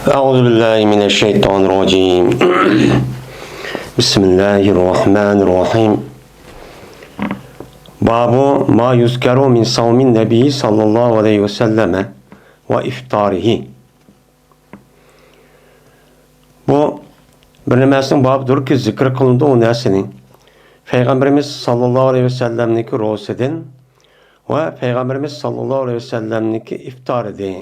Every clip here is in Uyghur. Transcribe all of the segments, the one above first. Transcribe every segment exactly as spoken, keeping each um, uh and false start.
أعوذ بالله من الشيطان الرجيم. بسم الله الرحمن الرحيم. باب ما يذكر من صوم النبي صلى الله عليه وسلم وإفطاره. بۇ بىر نېمىسىنىڭ بابىدۇركى، زىكىر قىلىنىدۇ ئۇ نەرسىنى. پەيغەمبىرىمىز ساللاللاھۇ ئەلەيھى ۋەسەللەمنىڭكى روزىسىدىن ۋە پەيغەمبىرىمىز ساللاللاھۇ ئەلەيھى ۋەسەللەمنىڭكى ئىپتارىدىن.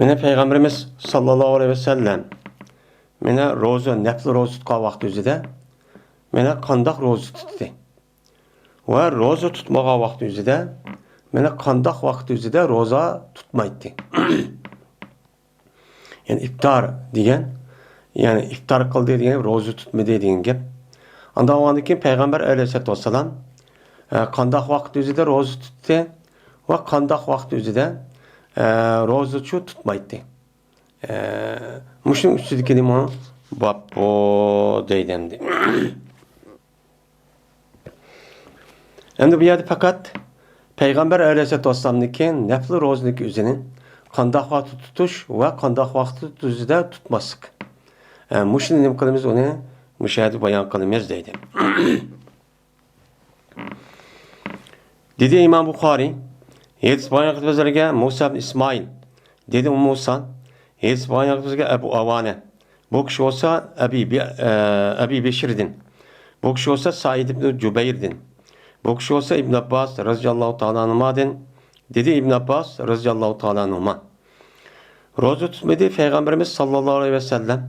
مانا پەيغەمبىرىمىز ساللاللاھۇ ئەلەيھى ۋەسەللەم مانا روزا، نەپلى روزا تۇتقان ۋاقتى ئۆزىدە مانا قانداق روزا تۇتتى؟ ۋە روزا تۇتمىغان ۋاقتى ئۆزىدە مانا قانداق ۋاقتى ئۆزىدە روزا تۇتمايتتى؟ يەنى ئىپتار دېگەن، يەنى ئىپتار قىلدى دېگەن، روزا تۇتمىدى دېگەن گەپ. ئاندىن بولغاندىن كېيىن پەيغەمبەر ئەلەيھىسسالاتۇ ۋەسسالام، ئە، قانداق ۋاقىت ئۆزىدە روزا تۇتتى ۋە قانداق ۋاقىت ئۆزىدە، ئە، روزىچۇ تۇتمايتتى؟ ئە، مۇشۇنىڭ ئۈستىدىكىنىمۇ بابۇ دەيدۇ ئەمدى. ئەمدى بۇ يەردە پەقەت پەيغەمبەر ئەلەيھىسسالاتۇ ۋەسسالامنىڭكى نەپلى روزىنىڭكى ئۆزىنى قانداق ۋاقىتتا تۇتۇش ۋە قانداق ۋاقىتتا ئۆزىدە تۇتماسلىق. ئە، مۇشۇنى نېمە قىلىمىز، ئۇنى مۇشۇ يەردە بايان قىلىمىز دەيدۇ. دېدى ئىمام بۇخارى، ھەدىس بايان قىلىپ بىزلەرگە مۇسا ئىبن ئىسمائىل. دېدى ئۇ مۇسا، ھەدىس بايان قىلىپ بىزگە ئەبۇ ئاۋانە. بۇ كىشى بولسا ئەبى بى-، ئە، ئەبى بېشىردىن. بۇ كىشى بولسا سەئىد ئىبن جۇبەيردىن. بۇ كىشى بولسا ئىبن ئابباس رەزىياللاھۇ تائالا ئەنھۇمادىن. دېدى ئىبن ئابباس رەزىياللاھۇ تائالا ئەنھۇما، روزا تۇتمىدى پەيغەمبىرىمىز ساللاللاھۇ ئەلەيھى ۋەسەللەم.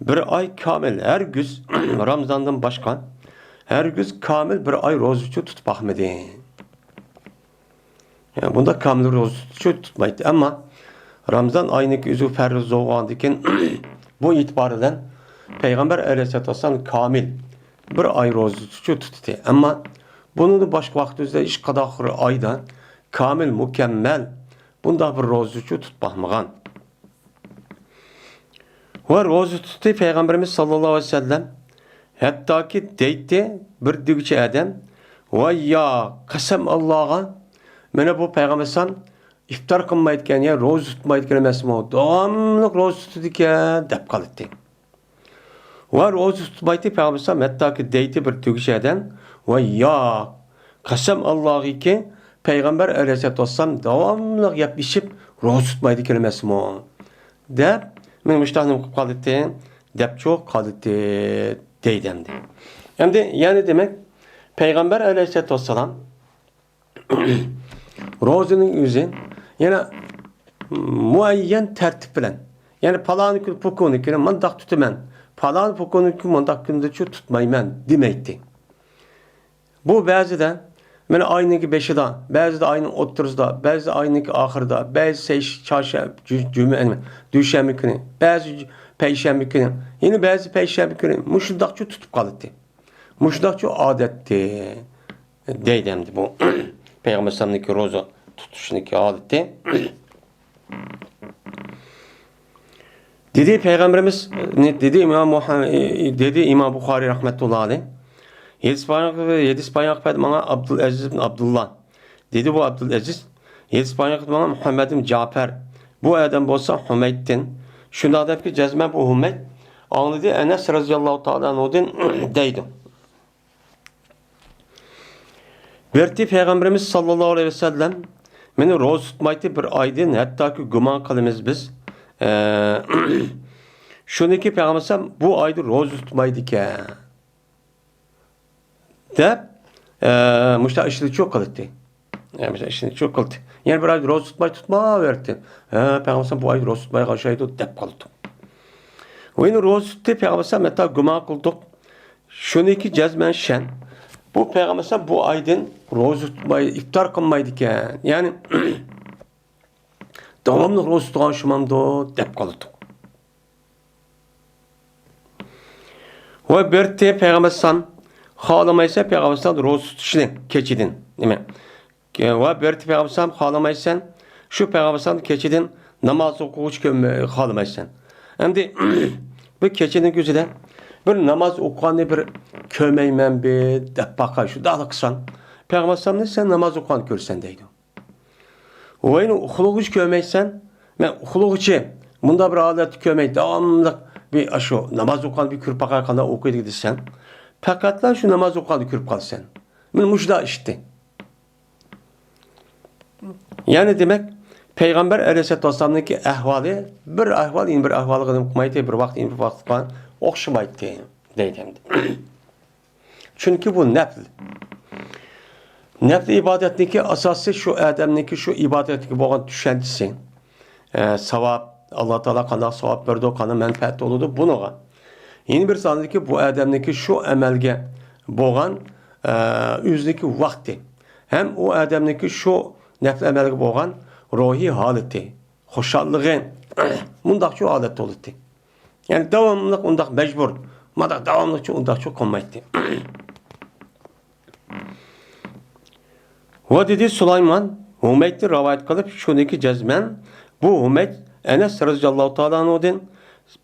بىر ئاي كامىل، ھەرگىز رامزاندىن باشقا، ھەرگىز كامىل بىر ئاي روزىچۇ تۇتۇپ باقمىدى. يەنى بۇنداق كامىل روزىچۇ تۇتمايتتى. ئەمما رامزان ئاينىڭكى ئۆزى پەرز بولغاندىكىن، بۇ ئېتىبار بىلەن پەيغەمبەر ئەلەيھىسسالاتۇ ۋەسسالام كامىل بىر ئاي روزىچۇ تۇتتى. ئەمما بۇنىڭدىن باشقا ۋاقىت ئۆزىدە ھېچقانداق بىر ئايدا كامىل، مۇكەممەل بۇنداق بىر روزىچۇ تۇتۇپ باقمىغان. ۋە روزا تۇتتى پەيغەمبىرىمىز ساللاللاھۇ ئەلەيھى ۋەسەللەم. ھەتتاكى دەيتتى بىر دېگۈچى ئادەم، ۋاي يا، قەسەم ئاللاغا، مانا بۇ پەيغەمبەر ئەلەيھىسسالام ئىپتار قىلمايدىكەن يا، روزا تۇتمايدىكەن ئەمەسمۇ، داۋاملىق روزا تۇتىدىكەن، دەپ قالاتتى. ۋە روزا تۇتمايتتى پەيغەمبەر ئەلەيھىسسالام، ھەتتاكى دەيتتى بىر تۈگىشى ئادەم، ۋاي يا، قەسەم ئاللاغىكى، پەيغەمبەر ئەلەيھىسسالاتۇ ۋەسسالام داۋاملىق يەپ ئىچىپ روزا تۇتمايدىكەن ئەمەسمۇ، دەپ، مېنى مۇشۇنداق نېمە قىلىپ قالدى، دەپچۇ قالدى، دەيدۇ ئەمدى. ئەمدى يەنى دېمەك، پەيغەمبەر ئەلەيھىسسالاتۇ ۋەسسالام روزىنىڭ ئۆزى يەنە مۇئەييەن تەرتىپ بىلەن، يەنى پالان كۈن، پۇ كۈنى كۈنى مۇنداق تۇتىمەن، پالان پۇ كۈنى كۈن مۇنداق كۈندىچۇ تۇتمايمەن دېمەيتتى. بۇ بەزىدە مانا ئاينىڭكى بېشىدا، بەزىدە ئاينىڭ ئوتتۇرىسىدا، بەزىدە ئاينىڭكى ئاخىرىدا، بەزى سەيش-، چارشەنبە، جۈ-، جۈمە، نېمە، دۈشەنبە كۈنى، بەزى جۈ-، پەيشەنبە كۈنى، يەنە بەزى پەيشەنبە كۈنى مۇشۇنداقچۇ تۇتۇپ قالاتتى. مۇشۇنداقچۇ ئادەتتى، دەيدۇ ئەمدى بۇ پەيغەمبەر ئەلەيھىسسالامنىڭكى روزا تۇتۇشنىڭكى ئادىتى. دېدى پەيغەمبىرىمىز، دېدى ئىمام مۇھەم-، دېدى ئىمام بۇخارىي رەھمەتۇللا ئەلەيھ. ھەدىس بايان، ھەدىس بايان قىلىپ ماڭا ئابدۇلئەزىز ئىبن ئابدۇللا. دېدى بۇ ئابدۇلئەزىز، ھەدىس بايان قىلىپ ماڭا مۇھەممەد ئىبن جەپەر. بۇ ئادەم بولسا ھۇمەيدتىن. شۇنداق دەپكى جەزمەن بۇ ھۇمەيد ئاڭلىدى ئەنەس رەزىياللاھۇ تائالا ئەنھۇدىن دەيدۇ. بېرىپتى پەيغەمبىرىمىز ساللاللاھۇ ئەلەيھى ۋەسەللەم مېنى روزا تۇتمايتتى بىر ئايدىن، ھەتتاكى گۇمان قىلىمىز بىز، ئە، شۇنىكى پەيغەمبەر بۇ ئايدا روزا تۇتمايدىكەن دەپ، ئە، مۇشۇنداق ئىشنى چۇ قىلاتتى. ئە، مۇشۇنداق ئىشنى چۇ قىلاتتى. يەنە بىر ئايدا روزا تۇتماي تۇتماۋېرەتتى. ھە، پەيغەمبەر بۇ ئايدا روزا تۇتمايغا ئوخشايدۇ دەپ قالىدۇ. ۋە يەنە روزا تۇتتى پەيغەمبەر، ھەتتا گۇمان قىلدۇق. شۇنىكى جەزمەن شەن. بۇ پەيغەمبەر بۇ ئايدىن روزا تۇتماي، ئىپتار قىلمايدىكەن. يەنى داۋاملىق روزا تۇتقان شۇمامدۇ دەپ قالىدۇ. ۋە بېرىپتى پەيغەمبەر خالىمايسەن پەيغەمبەر روزا تۇتۇشنى كېچىدىن. نېمە؟ ۋە بېرىپتى پەيغەمبەر خالىمايسەن، شۇ پەيغەمبەر كېچىدىن ناماز ئوقۇغۇچى كۆرمە-، خالىمايسەن. ئەمدى بۇ كېچىنىڭ كۆزىدە بىر ناماز ئوقۇغاننى بىر كۆرمەيمەن بىر دەپ باقاي، شۇنداقلا قىلساڭ، پەيغەمبەر سەن ناماز ئوقۇغاننى كۆرىسەن دەيدۇ. ۋاينى ئۇخلىغۇچە كۆرمەيسەن. مەن ئۇخلىغۇچە مۇنداق بىر ھالەتتە كۆرمەي، داۋاملىق بىر ئاشۇ ناماز ئوقۇغاندا بىر كۆرۈپ باقاي، قانداق ئوقۇيدۇ دېسەڭ، پەقەتلا شۇ ناماز ئوقۇغاندا كۆرۈپ قالىسەن. مانا مۇشۇنداق ئىشتى. يەنى دېمەك، پەيغەمبەر ئەلەيھىسسالاتۇ ۋەسسالامنىڭكى ئەھۋالى بىر ئەھۋال، يەنە بىر ئەھۋالغا نېمە قىلمايتتى، بىر ۋاقىت، يەنە بىر ۋاقىتقا ئوخشىمايتتى، دەيدۇ ئەمدى. چۈنكى بۇ نەپل. نەپل ئىبادەتنىڭكى ئاساسى شۇ ئادەمنىڭكى شۇ ئىبادەتكە بولغان چۈشەنچىسى. ئە، ساۋاب، ئاللا تائالا قانداق ساۋاب بېرىدۇ، قانداق مەنپەئەت بولىدۇ بۇنىڭغا. يەنە بىر ساندىكى بۇ ئادەمنىڭكى شۇ ئەمەلگە بولغان، ئە، ئۆزىنىڭكى ۋاقتى. ھەم ئۇ ئادەمنىڭكى شۇ نەپل ئەمەلگە بولغان روھىي ھالىتى، خۇشاللىقى، مۇنداقچۇ ھالەتتە بولىدۇ. يەنى داۋاملىق ئۇنداق مەجبۇر، مانداق داۋاملىقچە ئۇنداقچە قىلمايتتى. ۋە دېدى سۇلايمان، ھۇمەيدتىن رىۋايەت قىلىپ، شۇنىڭكى جەزمەن بۇ ھۇمەيد ئەنەس رەزىياللاھۇ تائالا ئەنھۇدىن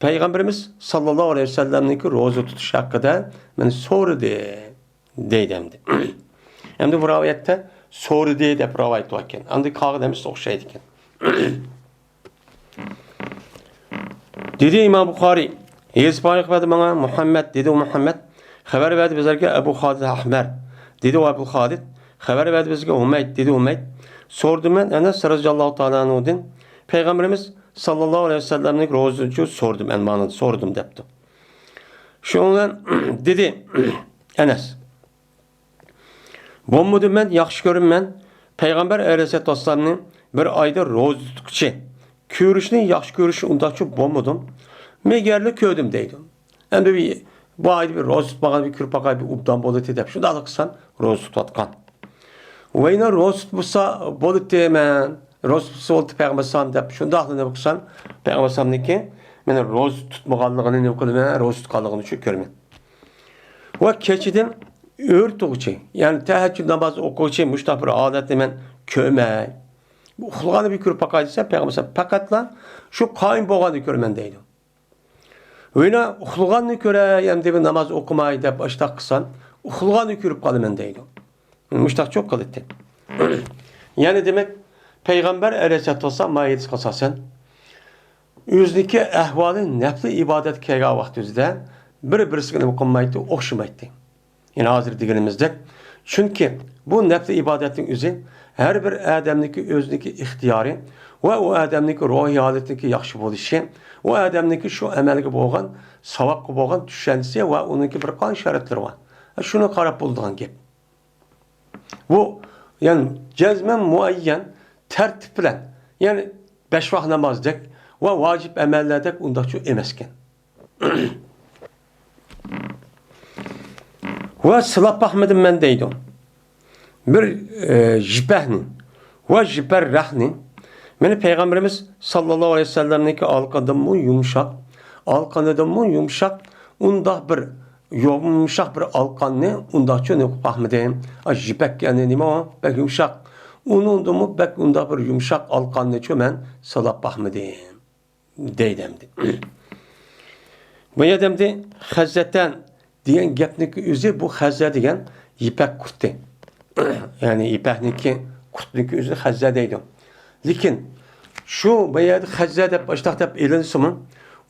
پەيغەمبىرىمىز ساللاللاھۇ ئەلەيھى ۋەسەللەمنىڭكى روزا تۇتۇش ھەققىدە مېنى سورىدى، دەيدۇ ئەمدى. ئەمدى بۇ رىۋايەتتە سورىدى دەپ رىۋايەت باركەن. ئەمدى قالغان ھەممىسى ئوخشايدىكەن. دېدى ئىمام بۇخارىي، ھېلىقى خەۋەرنى ماڭا مۇھەممەد، دېدى ئۇ مۇھەممەد. خەۋەر بەردى بىزلەرگە ئەبۇ خالىد ئەھمەر، دېدى ئۇ ئەبۇ خالىد. خەۋەر بەردى بىزگە ھۇمەيد، دېدى ھۇمەيد. سورىدىم مەن ئەنەس رەزىياللاھۇ تائالا ئەنھۇدىن، پەيغەمبىرىمىز ساللاللاھۇ ئەلەيھى ۋەسەللەمنىڭ روزىسىنى سورىدىم، ئەنە مانا سورىدىم دەپتۇ. شۇنىڭ بىلەن دېدى ئەنەس، بولمىدىم مەن، ياخشى كۆرىمەن. پەيغەمبەر ئەلەيھىسسالاتۇ ۋەسسالامنى بىر ئايدا روزا تۇتقۇچى، كۆرۈشنى ياخشى كۆرۈشنى ئۇنداقچە بولمىدىم. مەگەرلا كۆردۈم دەيدۇ. ئەمدى بىر، بۇ ئايدا بىر روزا تۇتمىغان بىر كۆرۈپ باقاي، بىر ئوبدان بولاتتى دەپ شۇنداقلا قىلسام روزا تۇتۇۋاتقان. ۋەينا روزا تۇتمىسا بولاتتى مەن، روزا تۇتسا بولاتتى پەيغەمبەر ئەلەيھىسسالام دەپ شۇنداقلا نېمە قىلسام، پەيغەمبەر ئەلەيھىسسالامنىڭكى مېنى روزا تۇتمىغانلىقىنى نېمە قىلىمەن، روزا تۇتقانلىقىنى شۇ كۆرىمەن. ۋە كېچىدىن ئۆرتىگۈچى، يەنى تەھەججۇد نامازى ئوقۇغۇچى مۇشۇنداق بىر ھالەتنى مەن كۆرمەي، ئۇخلىغاندا بىر كۆرۈپ باقاي دېسە، پەيغەمبەر پەقەتلا شۇ قايىم بولغاندا كۆرىمەن دەيدۇ. ۋەينا ئۇخلىغاننى كۆرەي، ئەمدى بىر ناماز ئوقۇماي دەپ ئاشتاق قىلسام، ئۇخلىغاننى كۆرۈپ قالىمەن دەيدۇ. مۇشتاقچۇ قىلىتتى. يەنى دېمەك، پەيغەمبەر ئەلەيھىسسالاتۇ ۋەسسالام ما ھەدىسكە ئاساسەن، ئۆزىنىڭكى ئەھۋالى نەپلى ئىبادەتكە كەلگەن ۋاقتى ئۆزىدە بىر-بىرسىگە نېمە قىلمايتتى، ئوخشىمايتتى. يەنى ھازىر دېگىنىمىزدەك، چۈنكى بۇ نەپلى ئىبادەتنىڭ ئۆزى ھەر بىر ئادەمنىڭكى ئۆزىنىڭكى ئىختىيارى ۋە ئۇ ئادەمنىڭكى روھىي ھالىتىنىڭكى ياخشى بولۇشى، ئۇ ئادەمنىڭكى شۇ ئەمەلگە بولغان، ساۋابقا بولغان چۈشەنچىسى ۋە ئۇنىڭكى بىر قانچە شەرتلىرى بار. شۇنى قاراپ بولىدىغان گەپ. بۇ، يەنى جەزمەن مۇئەييەن تەرتىپ بىلەن، يەنى بەش ۋاق نامازدەك ۋە ۋاجىپ ئەمەللەردەك ئۇنداقچۇ ئەمەسكەن. ۋە سىلاپ باقمىدىم مەن دەيدۇ. بىر، ئە، يىپەكنى ۋە يىپەر رەخنى. مېنى پەيغەمبىرىمىز ساللاللاھۇ ئەلەيھى ۋەسەللەمنىڭكى ئالقىنىدىنمۇ يۇمشاق، ئالقىنىدىنمۇ يۇمشاق، ئۇنداق بىر يۇمشاق بىر ئالقاننى ئۇنداقچۇ نېمە قىلىپ باقمىدىم. ئا، يىپەك، يەنى نېمە ئۇ؟ بەك يۇمشاق. ئۇنىڭدىنمۇ بەك ئۇنداق بىر يۇمشاق ئالقاننىچۇ مەن سىلاپ باقمىدىم، دەيدۇ ئەمدى. بۇ يەردە ئەمدى خەززەتەن دېگەن گەپنىڭكى ئۆزى، بۇ خەززە دېگەن يىپەك قۇرتى. يەنى يىپەكنىڭكى قۇرتنىڭكى ئۆزىنى خەززە دەيدۇ. لېكىن شۇ بۇ يەردە خەززە دەپ، ئاشتاق دەپ ئېلىنسىمۇ،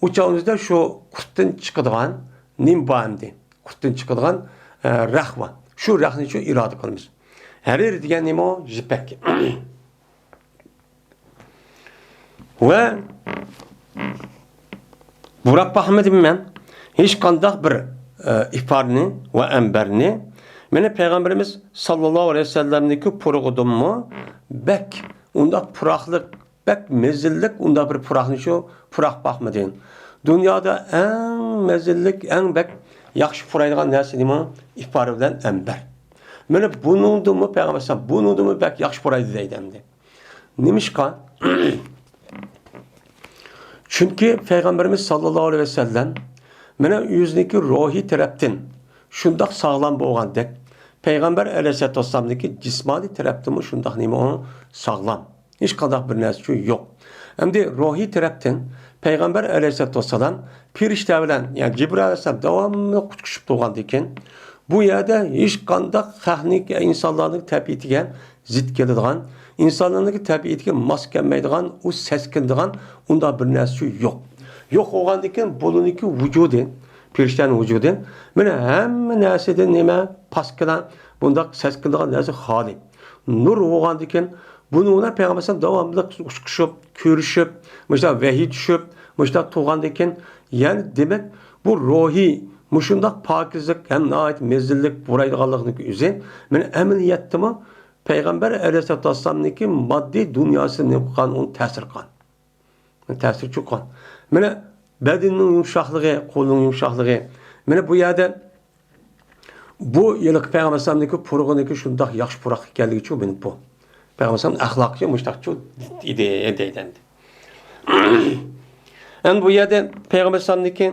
ئۇ چاغدا شۇ قۇرتتىن چىقىدىغان نېمە بار ئەمدى؟ قۇرتتىن چىقىدىغان، ئە، رەخ بار. شۇ رەخنىچۇ ئىرادە قىلىمىز. ھەرىر دېگەن نېمە ئۇ؟ يىپەك. ۋە بۇراپ باقمىدىم مەن ھېچقانداق بىر، ئە، ئىپارنى ۋە ئەمبەرنى. مېنى پەيغەمبىرىمىز ساللاللاھۇ ئەلەيھى ۋەسەللەمنىڭكى پۇرىقىدىنمۇ بەك ئۇنداق پۇراقلىق، بەك مەززىلىك ئۇنداق بىر پۇراقنىچۇ پۇراپ باقمىدىم. دۇنيادا ئەڭ مەززىلىك، ئەڭ بەك ياخشى پۇرايدىغان نەرسە نېمە؟ ئىپار بىلەن ئەمبەر. مانا بۇنىڭدىنمۇ پەيغەمبەر ئەلەيھىسسالام بۇنىڭدىنمۇ بەك ياخشى پۇرايدۇ دەيدۇ ئەمدى. نېمىشقا؟ چۈنكى پەيغەمبىرىمىز ساللاللاھۇ ئەلەيھى ۋەسەللەم مانا ئۆزىنىڭكى روھىي تەرەپتىن شۇنداق ساغلام بولغاندەك، پەيغەمبەر ئەلەيھىسسالاتۇ ۋەسسالامنىڭكى جىسمانىي تەرەپتىنمۇ شۇنداق نېمە ئۇ ساغلام. ھېچقانداق بىر نەرسە يوق. ئەمدى روھىي تەرەپتىن پەيغەمبەر ئەلەيھىسسالاتۇ ۋەسسالام پېرىشتە بىلەن، يەنى جىبرىئىل ئەلەيھىسسالام داۋاملىق ئۇچرىشىپ تۇرغاندىكىن، بۇ يەردە ھېچقانداق خەقنىڭ، ئىنسانلارنىڭ تەبىئىتىگە زىت كېلىدىغان، ئىنسانلارنىڭكى تەبىئىتىگە ماس كەلمەيدىغان، ئۇ سەسكىنىدىغان ئۇنداق بىر نەرسە يوق. يوق بولغاندىن كېيىن بۇلىنىڭكى ۋۇجۇدى، پېرىشتەنىڭ ۋۇجۇدى، مانا ھەممە نەرسىدىن نېمە؟ پاكىنا، بۇنداق سەسكىنىدىغان نەرسە خالىي. نۇر بولغاندىن كېيىن بۇنىڭ بىلەن پەيغەمبەر ئەلەيھىسسالام داۋاملىق ئۇچقۇشۇپ، كۆرۈشۈپ، مۇشۇنداق ۋەھىي چۈشۈپ، مۇشۇنداق تۇرغاندىن كېيىن، يەنى دېمەك، بۇ روھىي مۇشۇنداق پاكىزلىق ھەم ناھايىتى مەززىلىك پۇرايدىغانلىقنىڭ ئۆزى، مانا ئەمەلىيەتتىمۇ پەيغەمبەر ئەلەيھىسسالاتۇ ۋەسسالامنىڭكى ماددىي دۇنياسىدا نېمە قىلغان، ئۇنى تەسىر قىلغان. تەسىر چوققان. مانا بەدىنىنىڭ يۇمشاقلىقى، قولنىڭ يۇمشاقلىقى. مانا بۇ يەردە بۇ ھېلىقى پەيغەمبەر ئەلەيھىسسالامنىڭكى پۇرىقىنىڭكى شۇنداق ياخشى پۇراق ئىكەنلىكىچۇ، مانا بۇ. پەيغەمبەر ئەلەيھىسسالام ئەخلاقى مۇشتاقچۇ ئىدى دەيدۇ ئەمدى. ئەمدى بۇ يەردە پەيغەمبەر ئەلەيھىسسالامنىڭكى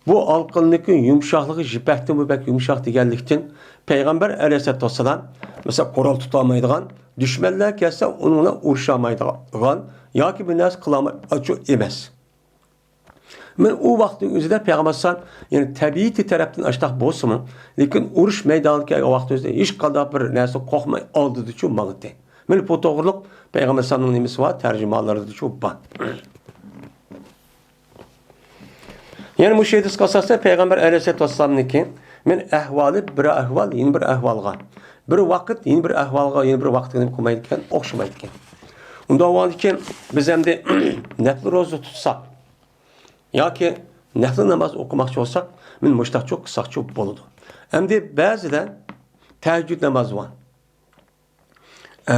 بۇ ھالقىنىڭكى يۇمشاقلىقى يىپەكتىنمۇ بەك يۇمشاق دېگەنلىكتىن، پەيغەمبەر ئەلەيھىسسالاتۇ ۋەسسالام، مەسىلەن، قورال تۇتالمايدىغان، دۈشمەنلەر كەلسە ئۇنىڭ بىلەن ئۇرۇشالمايدىغان ياكى بىر نەرسە قىلالمايدىغان ئەمەس. مانا ئۇ ۋاقىتنىڭ ئۆزىدە پەيغەمبەر ئەلەيھىسسالام، يەنى تەبىئىتى تەرەپتىن ئاشتاق بولسىمۇ، لېكىن ئۇرۇش مەيدانىغا كەلگەن ۋاقىتنىڭ ئۆزىدە ھېچقانداق بىر نەرسە قورقماي ئالدىدىچۇ ماڭدى. مانا بۇ توغرۇلۇق پەيغەمبەر ئەلەيھىسسالامنىڭ نېمىسى بار؟ تەرجىمانلىرىدىچۇ بار. يەنى مۇشۇ ھەدىسكە ئاساسەن پەيغەمبەر ئەلەيھىسسالاتۇ ۋەسسالامنىڭكى مانا ئەھۋالى بىر ئەھۋال، يەنە بىر ئەھۋالغا، بىر ۋاقىت، يەنە بىر ئەھۋالغا، يەنە بىر ۋاقىتقا نېمە قىلمايدىكەن؟ ئوخشىمايدىكەن. ئۇنداق بولغاندىكىن بىز ئەمدى نەپلى روزا تۇتساق ياكى نەپلى ناماز ئوقۇماقچى بولساق، مانا مۇشۇنداقچۇ قىلساقچۇ بولىدۇ. ئەمدى بەزىدە تەھەججۇد نامازى بار. ئە،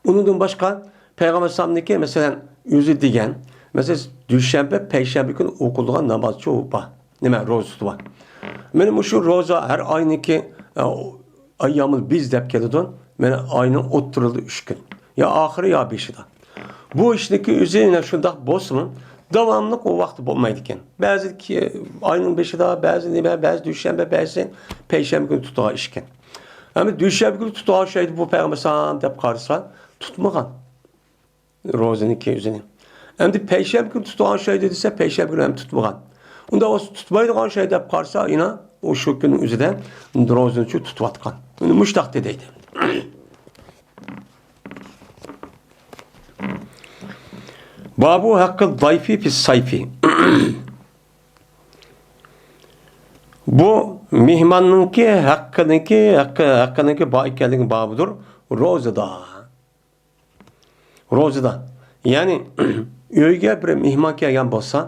ئۇنىڭدىن باشقا پەيغەمبەر ئەلەيھىسسالامنىڭكى، مەسىلەن، ئۆزى دېگەن، مەسىلەن، دۈشەنبە، پەيشەنبە كۈنى ئوقۇلىدىغان نامازچۇ بار. نېمە، روزىسى بار. مانا مۇشۇ روزا ھەر ئاينىڭكى، ئە، ئەييامۇل بىز دەپ كېلىدۇ. مانا ئاينىڭ ئوتتۇرىدا ئۈچ كۈن. يا ئاخىرى، يا بېشىدا. بۇ ئىشنىڭكى ئۆزى يەنە شۇنداق بولسىمۇ، داۋاملىق ئۇ ۋاقىت بولمايدىكەن. بەزى كى-، ئاينىڭ بېشىدا، بەزى نېمە، بەزى دۈشەنبە، بەزى پەيشەنبە كۈنى تۇتىدىغان ئىشكەن. ئەمدى دۈشەنبە كۈنى تۇتىدىغان ئوخشايدۇ بۇ پەيغەمبەر ئەلەيھىسسالام دەپ قارىسا، تۇتمىغان روزىنىڭكى ئۆزىنى. ئەمدى پەيشەنبە كۈنى تۇتىدىغان ئوخشايدۇ دېسە، پەيشەنبە كۈنى ھەم تۇتمىغان. ئۇنداق بولسا تۇتمايدىغان ئوخشايدۇ دەپ قارىسا، يەنە ئۇ شۇ كۈننىڭ ئۆزىدە روزىنىچۇ تۇتۇۋاتقان. مۇشۇنداق دەيدۇ. بابۇ ھەققى زايفى فىس سايفى. بۇ مېھماننىڭكى ھەققىنىڭكى، ھەققى، ھەققىنىڭكى بار ئىكەنلىكىنىڭ بابىدۇر روزىدا. روزىدا. يەنى ئۆيگە بىر مېھمان كەلگەن بولسا،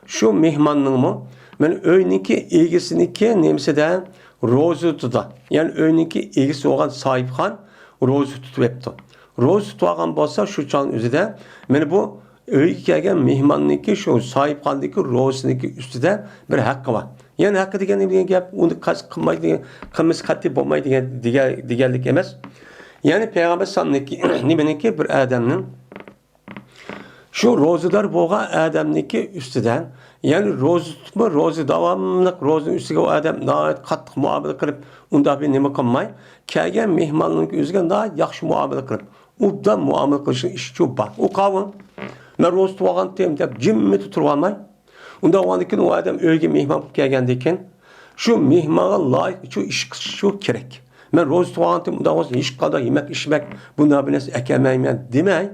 شۇ مېھماننىڭمۇ، مانا ئۆينىڭكى ئىگىسىنىڭكى نېمىسىدە روزا تۇتىدۇ. يەنى ئۆينىڭكى ئىگىسى بولغان ساھىبخان روزا تۇتۇۋېپتۇ. روزا تۇتۇۋالغان بولسا، شۇ چاغنىڭ ئۆزىدە، مانا بۇ ئۆيگە كەلگەن مېھماننىڭكى شۇ ساھىبخانىدىكى روزىسىنىڭكى ئۈستىدە بىر ھەققى بار. يەنى ھەققى دېگەن نېمە دېگەن گەپ؟ ئۇنى قەست قىلماي دېگەن، قىلمىسا قەتئىي بولماي دېگەن، دېگەن، دېگەنلىك ئەمەس. يەنى پەيغەمبەر ئەلەيھىسسالامنىڭكى نېمىنىڭكى بىر ئادەمنىڭ شۇ روزىدار بولغان ئادەمنىڭكى ئۈستىدە، يەنى روزا تۇتۇپمۇ، روزا داۋاملىق روزىنىڭ ئۈستىگە ئۇ ئادەم ناھايىتى قاتتىق مۇئامىلە قىلىپ، ئۇنداق بىر نېمە قىلماي، كەلگەن مېھماننىڭكى ئۆزىگە ناھايىتى ياخشى مۇئامىلە قىلىپ، ئوبدان مۇئامىلە قىلىشنىڭ ئىشىچۇ بار. ئۇ قاۋۇل، مەن روزا تۇتۇۋالغانتىم دەپ جىممىدە تۇرۇۋالماي، ئۇنداق بولغاندىن كېيىن ئۇ ئادەم ئۆيگە مېھمان بولۇپ كەلگەندىن كېيىن، شۇ مېھمانغا لايىق شۇ ئىش قىلىشچۇ كېرەك. مەن روزا تۇتۇۋالغانتىم، ئۇنداق بولسا ھېچقانداق يېمەك ئىچمەك، بۇنداق بىر نەرسە ئەكەلمەيمەن دېمەي،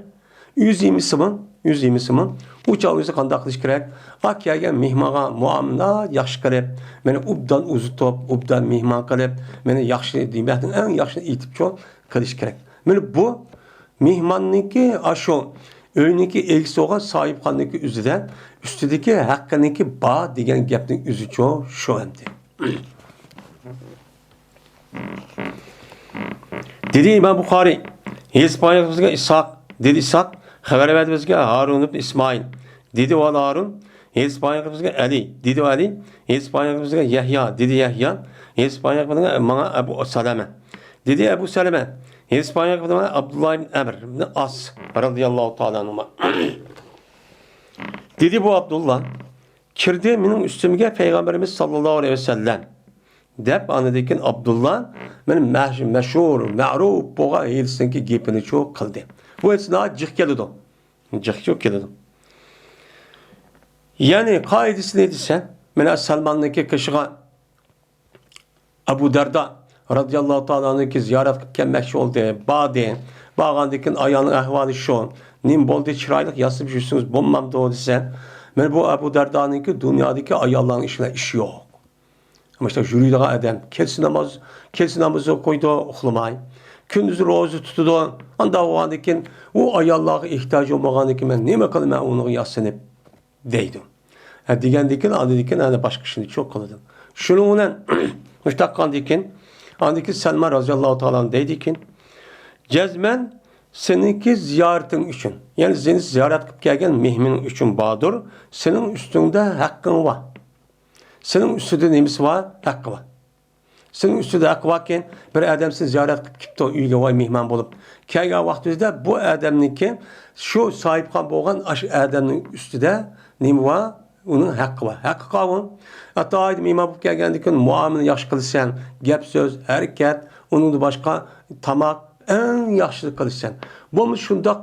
ئۆزى يېمىسىمۇ، ئۆزى يېمىسىمۇ، ئۇ چاغ ئۆزى قانداق قىلىش كېرەك؟ ئا، كەلگەن مېھمانغا مۇئامىلە ياخشى قىلىپ، مانا ئوبدان ئۇزىتىپ، ئوبدان مېھمان قىلىپ، مانا ياخشى يېمەكنىڭ ئەڭ ياخشىسىنى ئېتىپچۇ قىلىش كېرەك. مانا بۇ مېھماننىڭكى، ئاشۇ ئۆينىڭكى ئىگىسى بولغان ساھىبخانىنىڭكى ئۆزىدە، ئۈستىدىكى ھەققىنىڭكى بار دېگەن گەپنىڭ ئۆزىچۇ شۇ ئەمدى. دېدى ئىمام بۇخارىي، ھېدىس بايان قىلىپ بىزگە ئىسھاق، دېدى ئىسھاق، خەۋەر بەردى بىزگە ھارۇن ئىبن ئىسمائىل، دېدى ۋالا ھارۇن، ھېدىس بايان قىلىپ بىزگە ئەلى، دېدى ئەلى، ھېدىس بايان قىلىپ بىزگە يەھيا، دېدى يەھيا، ھېدىس بايان قىلىپ بىزگە ماڭا ئەبۇ سەلەمە، دېدى ئەبۇ سەلەمە، ھېدىس بايان قىلىپ بىزگە ئابدۇللا ئىبن ئەمر ئىبن ئاس رەزىياللاھۇ تائالا ئەنھۇما. دېدى بۇ ئابدۇللا، كىردى مېنىڭ ئۈستۈمگە پەيغەمبىرىمىز ساللاللاھۇ ئەلەيھى ۋەسەللەم، دەپ ئاندىن كېيىن ئابدۇللا مانا مەش-، مەشھۇر، مەرۇپ بولغان ھېدىسنىڭكى گېپىنىچۇ قىلدى. بۇ ھېدىس ناھايىتى جىق كېلىدۇ. جىق، جىق كېلىدۇ. يەنى قائىدىسى نېمە دېسە، مانا سەلماننىڭكى قېشىغا ئەبۇ دەردا رەزىياللاھۇ تائالا ئەنھۇ زىيارەت قىلىپ كەلمەكچى بولدى، باردى. بارغاندىن كېيىن ئايالنىڭ ئەھۋالى شۇ. نېمە بولدى، چىرايلىق ياسىنىپ يۈرسىڭىز بولمامدۇ دېسە، مانا بۇ ئەبۇ دەردانىڭكى دۇنيادىكى ئاياللارنىڭ ئىشىغا ئىشى يوق. مۇشۇ يۈرىدىغان ئادەم كېچىسى ناماز، كېچىسى ناماز ئوقۇيدۇ، ئۇخلىماي. كۈندۈزى روزا تۇتىدۇ. ئانداق بولغاندىكىن ئۇ ئاياللارغا ئېھتىياجى بولمىغاندىكىن مەن نېمە قىلىمەن ئۇنىڭغا ياسىنىپ دەيدۇ. ھە، دېگەندىكىن ئاندىن كېيىن ئەنە باشقا ئىشنى چوق قىلىدۇ. شۇنىڭ بىلەن مۇشتاق قىلغاندىكىن ئاندىن كېيىن سەلمان رازىياللاھۇ تائالا ئەنھۇ دەيدىكىن، جەزمەن سېنىڭكى زىيارىتىڭ ئۈچۈن، يەنى سېنى زىيارەت قىلىپ كەلگەن مېھمىنىڭ ئۈچۈن باردۇر، سېنىڭ ئۈستۈڭدە ھەققىڭ بار. سېنىڭ ئۈستىدە نېمىسى بار؟ ھەققى بار. سېنىڭ ئۈستىدە ھەققى باركەن، بىر ئادەم سېنى زىيارەت قىلىپ كېپتۇ، ئۆيگە ۋاي مېھمان بولۇپ. كەلگەن ۋاقتىڭىزدا بۇ ئادەمنىڭكى، شۇ ساھىبخان بولغان ئاشۇ ئادەمنىڭ ئۈستىدە نېمە بار؟ ئۇنىڭ ھەققى بار. ھەققى قاۋۇن. ئاتايىدا مېھمان بولۇپ كەلگەندىن كېيىن مۇئامىلە ياخشى قىلىسەن، گەپ سۆز، ھەرىكەت، ئۇنىڭدىن باشقا تاماق، ئەڭ ياخشىسىنى قىلىسەن. بولمىسا شۇنداق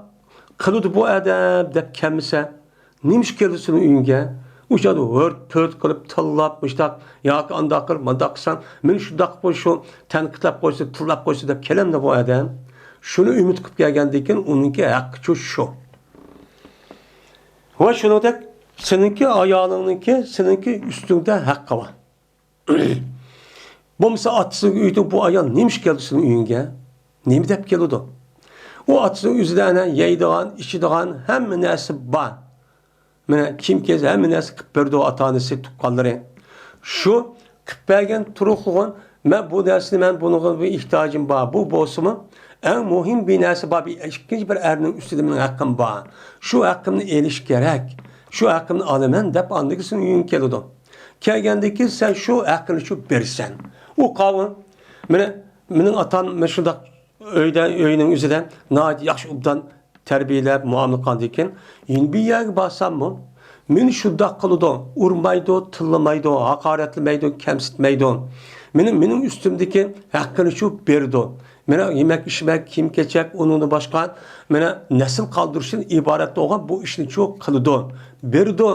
قىلىدۇ بۇ ئادەم دەپ كەلمىسە، نېمىشقا كەلدى سېنىڭ ئۆيۈڭگە؟ ئۇ چاغدا ھۆرت-پۆرت قىلىپ، تىللاپ، مۇشتاق، ياكى ئانداق قىل، مانداق قىلساڭ، مېنى شۇنداق قىلىپ قويسۇن، تەنقىدلەپ قويسۇن، تىللاپ قويسۇن دەپ كېلەمدۇ بۇ ئادەم؟ شۇنى ئۈمىد قىلىپ كەلگەندىن كېيىن ئۇنىڭكى ھەققى شۇ. ۋە شۇنىڭدەك سېنىڭكى ئايالىڭنىڭكى، سېنىڭكى ئۈستۈڭدە ھەققى بار. بولمىسا ئاتىسىنىڭ ئۆيىدە بۇ ئايال نېمە ئىش كەلدى سېنىڭ ئۆيۈڭگە؟ نېمە دەپ كېلىدۇ؟ ئۇ ئاتىسىنىڭ ئۆزىدە ئەنە يەيدىغان، ئىچىدىغان ھەممە نەرسە بار. مانا كىيىم-كېچەك ھەممە نەرسە قىلىپ بېرىدۇ ئاتا-ئانىسى، تۇغقانلىرى. شۇ قىلىپ بەرگەن تۇرۇقلۇغۇن، مەن بۇ نەرسىنى، مەن بۇنىڭغا بىر ئېھتىياجىم بار. بۇ بولسىمۇ ئەڭ مۇھىم بىر نەرسە بار، بىر ئىككىنچى بىر ئەرنىڭ ئۈستىدە مېنىڭ ھەققىم بار. شۇ ھەققىمنى ئېلىش كېرەك. شۇ ھەققىمنى ئالىمەن دەپ ئاندىن كېيىن سېنىڭ ئۆيۈڭگە كېلىدۇ. كەلگەندىن كېيىن سەن شۇ ھەققىنى شۇ بېرىسەن. ئۇ قاۋۇل، مېنى، مېنىڭ ئاتام مەن شۇنداق ئۆيدە، ئۆينىڭ ئۆزىدە ناھايىتى ياخشى ئوبدان تەربىيەلەپ، مۇئامىلە قىلغاندىن كېيىن، يەنە بىر يەرگە بارساممۇ، مېنى شۇنداق قىلىدۇ، ئۇرمايدۇ، تىللىمايدۇ، ھاقارەتلىمەيدۇ، كەمسىتمەيدۇ. مېنى، مېنىڭ ئۈستۈمدىكى ھەققىنى شۇ بېرىدۇ. مانا يېمەك-ئىچمەك، كىيىم-كېچەك، ئۇنىڭدىن باشقا، مانا نەسىل قالدۇرۇشتىن ئىبارەت بولغان بۇ ئىشنى شۇ قىلىدۇ، بېرىدۇ،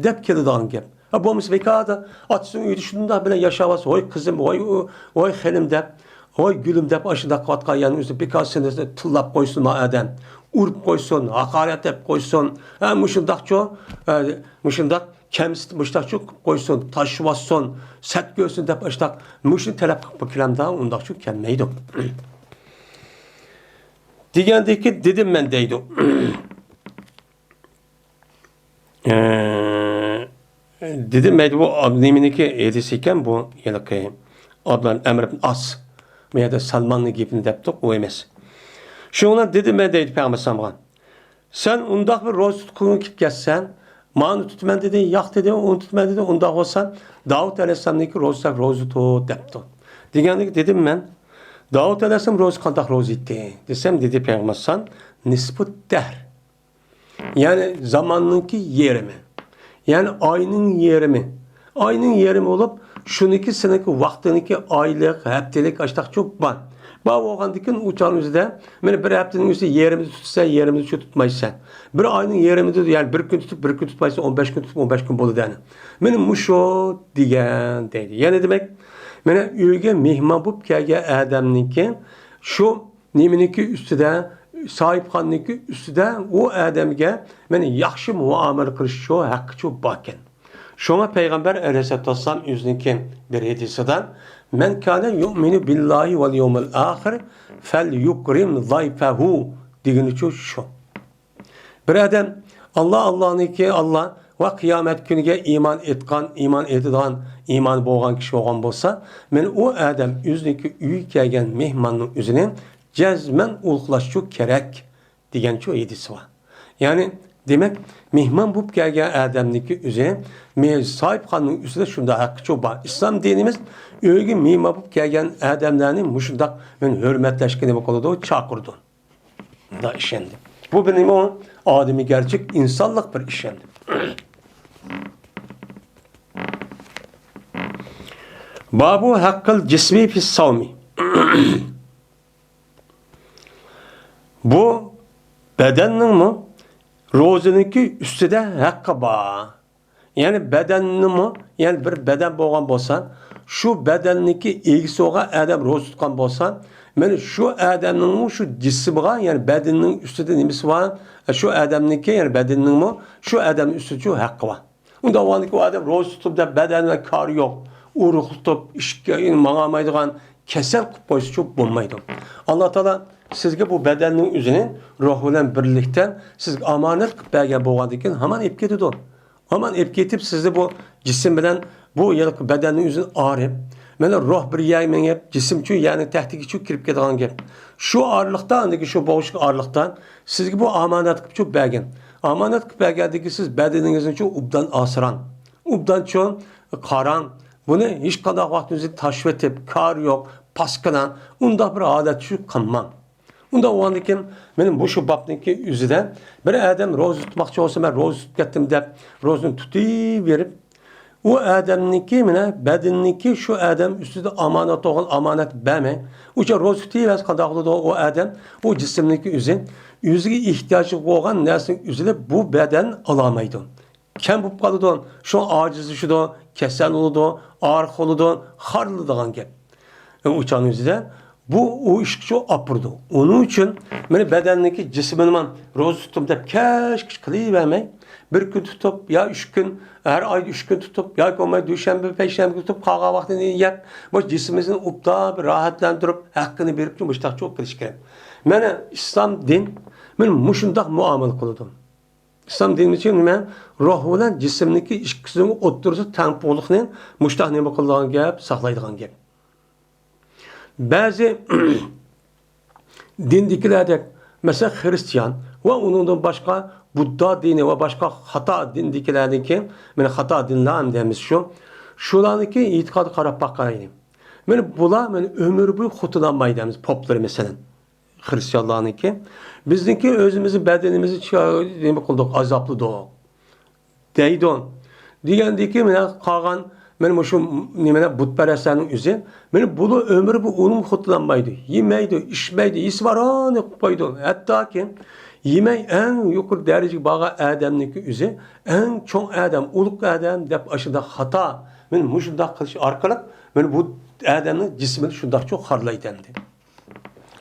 دەپ كېلىدىغان گەپ. ھە، بولمىسا بىكاردا ئاتىسىنىڭ ئۆيىدە شۇنداق بىلەن ياشاۋاتسا، ۋاي قىزىم، ۋاي ئۇ، ۋاي خېنىم دەپ، ۋاي گۈلۈم دەپ ئاشۇنداق قىلىۋاتقان يەرنىڭ ئۆزىدە بىكار سېنى تىللاپ قويسۇن ما ئادەم، ئۇرۇپ قويسۇن، ھاقارەت دەپ قويسۇن، ھە، مۇشۇنداقچۇ، ھە، مۇشۇنداق كەمسىتىپ مۇشۇنداقچۇ قىلىپ قويسۇن، تاشلىۋاتسۇن، سەت كۆرسۇن دەپ ئاشۇنداق مۇشۇنى تەلەپ قىلىپ كېلەمدا، ئۇنداقچۇ كەلمەيدۇ. دېگەندىكى دېدىم مەن دەيدۇ. ئە، دېدىم مەيدە بۇ ئاب-، نېمىنىڭكى ھەدىسى ئىكەن بۇ ھېلىقى ئابدۇللا ئەمر ئىبن ئاس. بۇ يەردە سالماننىڭ گېپىنى دەپتۇق، ئۇ ئەمەس. شۇنىڭ بىلەن دېدىم مەن دەيدۇ پەيغەمبەر ئەلەيھىسسالامغا، سەن ئۇنداق بىر روزا تۇتقۇڭ كېلىپ كەتسە، مانى تۇتىمەن دېدى، ياق دېدى، ئۇنى تۇتىمەن دېدى، ئۇنداق بولسا داۋۇت ئەلەيھىسسالامنىڭكى روزىسىدەك روزا تۇت دەپتۇ. دېگەندىكى دېدىم مەن، داۋۇت ئەلەيھىسسالام روزا قانداق روزا ئىدى دېسەم، دېدى پەيغەمبەر ئەلەيھىسسالام، نىسفۇت دەھر. يەنى زاماننىڭكى يېرىمى. يەنى ئاينىڭ يېرىمى. ئاينىڭ يېرىمى بولۇپ، شۇنىڭكى سېنىڭكى ۋاقتىنىڭكى ئايلىق، ھەپتىلىك ئاشتاقچۇ بار. بار بولغاندىكىن ئۇ چاغنىڭ ئۆزىدە، مانا بىر ھەپتىنىڭ ئۆزى يېرىمىدا تۇتسا، يېرىمىدا شۇ تۇتمايسەن. بىر ئاينىڭ يېرىمىدا، يەنى بىر كۈن تۇتۇپ، بىر كۈن تۇتمايسەن، ئون بەش كۈن تۇتۇپ، ئون بەش كۈن بولىدۇ يەنى. مانا مۇشۇ دېگەن دەيدۇ. يەنى دېمەك، مانا ئۆيگە مېھمان بولۇپ كەلگەن ئادەمنىڭكى شۇ نېمىنىڭكى ئۈستىدە، ساھىبخانىنىڭكى ئۈستىدە ئۇ ئادەمگە مانا ياخشى مۇئامىلە قىلىش شۇ ھەققىچۇ باركەن. شۇڭا پەيغەمبەر ئەلەيھىسسالاتۇ ۋەسسالام ئۆزىنىڭكى بىر ھەدىسىدە، مەن كانە يۇئمىنۇ بىللاھى ۋەل يەۋمىل ئاخىر فەل يۇكرىم زايفەھۇ دېگىنىچۇ شۇ. بىر ئادەم ئاللا، ئاللانىڭكى، ئاللا ۋە قىيامەت كۈنىگە ئىمان ئېيتقان، ئىمان ئېيتىدىغان، ئىمانى بولغان كىشى بولغان بولسا، مانا ئۇ ئادەم ئۆزىنىڭكى ئۆيىگە كەلگەن مېھماننىڭ ئۆزىنى جەزمەن ئۇلۇغلاشچۇ كېرەك دېگەنچۇ ھەدىسى بار. يەنى دېمەك، مېھمان بولۇپ كەلگەن ئادەمنىڭكى ئۆزى مې-، ساھىبخانىنىڭ ئۈستىدە شۇنداق ھەققىچۇ بار. ئىسلام دىنىمىز ئۆيگە مېھمان بولۇپ كەلگەن ئادەملەرنى مۇشۇنداق مانا ھۆرمەتلەشكە نېمە قىلىدۇ؟ چاقىرىدۇ. دا ئىشەندى. بۇ بىر نېمە ئۇ؟ ئادىمىيگەرچىلىك، ئىنسانلىق بىر ئىشەندى. بابۇ ھەققىل جىسمى فىس ساۋمى. بۇ بەدەننىڭمۇ روزىنىڭكى ئۈستىدە ھەققى بار. يەنى بەدەننىمۇ، يەنى بىر بەدەن بولغان بولسا، شۇ بەدەننىڭكى ئىگىسى بولغان ئادەم روزا تۇتقان بولسا، مانا شۇ ئادەمنىڭمۇ شۇ جىسمىغا، يەنى بەدىنىنىڭ ئۈستىدە نېمىسى بار؟ شۇ ئادەمنىڭكى، يەنى بەدىنىنىڭمۇ شۇ ئادەمنىڭ ئۈستىدە شۇ ھەققى بار. ئۇنداق بولغاندىكىن ئۇ ئادەم روزا تۇتۇپ دەپ بەدەنگە كارى يوق، ئۇرۇقلىتىپ، ئىشقا ماڭالمايدىغان كېسەل قىلىپ قويسىچۇ بولمايدۇ. ئاللا تائالا سىزگە بۇ بەدەننىڭ ئۆزىنى روھ بىلەن بىرلىكتە سىزگە ئامانەت قىلىپ بەرگەن بولغاندىكىن ھامان ئېلىپ كېتىدۇ. ھامان ئېلىپ كېتىپ، سىزنى بۇ جىسىم بىلەن بۇ ھېلىقى بەدەننىڭ ئۆزىنى ئايرىپ، مانا روھ بىر يەرگە مېڭىپ، جىسىمچۇ يەرنىڭ تەكتىگىچۇ كىرىپ كېتىدىغان گەپ. شۇ ئارىلىقتا، ئاندىن كېيىن شۇ بوغۇشلۇق ئارىلىقتا سىزگە بۇ ئامانەت قىلىپچۇ بەرگەن. ئامانەت قىلىپ بەرگەندىن كېيىن سىز بەدىنىڭىزنىچۇ ئوبدان ئاسراڭ. ئوبدانچۇ قاراڭ. بۇنى ھېچقانداق ۋاقىتنى ئۆزىدىن تاشلىۋېتىپ، كارى يوق، پاسكىنا، ئۇنداق بىر ھالەتتە شۇ قىلماڭ. ئۇنداق بولغاندىكىن، مانا مۇشۇ بابنىڭكى ئۆزىدە بىر ئادەم روزا تۇتماقچى بولسا، مەن روزا تۇتۇپ كەتتىم دەپ، روزىنى تۇتۇۋېرىپ، ئۇ ئادەمنىڭكى، مانا بەدىنىنىڭكى شۇ ئادەم ئۈستىدە ئامانەت بولغان ئامانەت بەرمەي، ئۇچە روزا تۇتۇۋەرسە قانداق بولىدۇ؟ ئۇ ئادەم، ئۇ جىسىمنىڭكى ئۆزى، ئۆزىگە ئېھتىياجى بولغان نەرسىنى ئۆزىلا بۇ بەدەن ئالالمايدۇ. كەم بولۇپ قالىدۇ، شۇڭا ئاجىزلىشىدۇ، كېسەل بولىدۇ، ئاغرىق بولىدۇ، خارلىدىغان گەپ. ئۇ چاغنىڭ ئۆزىدە بۇ ئۇ ئىشقىچۇ ئاپىرىدۇ. ئۇنىڭ ئۈچۈن مانا بەدەننىڭكى جىسمىنى مەن روزا تۇتتۇم دەپ كەچ-كەچ قىلىۋەرمەي، بىر كۈن تۇتۇپ يا ئۈچ كۈن، ھەر ئايدا ئۈچ كۈن تۇتۇپ ياكى بولماي دۈشەنبە، پەيشەنبە تۇتۇپ قالغان ۋاقتىنى يەپ، بۇ جىسمىمىزنى ئوبدان بىر راھەتلەندۈرۈپ، ھەققىنى بېرىپ مۇشۇنداقچۇ قىلىش كېرەك. مانا ئىسلام دىن مانا مۇشۇنداق مۇئامىلە قىلىدۇ. ئىسلام دىنىچۇ نېمە؟ روھ بىلەن جىسىمنىڭكى ئىككىسىنىڭ ئوتتۇرىسىدا تەڭپۇڭلۇقنى مۇشتاق نېمە قىلىدىغان گەپ، ساقلايدىغان گەپ. بەزى دىندىكىلەردەك، مەسىلەن، خرىستىيان ۋە ئۇنىڭدىن باشقا بۇددا دىنى ۋە باشقا خاتا دىندىكىلەرنىڭكى، مانا خاتا دىنلار ھەم دەيمىز شۇ، شۇلارنىڭكى ئېتىقادىغا قاراپ باقايلى. مانا بۇلار مانا ئۆمۈر بويى خوتۇنالمايدۇ دەيمىز، پوپلىرى مەسىلەن. خرىستىيانلارنىڭكى، بىزنىڭكى ئۆزىمىزنىڭ بەدىنىمىزنى چا-، نېمە قىلدۇق، ئازابلىدۇق دەيدۇ. دېگەندىكى، مانا قالغان، مانا مۇشۇ نېمىلەر، بۇتپەرەسلەرنىڭ ئۆزى، مانا بۇلار ئۆمرى بۇ ئۇنىڭ خوتۇنالمايدۇ. يېمەيدۇ، ئىچمەيدۇ، يېسە ۋارانى قىلىپ قويىدۇ. ھەتتاكى يېمەي ئەڭ يۇقىرى دەرىجىگە بارغان ئادەمنىڭكى ئۆزى، ئەڭ چوڭ ئادەم، ئۇلۇغ ئادەم دەپ ئاشۇنداق خاتا، مانا مۇشۇنداق قىلىش ئارقىلىق، مانا بۇ ئادەمنىڭ جىسمىنى شۇنداقچۇ خارلايدۇ ئەمدى.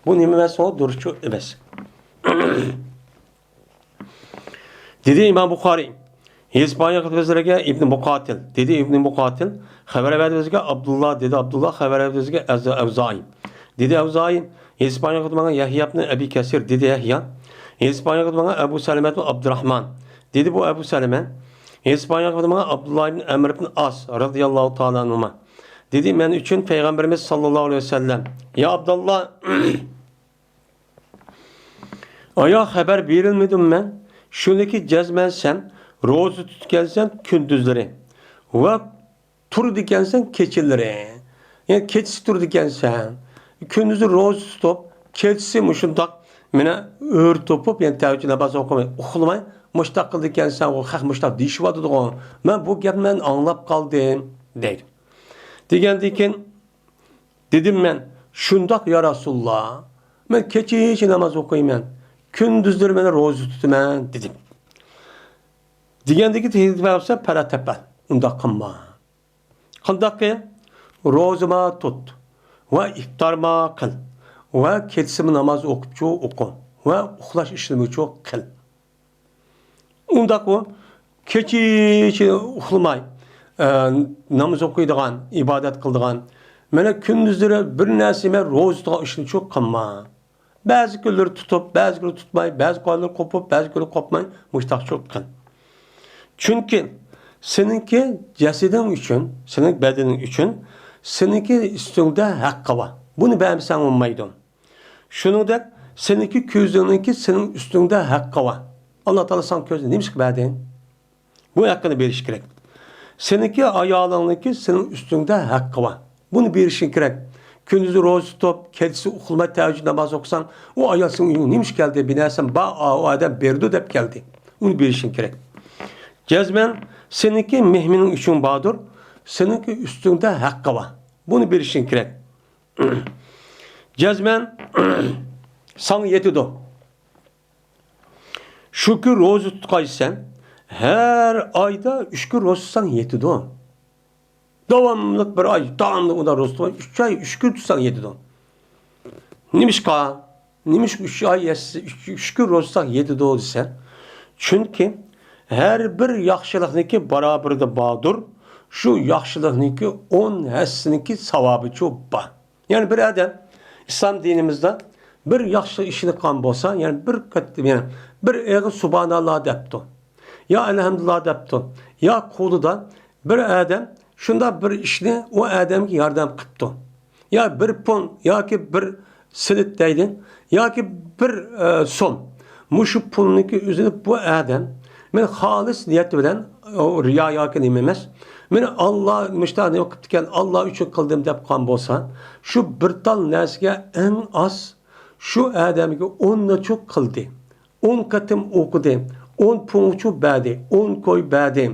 بۇ نېمە ئەمەس، ئۇ دۇرۇسچۇ ئەمەس. دېدى ئىمام بۇخارىي، ھېسىپ ئاياغ بىزلەرگە ئىبن مۇقاتىل. دېدى ئىبن مۇقاتىل، خەۋەر بەردى بىزگە ئابدۇللا. دېدى ئابدۇللا، خەۋەر بەردى بىزگە ئەز-، ئەۋزائىي. دېدى ئەۋزائىي، ھېسىپ ئاياغ ماڭا يەھيا ئىبن ئەبى كەسىر. دېدى يەھيا، ھېسىپ ئاياغ ماڭا ئەبۇ سەلەمەت ئىبن ئابدۇراھمان. دېدى بۇ ئەبۇ سەلەمە، ھېسىپ ئاياغ ماڭا ئابدۇللا ئىبن ئەمر ئىبن ئاس رەزىياللاھۇ تائالا ئەنھۇما. دېدى، مەن ئۈچۈن پەيغەمبىرىمىز ساللاللاھۇ ئەلەيھى ۋەسەللەم، يا ئابداللا، ئايا خەۋەر بېرىلمىدىممەن؟ شۇنىكى جەزمەن سەن روزا تۇتكەنسەن كۈندۈزلىرى ۋە تۇرىدىكەنسەن كېچىلىرى. يەنى كېچىسى تۇرىدىكەنسەن. كۈندۈزى روزا تۇتۇپ، كېچىسى مۇشۇنداق مانا ئۆرە توپۇپ، يەنى تەھەججۇد ناماز ئوقۇماي، ئۇخلىماي، مۇشتاق قىلىدىكەنسەن، ئۇ خەق مۇشتاق دېيىشىۋاتىدىغۇ. مەن بۇ گەپنى مەن ئاڭلاپ قالدىم، دەيدۇ. دېگەندىن كېيىن، دېدىم مەن، شۇنداق يا رەسۇلاللا، مەن كېچىچە ناماز ئوقۇيمەن، كۈندۈزلىرى مەن روزا تۇتىمەن، دېدىم. دېگەندىكى تېگىدە بولسا پەلا تەپەل، ئۇنداق قىلما. قانداق قىل؟ روزىما تۇت ۋە ئىپتارما قىل ۋە كېچىسىمۇ ناماز ئوقۇپچۇ ئوقۇ ۋە ئۇخلاش ئىشلىمىچۇ قىل. ئۇنداق ئۇ كېچىچە ئۇخلىماي، ئە، ناماز ئوقۇيدىغان، ئىبادەت قىلىدىغان، مانا كۈندۈزلىرى بىر نەرسە يېمەي روزا تۇتىدىغان ئىشنىچۇ قىلما. بەزى كۈنلىرى تۇتۇپ، بەزى كۈنلىرى تۇتماي، بەزى كۈنلىرى قوپۇپ، بەزى كۈنلىرى قوپماي، مۇشتاقچۇ قىل. چۈنكى سېنىڭكى جەسىتىڭ ئۈچۈن، سېنىڭ بەدىنىڭ ئۈچۈن، سېنىڭكى ئۈستۈڭدە ھەققى بار. بۇنى بەرمىسەڭ بولمايدۇ. شۇنىڭدەك سېنىڭكى كۆزۈڭنىڭكى سېنىڭ ئۈستۈڭدە ھەققى بار. ئاللا تائالا ساڭا كۆزنى نېمىشقا بەردى؟ بۇ ھەققىنى بېرىش كېرەك. سېنىڭكى ئايالىڭنىڭكى سېنىڭ ئۈستۈڭدە ھەققى بار. بۇنى بېرىشىڭ كېرەك. كۈندۈزى روزا تۇتۇپ، كېچىسى ئۇخلىماي تەھەججۇد ناماز ئوقۇساڭ، ئۇ ئايال سېنىڭ ئۆيۈڭگە نېمە ئىش كەلدى؟ بىر نەرسەم بار، ئا، ئۇ ئادەم بېرىدۇ دەپ كەلدى. ئۇنى بېرىشىڭ كېرەك. جەزمەن سېنىڭكى مېھمىنىڭ ئۈچۈن باردۇر، سېنىڭكى ئۈستۈڭدە ھەققى بار. بۇنى بېرىشىڭ كېرەك. جەزمەن ساڭا يېتىدۇ. شۇ كۈن روزا تۇتقايسەن، ھەر ئايدا ئۈچ كۈن روزا تۇتساڭ يېتىدۇ. داۋاملىق بىر ئاي، داۋاملىق ئۇنداق روزا تۇتقان، ئۈچ ئاي، ئۈچ كۈن تۇتساڭ يېتىدۇ. نېمىشقا؟ نېمىشقا ئۈچ ئاي يەتسە، ئۈچ، ئۈچ كۈن روزا تۇتساق يېتىدۇ دېسە، چۈنكى ھەر بىر ياخشىلىقنىڭكى بارابىرىدا باردۇر، شۇ ياخشىلىقنىڭكى ئون ھەسسىنىڭكى ساۋابىچۇ بار. يەنى بىر ئادەم ئىسلام دىنىمىزدا بىر ياخشى ئىشنى قىلغان بولسا، يەنى بىر قېتىم، يەنى بىر ئېغىز سۇبھاناللا دەپتۇ، يا ئەلھەمدۇلىللا دەپتۇ، يا قولىدا بىر ئادەم شۇنداق بىر ئىشنى ئۇ ئادەمگە ياردەم قىپتۇ، يا بىر پۇل ياكى بىر سېلىت دەيلى، ياكى بىر، ئە، سوم. مۇشۇ پۇلنىڭكى ئۆزىنى بۇ ئادەم، مەن خالىس نىيەت بىلەن، ئۇ رىيا ياكى نېمە ئەمەس، مەن ئاللا مۇشۇنداق نېمە قىپتىكەن، ئاللا ئۈچۈن قىلدىم دەپ قىلغان بولسا، شۇ بىر تال نەرسىگە ئەڭ ئاز شۇ ئادەمگە ئون نەچچە قىلدى، ئون قېتىم ئوقۇدى، ئون پۇڭچۇ بەردى، ئون كوي بەردى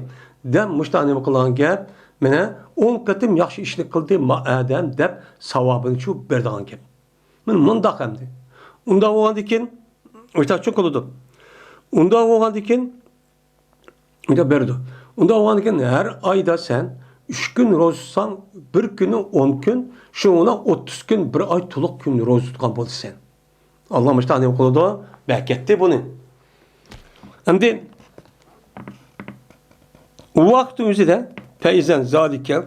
دەپ مۇشۇنداق نېمە قىلغان گەپ، مانا، ئون قېتىم ياخشى ئىشنى قىلدى ما ئادەم دەپ ساۋابىنىچۇ بېرىدىغان گەپ. مانا مۇنداق ئەمدى. ئۇنداق بولغاندىكىن، مۇشۇنداقچۇ قىلىدۇ. ئۇنداق بولغاندىكىن، ئۇنداق بېرىدۇ. ئۇنداق بولغاندىكىن، ھەر ئايدا سەن ئۈچ كۈن روزا تۇتساڭ، بىر كۈنى ئون كۈن، شۇنىڭ بىلەن ئوتتۇز كۈن، بىر ئاي تولۇق كۈن روزا تۇتقان بولىسەن. ئاللا مۇشۇنداق نېمە قىلىدۇ؟ بەرىكەتتە بۇنى. ئەمدى ئۇ ۋاقىتنىڭ ئۆزىدە، فەيزەن زالىكە،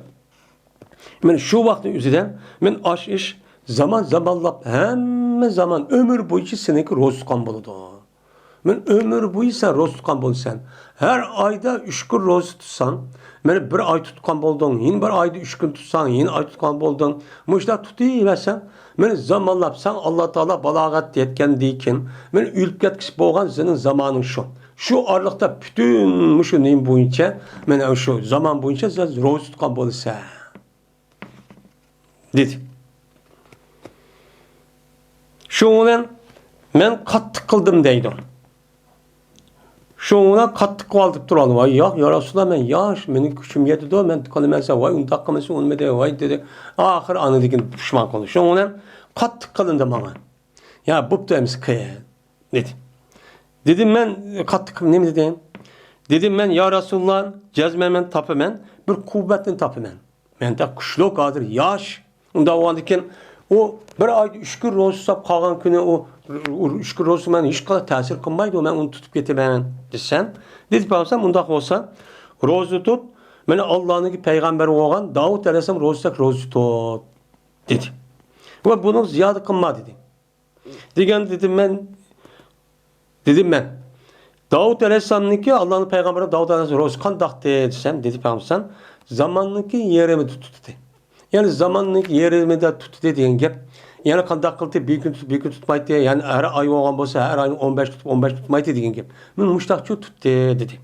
مەن شۇ ۋاقىتنىڭ ئۆزىدە، مەن ئاش ئىش زامان زامانلاپ، ھەممە زامان ئۆمۈر بويىچە سېنىڭكى روزا تۇتقان بولىدۇ. مەن ئۆمۈر بويى سەن روزا تۇتقان بولىسەن. ھەر ئايدا ئۈچ كۈن روزا تۇتساڭ، مەن بىر ئاي تۇتقان بولدۇڭ، يەنە بىر ئايدا ئۈچ كۈن تۇتساڭ، يەنە ئاي تۇتقان بولدۇڭ. مۇشۇنداق تۇتۇۋەرسەڭ، مەن زامانلاپ سەن ئاللا تائالا بالاغەت يەتكەندىن كېيىن، مەن ئۆلۈپ كەتكۈسى بولغان سېنىڭ زامانىڭ شۇ. شۇ ئارىلىقتا پۈتۈن مۇشۇ نېمە بويىچە، مەن شۇ زامان بويىچە سەن روزا تۇتقان بولىسەن. دېدى. شۇنىڭ بىلەن مەن قاتتىق قىلدىم دەيدۇ. شۇنىڭ بىلەن قاتتىق قىلىۋالدى دەپ تۇرالىدۇ. ۋاي ياق، يا رەسۇلاللا، مەن ياش، مېنىڭ كۈچۈم يەتىدۇ، مەن قىلىمەن دېسە، ۋاي ئۇنداق قىلمىسا ئۇنىمىدى، ۋاي دېدى. ئاخىرى ئاندىن كېيىن پۇشمان قىلدى. شۇنىڭ بىلەن قاتتىق قىلىندى ماڭا. يا بوپتۇ ئەمىسە قىل دېدى. دېدىم مەن، قاتتىق قىلىپ نېمە دېدىم؟ دېدىم مەن، يا رەسۇلاللا، جەزمەن مەن تاپىمەن، بىر قۇۋۋەتنى تاپىمەن. مەن تېخى كۈچلۈك، ھازىر ياش. ئۇنداق بولغاندىكىن، ئۇ بىر ئايدا ئۈچ كۈن روزا تۇتۇپ، قالغان كۈنى ئۇ، ئۇ ئۈچ كۈن روزا مەن ھېچقانداق تەسىر قىلمايدۇ، مەن ئۇنى تۇتۇپ كېتىمەن دېسەم، دېدى پەيغەمبەر، ئۇنداق بولسا، روزا تۇت، مانا ئاللانىڭكى پەيغەمبىرى بولغان داۋۇت ئەلەيھىسسالام روزىدەك روزا تۇت دېدى. ۋە بۇنى زىيادە قىلما دېدى. دېگەن دېدىم مەن، دېدىم مەن. داۋۇت ئەلەيھىسسالامنىڭكى، ئاللانىڭ پەيغەمبىرى داۋۇت ئەلەيھىسسالام روزا قانداقتى دېسەم، دېدى پەيغەمبەر، زاماننىڭكى يېرىمىدا تۇتتى. يەنى زاماننىڭكى يېرىمىدا تۇتتى دېگەن گەپ. يەنى قانداق قىلدى، بىر كۈن تۇتۇپ، بىر كۈن تۇتمايتتى. يەنى ھەر ئاي بولغان بولسا، ھەر ئاينى ئون بەش تۇتۇپ، ئون بەش تۇتمايتتى دېگەن گەپ. مانا مۇشتاقچۇ تۇتتى دېدى.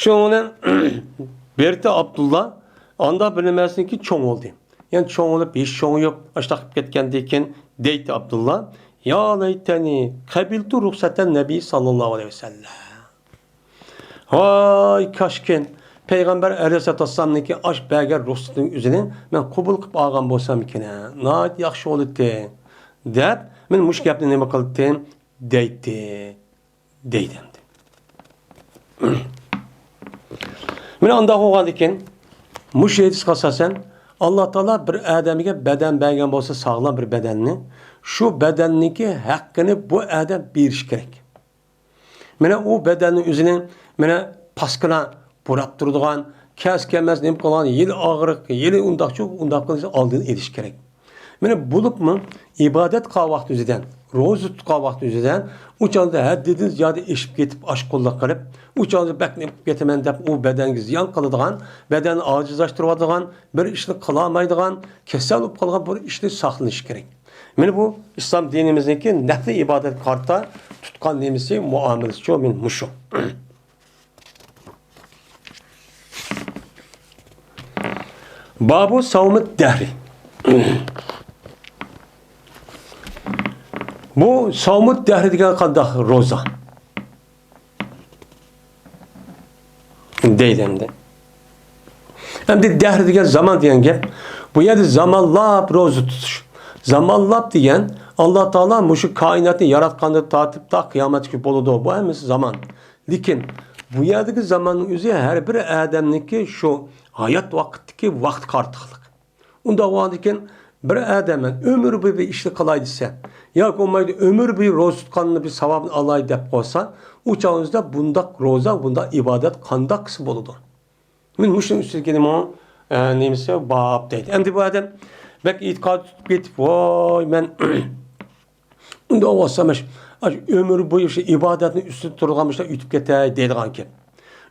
شۇنىڭ بىلەن بېرىتى ئابدۇللا، ئاندا بىلىمەسلىكى چوڭ بولدى. يەنى چوڭ بولۇپ، ھېچ چوڭىيىپ، ئاشتاق قىلىپ كەتكەندىن كېيىن دەيتتى ئابدۇللا، يا لەيتەنى قەبىلتۇ رۇخسەتەن نەبىي ساللاللاھۇ ئەلەيھى ۋەسەللەم. ۋاي كاشكىن، پەيغەمبەر ئەلەيھىسسالاتۇ ۋەسسالامنىڭكى ئاش بەرگەن رۇخسىتىنىڭ ئۆزىنى مەن قوبۇل قىلىپ ئالغان بولسامكىنە، ناھايىتى ياخشى بولاتتى، دەپ، مەن مۇشۇ گەپنى نېمە قىلدىم؟ دەيتتى. دەيدۇ ئەمدى. مانا ئۇنداق بولغاندىكىن، مۇشۇ ھەدىسكە ئاساسەن، ئاللا تائالا بىر ئادەمگە بەدەن بەرگەن بولسا، ساغلام بىر بەدەننى، شۇ بەدەننىڭكى ھەققىنى بۇ ئادەم بېرىشى كېرەك. مانا ئۇ بەدەننىڭ ئۆزىنى، مانا پاسكىنا بۇراپ تۇرىدىغان، كەس كەلمەس نېمە قىلغان، يېلى ئاغرىق، يېلى ئۇنداقچۇ، ئۇنداق قىلسا ئالدىنى ئېلىش كېرەك. مانا بولۇپمۇ ئىبادەت قىلغان ۋاقتى ئۆزىدىن، روزا تۇتقان ۋاقتى ئۆزىدىن، ئۇ چاغدا ھەددىدىن زىيادە ئېشىپ كېتىپ، ئاشقۇنلۇق قىلىپ، ئۇ چاغدا بەك نېمە قىلىپ كېتىمەن دەپ، ئۇ بەدەنگە زىيان قىلىدىغان، بەدەننى ئاجىزلاشتۇرۇۋاتىدىغان، بىر ئىشنى قىلالمايدىغان، كېسەل بولۇپ قالغان بىر ئىشتىن ساقلىنىش كېرەك. مانا بۇ ئىسلام دىنىمىزنىڭكى نەپلى ئىبادەتكە قارىتا تۇتقان نېمىسى، مۇئامىلىسىچۇ مانا مۇشۇ. بابۇ ساۋمۇ دەھرى. بۇ ساۋمۇ دەھرى دېگەن قانداق روزا؟ دەيدۇ ئەمدى. ئەمدى دەھرى دېگەن زامان دېگەن گەپ. بۇ يەردە زامانلاپ روزا تۇتۇش. زامانلاپ دېگەن، ئاللا تائالا مۇشۇ كائىناتنى ياراتقاندىن تارتىپ تا قىيامەتكىچە بولىدۇ. بۇ ھەممىسى زامان. لېكىن بۇ يەردىكى زاماننىڭ ئۆزى ھەر بىر ئادەمنىڭكى شۇ ھايات ۋاقىتتىكى ۋاقتىغا ئارتۇقلۇق. ئۇنداق بولغاندىكىن، بىر ئادەم مەن ئۆمۈر بويى بىر ئىشنى قىلاي دېسە، ياكى بولمايدۇ ئۆمۈر بويى روزا تۇتقاننى بىر ساۋابىنى ئالاي دەپ قالسا، ئۇ چاغىمىزدا بۇنداق روزا، بۇنداق ئىبادەت قانداق قىلسا بولىدۇ؟ مەن مۇشۇنىڭ ئۈستىدىكى نېمە، ئە، نېمىسى باب دەيدۇ. ئەمدى بۇ ئادەم بەك ئېتىقاد تۇتۇپ كېتىپ، ۋاي، مەن ئۇنداق بولسا، ماش-، ئاشۇ ئۆمۈر بويى شۇ ئىبادەتنى ئۈستىدە تۇرىدىغان بولسا ئۆتۈپ كېتەي دەيدىغان گەپ.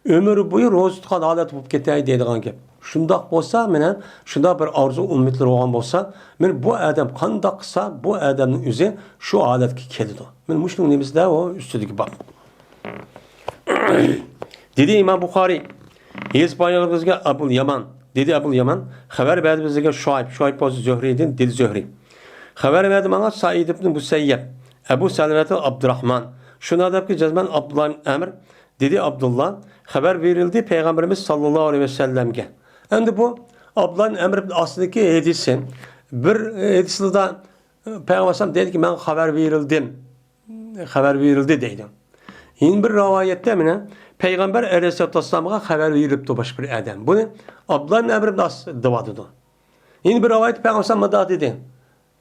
ئۆمۈر بويى روزا تۇتقان ھالەتتە بولۇپ كېتەي دەيدىغان گەپ. شۇنداق بولسا، مېنىڭ شۇنداق بىر ئارزۇ ئۈمىدلىرى بولغان بولسا، مەن بۇ ئادەم قانداق قىلسا، بۇ ئادەمنىڭ ئۆزى شۇ ھالەتكە كېلىدۇ. مەن مۇشۇنىڭ نېمىسىدە ئۇ ئۈستىدىكى باب. دېدى ئىمام بۇخارىي، ھەدىس بايان بىزگە ئەبۇل يامان. دېدى ئەبۇل يامان، خەۋەر بەردى بىزگە شۇئەيب. شۇئەيب بولسا زۆھرىدىن، دېدى زۆھرى. خەۋەر بەردى ماڭا سەئىد ئىبن مۇسەييەب، ئەبۇ سەلەمەتۇل ئابدۇراھمان. شۇنداق دەپكى جەزمەن ئابدۇللا ئىبن ئەمر، دېدى ئابدۇللا، خەۋەر بېرىلدى پەيغەمبىرىمىز ساللاللاھۇ ئەلەيھى ۋەسەللەمگە. ئەمدى بۇ ئابدۇللا ئىبن ئەمر ئىبن ئاسنىڭكى ھەدىسى. بىر ھەدىسىدا پەيغەمبەر ئەلەيھىسسالام دەيدىكى، مەن خەۋەر بېرىلدىم. خەۋەر بېرىلدى دەيدۇ. يەنە بىر رىۋايەتتە مانا پەيغەمبەر ئەلەيھىسسالاتۇ ۋەسسالامغا خەۋەر بېرىپتۇ باشقا بىر ئادەم. بۇنى ئابدۇللا ئىبن ئەمر ئىبن ئاس دەۋاتىدۇ. يەنە بىر رىۋايەتتە پەيغەمبەر مۇنداق دېدى.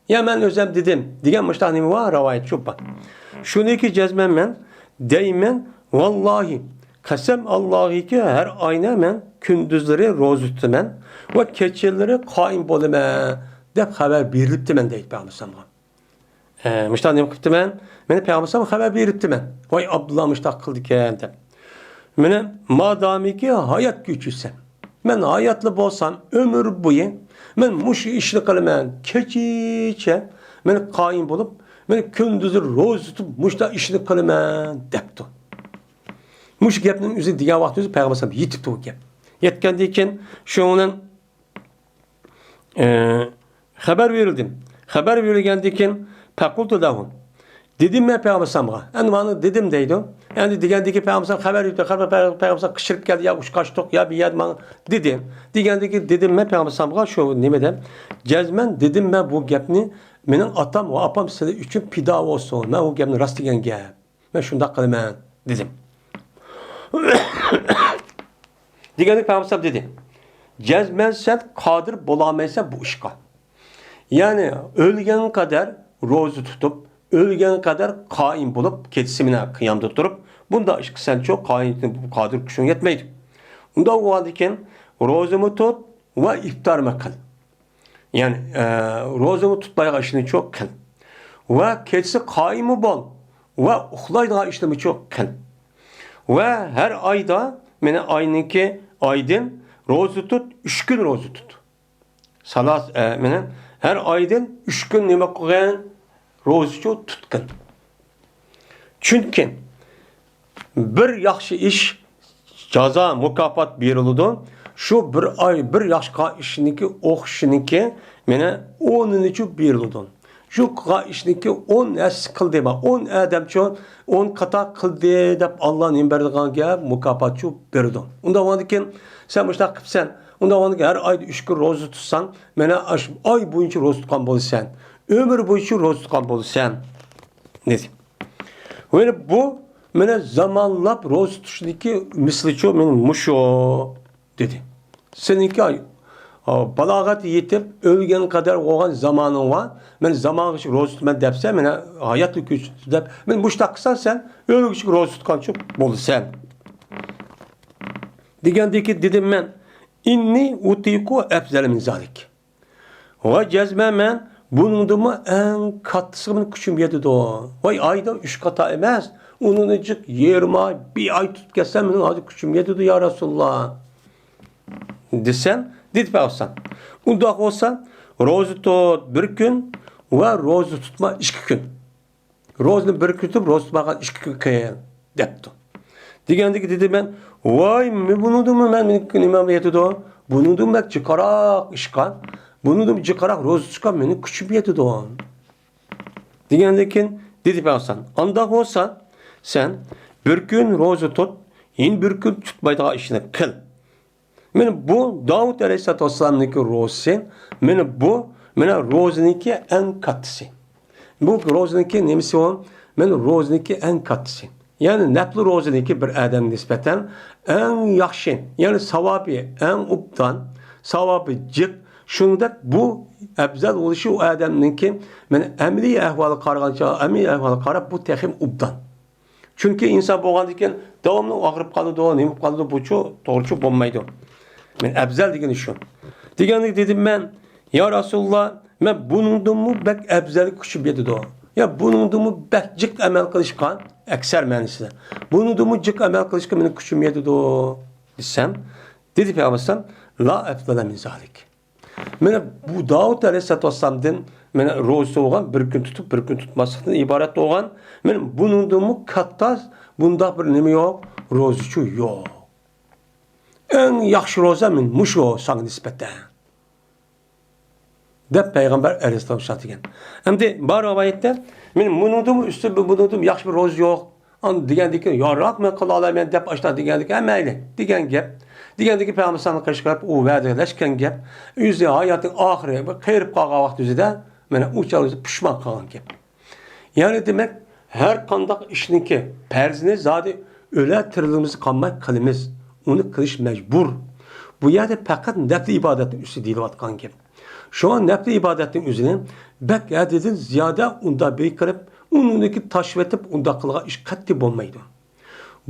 يا مەن ئۆزۈم دېدىم دېگەن مۇشۇنداق نېمە بار، رىۋايەت شۇ بار. شۇنىڭكى جەزمەن مەن دەيمەن، ۋاللاھى، قەسەم ئاللاھىكى، ھەر ئاينى مەن كۈندۈزلىرى روزا تۇتىمەن ۋە كېچىلىرى قائىم بولىمەن دەپ خەۋەر بېرىلىپتىمەن دەيدۇ پەيغەمبەر ئەلەيھىسسالامغا. ھە، مۇشۇنداق نېمە قىپتىمەن؟ مېنى پەيغەمبەر خەۋەر بېرىپتىمەن. ۋاي، ئابدۇللا مۇشۇنداق قىلدىكەن دەپ. مېنى مادامىكى ھايات كۈچىسەن. مەن ھاياتلا بولسام، ئۆمۈر بويى مەن مۇشۇ ئىشنى قىلىمەن. كېچىچە مەن قائىم بولۇپ، مەن كۈندۈزى روزا تۇتۇپ، مۇشۇنداق ئىشنى قىلىمەن دەپتۇ. مۇشۇ گەپنىڭ ئۆزى دېگەن ۋاقىت ئۆزى پەيغەمبەر يېتىپتۇ بۇ گەپ. يەتكەندىن كېيىن شۇنىڭ ئى، خەۋەر بېرىلدىم. خەۋەر بېرىلگەندىن كېيىن، پەقۇلتۇ لەھۇ. دېدىم مەن پەيغەمبەر ئەلەيھىسسالامغا. ئەنۋارنى دېدىم دەيدۇ. ئەمدى دېگەندىن كېيىن پەيغەمبەر ئەلەيھىسسالام خەۋەر يېتىپ، خەۋەر، پەيغەمبەر ئەلەيھىسسالام قىچقىرىپ كەلدى، يا ئۇچقاچتۇق، يا بىر يەردە ماڭا دېدى. دېگەندىن كېيىن دېدىم مەن پەيغەمبەر ئەلەيھىسسالامغا شۇ نېمىدە، جەزمەن دېدىم مەن بۇ گەپنى، مېنىڭ ئاتام ۋە ئاپام سىلەر ئۈچۈن پىدا بولسۇن. مەن ئۇ گەپنى راست دېگەن گەپ. مەن شۇنداق قىلىمەن، دېدىم. دېگەندە پەيغەمبەر دېدى، جەزمەن سەن قادىر بولالمايسەن بۇ ئىشقا. يەنى ئۆلگەن قەدەر روزا تۇتۇپ، ئۆلگەن قەدەر قائىم بولۇپ، كېچىسى مانا قىيامدا تۇرۇپ، بۇنداق ئىش قىلسەنچۇ، قائىم، قادىر كۈچۈڭ يەتمەيدۇ. ئۇنداق بولغاندىكىن روزىمۇ تۇت ۋە ئىپتارمۇ قىل. يەنى، ئە، روزىمۇ تۇتمايدىغان ئىشنى چوق قىل. ۋە كېچىسى قائىممۇ بول. ۋە ئۇخلايدىغان ئىشنىمۇ چوق قىل. ۋە ھەر ئايدا، مانا ئاينىڭكى، ئايدىن روزا تۇت، ئۈچ كۈن روزا تۇت. سالاس، ئە، مانا ھەر ئايدىن ئۈچ كۈن نېمە قىلغىن؟ روزىچۇ تۇتقىن. چۈنكى بىر ياخشى ئىش جازا، مۇكاپات بېرىلىدۇ. شۇ بىر ئاي، بىر ياخشى قىلغان ئىشنىڭكى ئوخشىشىنىڭكى مانا ئونىنىچۇ بېرىلىدۇ. شۇ قىلغان ئىشنىڭكى ئون ھەسسە قىلدى، ئون ئادەمچۇ، ئون قاتا قىلدى دەپ ئاللا نېمە بېرىدىغان گەپ، مۇكاپاتچۇ بېرىدۇ. ئۇنداق بولغاندىكىن سەن مۇشۇنداق قىپسەن، ئۇنداق بولغاندىكىن ھەر ئايدا ئۈچ كۈن روزا تۇتساڭ، مانا ئاشۇ ئاي بويىچە روزا تۇتقان بولىسەن. ئۆمۈر بويىچە روزا تۇتقان بولىسەن، دېدى. يەنى بۇ، مانا زامانلاپ روزا تۇتۇشنىڭكى مىسلىچۇ، مانا مۇشۇ، دېدى. سېنىڭكى، ئاي، بالاغەتكە يېتىپ، ئۆلگەن قەدەر بولغان زامانىڭ بار. مەن زامانغىچە روزا تۇتىمەن دەپسەن، مانا ھاياتلىق كۈچ دەپ، مەن مۇشۇنداق قىلساڭ، سەن ئۆلگۈچە روزا تۇتقانچۇ بولىسەن. دېگەندىكى دېدىم مەن، ئىننى ئۇتىقۇ ئەفزەل مىن زالىك. ۋە جەزمەن مەن بۇنىڭدىنمۇ ئەڭ كاتتىسىغا مېنىڭ كۈچۈم يېتىدۇ. ۋاي، ئايدا ئۈچ قاتا ئەمەس، ئۇنىڭدىن جىق يېرىم ئاي، بىر ئاي تۇتۇپ كەلسەم، مېنىڭ ھازىر كۈچۈم يېتىدۇ، يا رەسۇلاللا، دېسەم، دېدى پەيغەمبەر، ئۇنداق بولسا، روزا تۇت بىر كۈن ۋە روزا تۇتما ئىككى كۈن. روزىنى بىر كۈن تۇتۇپ، روزا تۇتمىغان ئىككى كۈن قىل، دەپتۇ. دېگەندىكى دېدىم مەن، ۋاي، مە-، بۇنىڭدىنمۇ مەن، مېنىڭ نېمەم يېتىدۇ؟ بۇنىڭدىن بەك جىقراق ئىشقا، بۇنىڭدىن جىقراق روزا تۇتۇشقا مېنىڭ كۈچۈم يېتىدۇ. دېگەندىن كېيىن دېدى پەيغەمبەر، ئانداق بولسا، سەن بىر كۈن روزا تۇت، يەنە بىر كۈن تۇتمايدىغان ئىشنى قىل. مانا بۇ داۋۇت ئەلەيھىسسالاتۇ ۋەسسالامنىڭكى روزىسى. مانا بۇ، مانا روزىنىڭكى ئەڭ كاتتىسى. بۇ روزىنىڭكى نېمىسى ئۇ؟ مانا روزىنىڭكى ئەڭ كاتتىسى. يەنى نەپلى روزىنىڭكى بىر ئادەمگە نىسبەتەن ئەڭ ياخشى، يەنى ساۋابى ئەڭ ئوبدان، ساۋابى جىق، شۇنىڭدەك بۇ ئەۋزەل بولۇشى ئۇ ئادەمنىڭكى، مانا، ئەمەلىي ئەھۋالىغا قارىغانچە، ئەمەلىي ئەھۋالغا قاراپ بۇ تېخىمۇ ئوبدان. چۈنكى ئىنسان بولغاندىكىن داۋاملىق ئاغرىپ قالىدۇ، نېمە بولۇپ قالىدۇ، بۇچۇ توغرىچۇ بولمايدۇ. مانا ئەۋزەل دېگىنى شۇ. دېگەندىكىن دېدىم مەن، يا رەسۇلاللا، مەن بۇنىڭدىنمۇ بەك ئەۋزەلگە كۈچۈم يېتىدۇ. يا بۇنىڭدىنمۇ بەك جىق ئەمەل قىلىشقا، ئەكسەر مەنىسىدە، بۇنىڭدىنمۇ جىق ئەمەل قىلىشقا مېنىڭ كۈچۈم يېتىدۇ دېسەم، دېدى پەيغەمبەر ئەلەيھىسسالام، لا ئەفزەلە مىن زالىك. مانا بۇ داۋۇت ئەلەيھىسسالاتۇ ۋەسسالامدىن، مانا روزىسى بولغان، بىر كۈن تۇتۇپ، بىر كۈن تۇتماسلىقتىن ئىبارەت بولغان، مانا بۇنىڭدىنمۇ كاتتا بۇنداق بىر نېمە يوق، روزىچۇ يوق. ئەڭ ياخشى روزا مانا مۇشۇ ساڭا نىسبەتەن، دەپ پەيغەمبەر ئەلەيھىسسالام شۇنداق دېگەن. ئەمدى بار رىۋايەتتە، مانا بۇنىڭدىنمۇ ئۈستۈن، بۇنىڭدىن ياخشى بىر روزا يوق. ئاندىن دېگەندىكىن، يارراق مەن قىلالايمەن دەپ ئاشۇنداق دېگەندىكىن، ھە مەيلى دېگەن گەپ. دېگەندىكىن پەيغەمبەر ئەلەيھىسسالامغا قېشىپ قېلىپ، ئۇ ۋەدىلەشكەن گەپ. ئۆزى ھاياتنىڭ ئاخىرى، بىر قېرىپ قالغان ۋاقتى ئۆزىدە، مانا ئۇ چاغ ئۆزى پۇشمان قىلغان گەپ. يەنى دېمەك، ھەر قانداق ئىشنىڭكى پەرزىنى زادى ئۆلە تىرىلىمىزگە قالماي قىلىمىز. ئۇنى قىلىش مەجبۇر. بۇ يەردە پەقەت نەپلى ئىبادەتنىڭ ئۈستىدە دېيىلىۋاتقان گەپ. شۇڭا نەپلى ئىبادەتنىڭ ئۆزىنى بەك ھەددىدىن زىيادە ئۇنداق بىر قىلىپ، ئۇنىڭدىكى تاشلىۋېتىپ ئۇنداق قىلغان ئىش قەتئىي بولمايدۇ.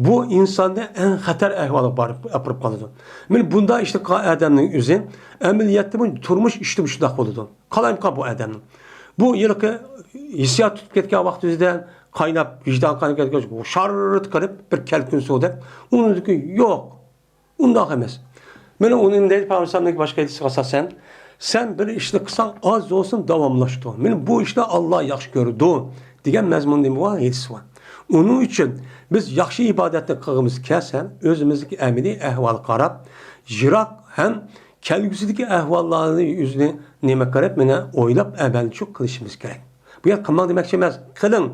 بۇ ئىنساننى ئەڭ خەتەر ئەھۋالغا بارىپ، ئاپىرىپ قالىدۇ. مانا بۇنداق ئىشنى قىلغان ئادەمنىڭ ئۆزى ئەمەلىيەتتە بۇ تۇرمۇش ئىشىدىمۇ شۇنداق بولىدۇ. قالايمىقان بۇ ئادەمنىڭ. بۇ ھېلىقى ھېسسىيات تۇتۇپ كەتكەن ۋاقتىمىزدا قايناپ، ۋىجدان قايناپ كەتكەن شاررىت قىلىپ بىر كەلكۈن سۇدەك ئۇنىڭدىكى يوق. ئۇنداق ئەمەس. مانا ئۇنى نېمە دەيدۇ؟ پەيغەمبەر ئەلەيھىسسالامدىكى باشقا ھەدىسىگە ئاساسەن، سەن بىر ئىشنى قىلساڭ ئاز بولسۇن داۋاملاشتۇر. مانا بۇ ئىشنى ئاللا ياخشى كۆرىدۇ دېگەن مەزمۇندا نېمە بار؟ ھەدىس بار. ئۇنىڭ ئۈچۈن بىز ياخشى ئىبادەتنى قىلغۇمىز كەلسە، ئۆزىمىزدىكى ئەمەلىي ئەھۋالغا قاراپ، يىراق ھەم كەلگۈسىدىكى ئەھۋاللارنى ئۆزىنى نېمە قىلىپ، مانا ئويلاپ ئەمەلچۇ قىلىشىمىز كېرەك. بۇ يەردە قىلماڭ دېمەكچى ئەمەس، قىلىڭ.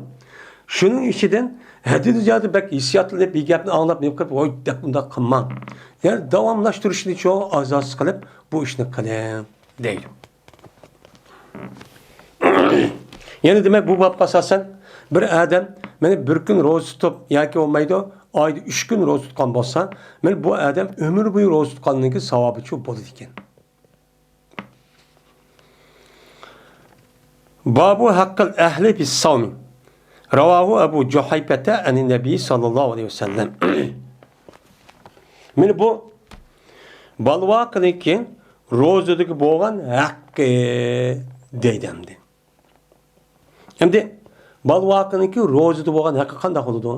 شۇنىڭ ئىچىدىن ھەددىدىن زىيادە بەك ھېسسىياتلىنىپ، بىر گەپنى ئاڭلاپ، نېمە قىلىپ، ۋاي دەپ ئۇنداق قىلماڭ. يەنى داۋاملاشتۇرۇشنىچۇ ئاز-ئاز قىلىپ بۇ ئىشنى قىلىڭ دەيدۇ. يەنى دېمەك، بۇ بابقا ئاساسەن بىر ئادەم مانا بىر كۈن روزا تۇتۇپ ياكى بولمايدۇ، ئايدا ئۈچ كۈن روزا تۇتقان بولسا، مانا بۇ ئادەم ئۆمۈر بويى روزا تۇتقاننىڭكى ساۋابىچۇ بولىدىكەن. بابۇ ھەققىل ئەھلى بىس ساۋمى. راۋاھۇ ئەبۇ جۇھەيپەتە ئەنىن نەبىي ساللاللاھۇ ئەلەيھى ۋەسەللەم. مانا بۇ بالىۋاقىنىڭكى روزىدىكى بولغان ھەققى دەيدۇ ئەمدى. ئەمدى بالىۋاقىنىڭكى روزىدا بولغان ھەققى قانداق بولىدۇ؟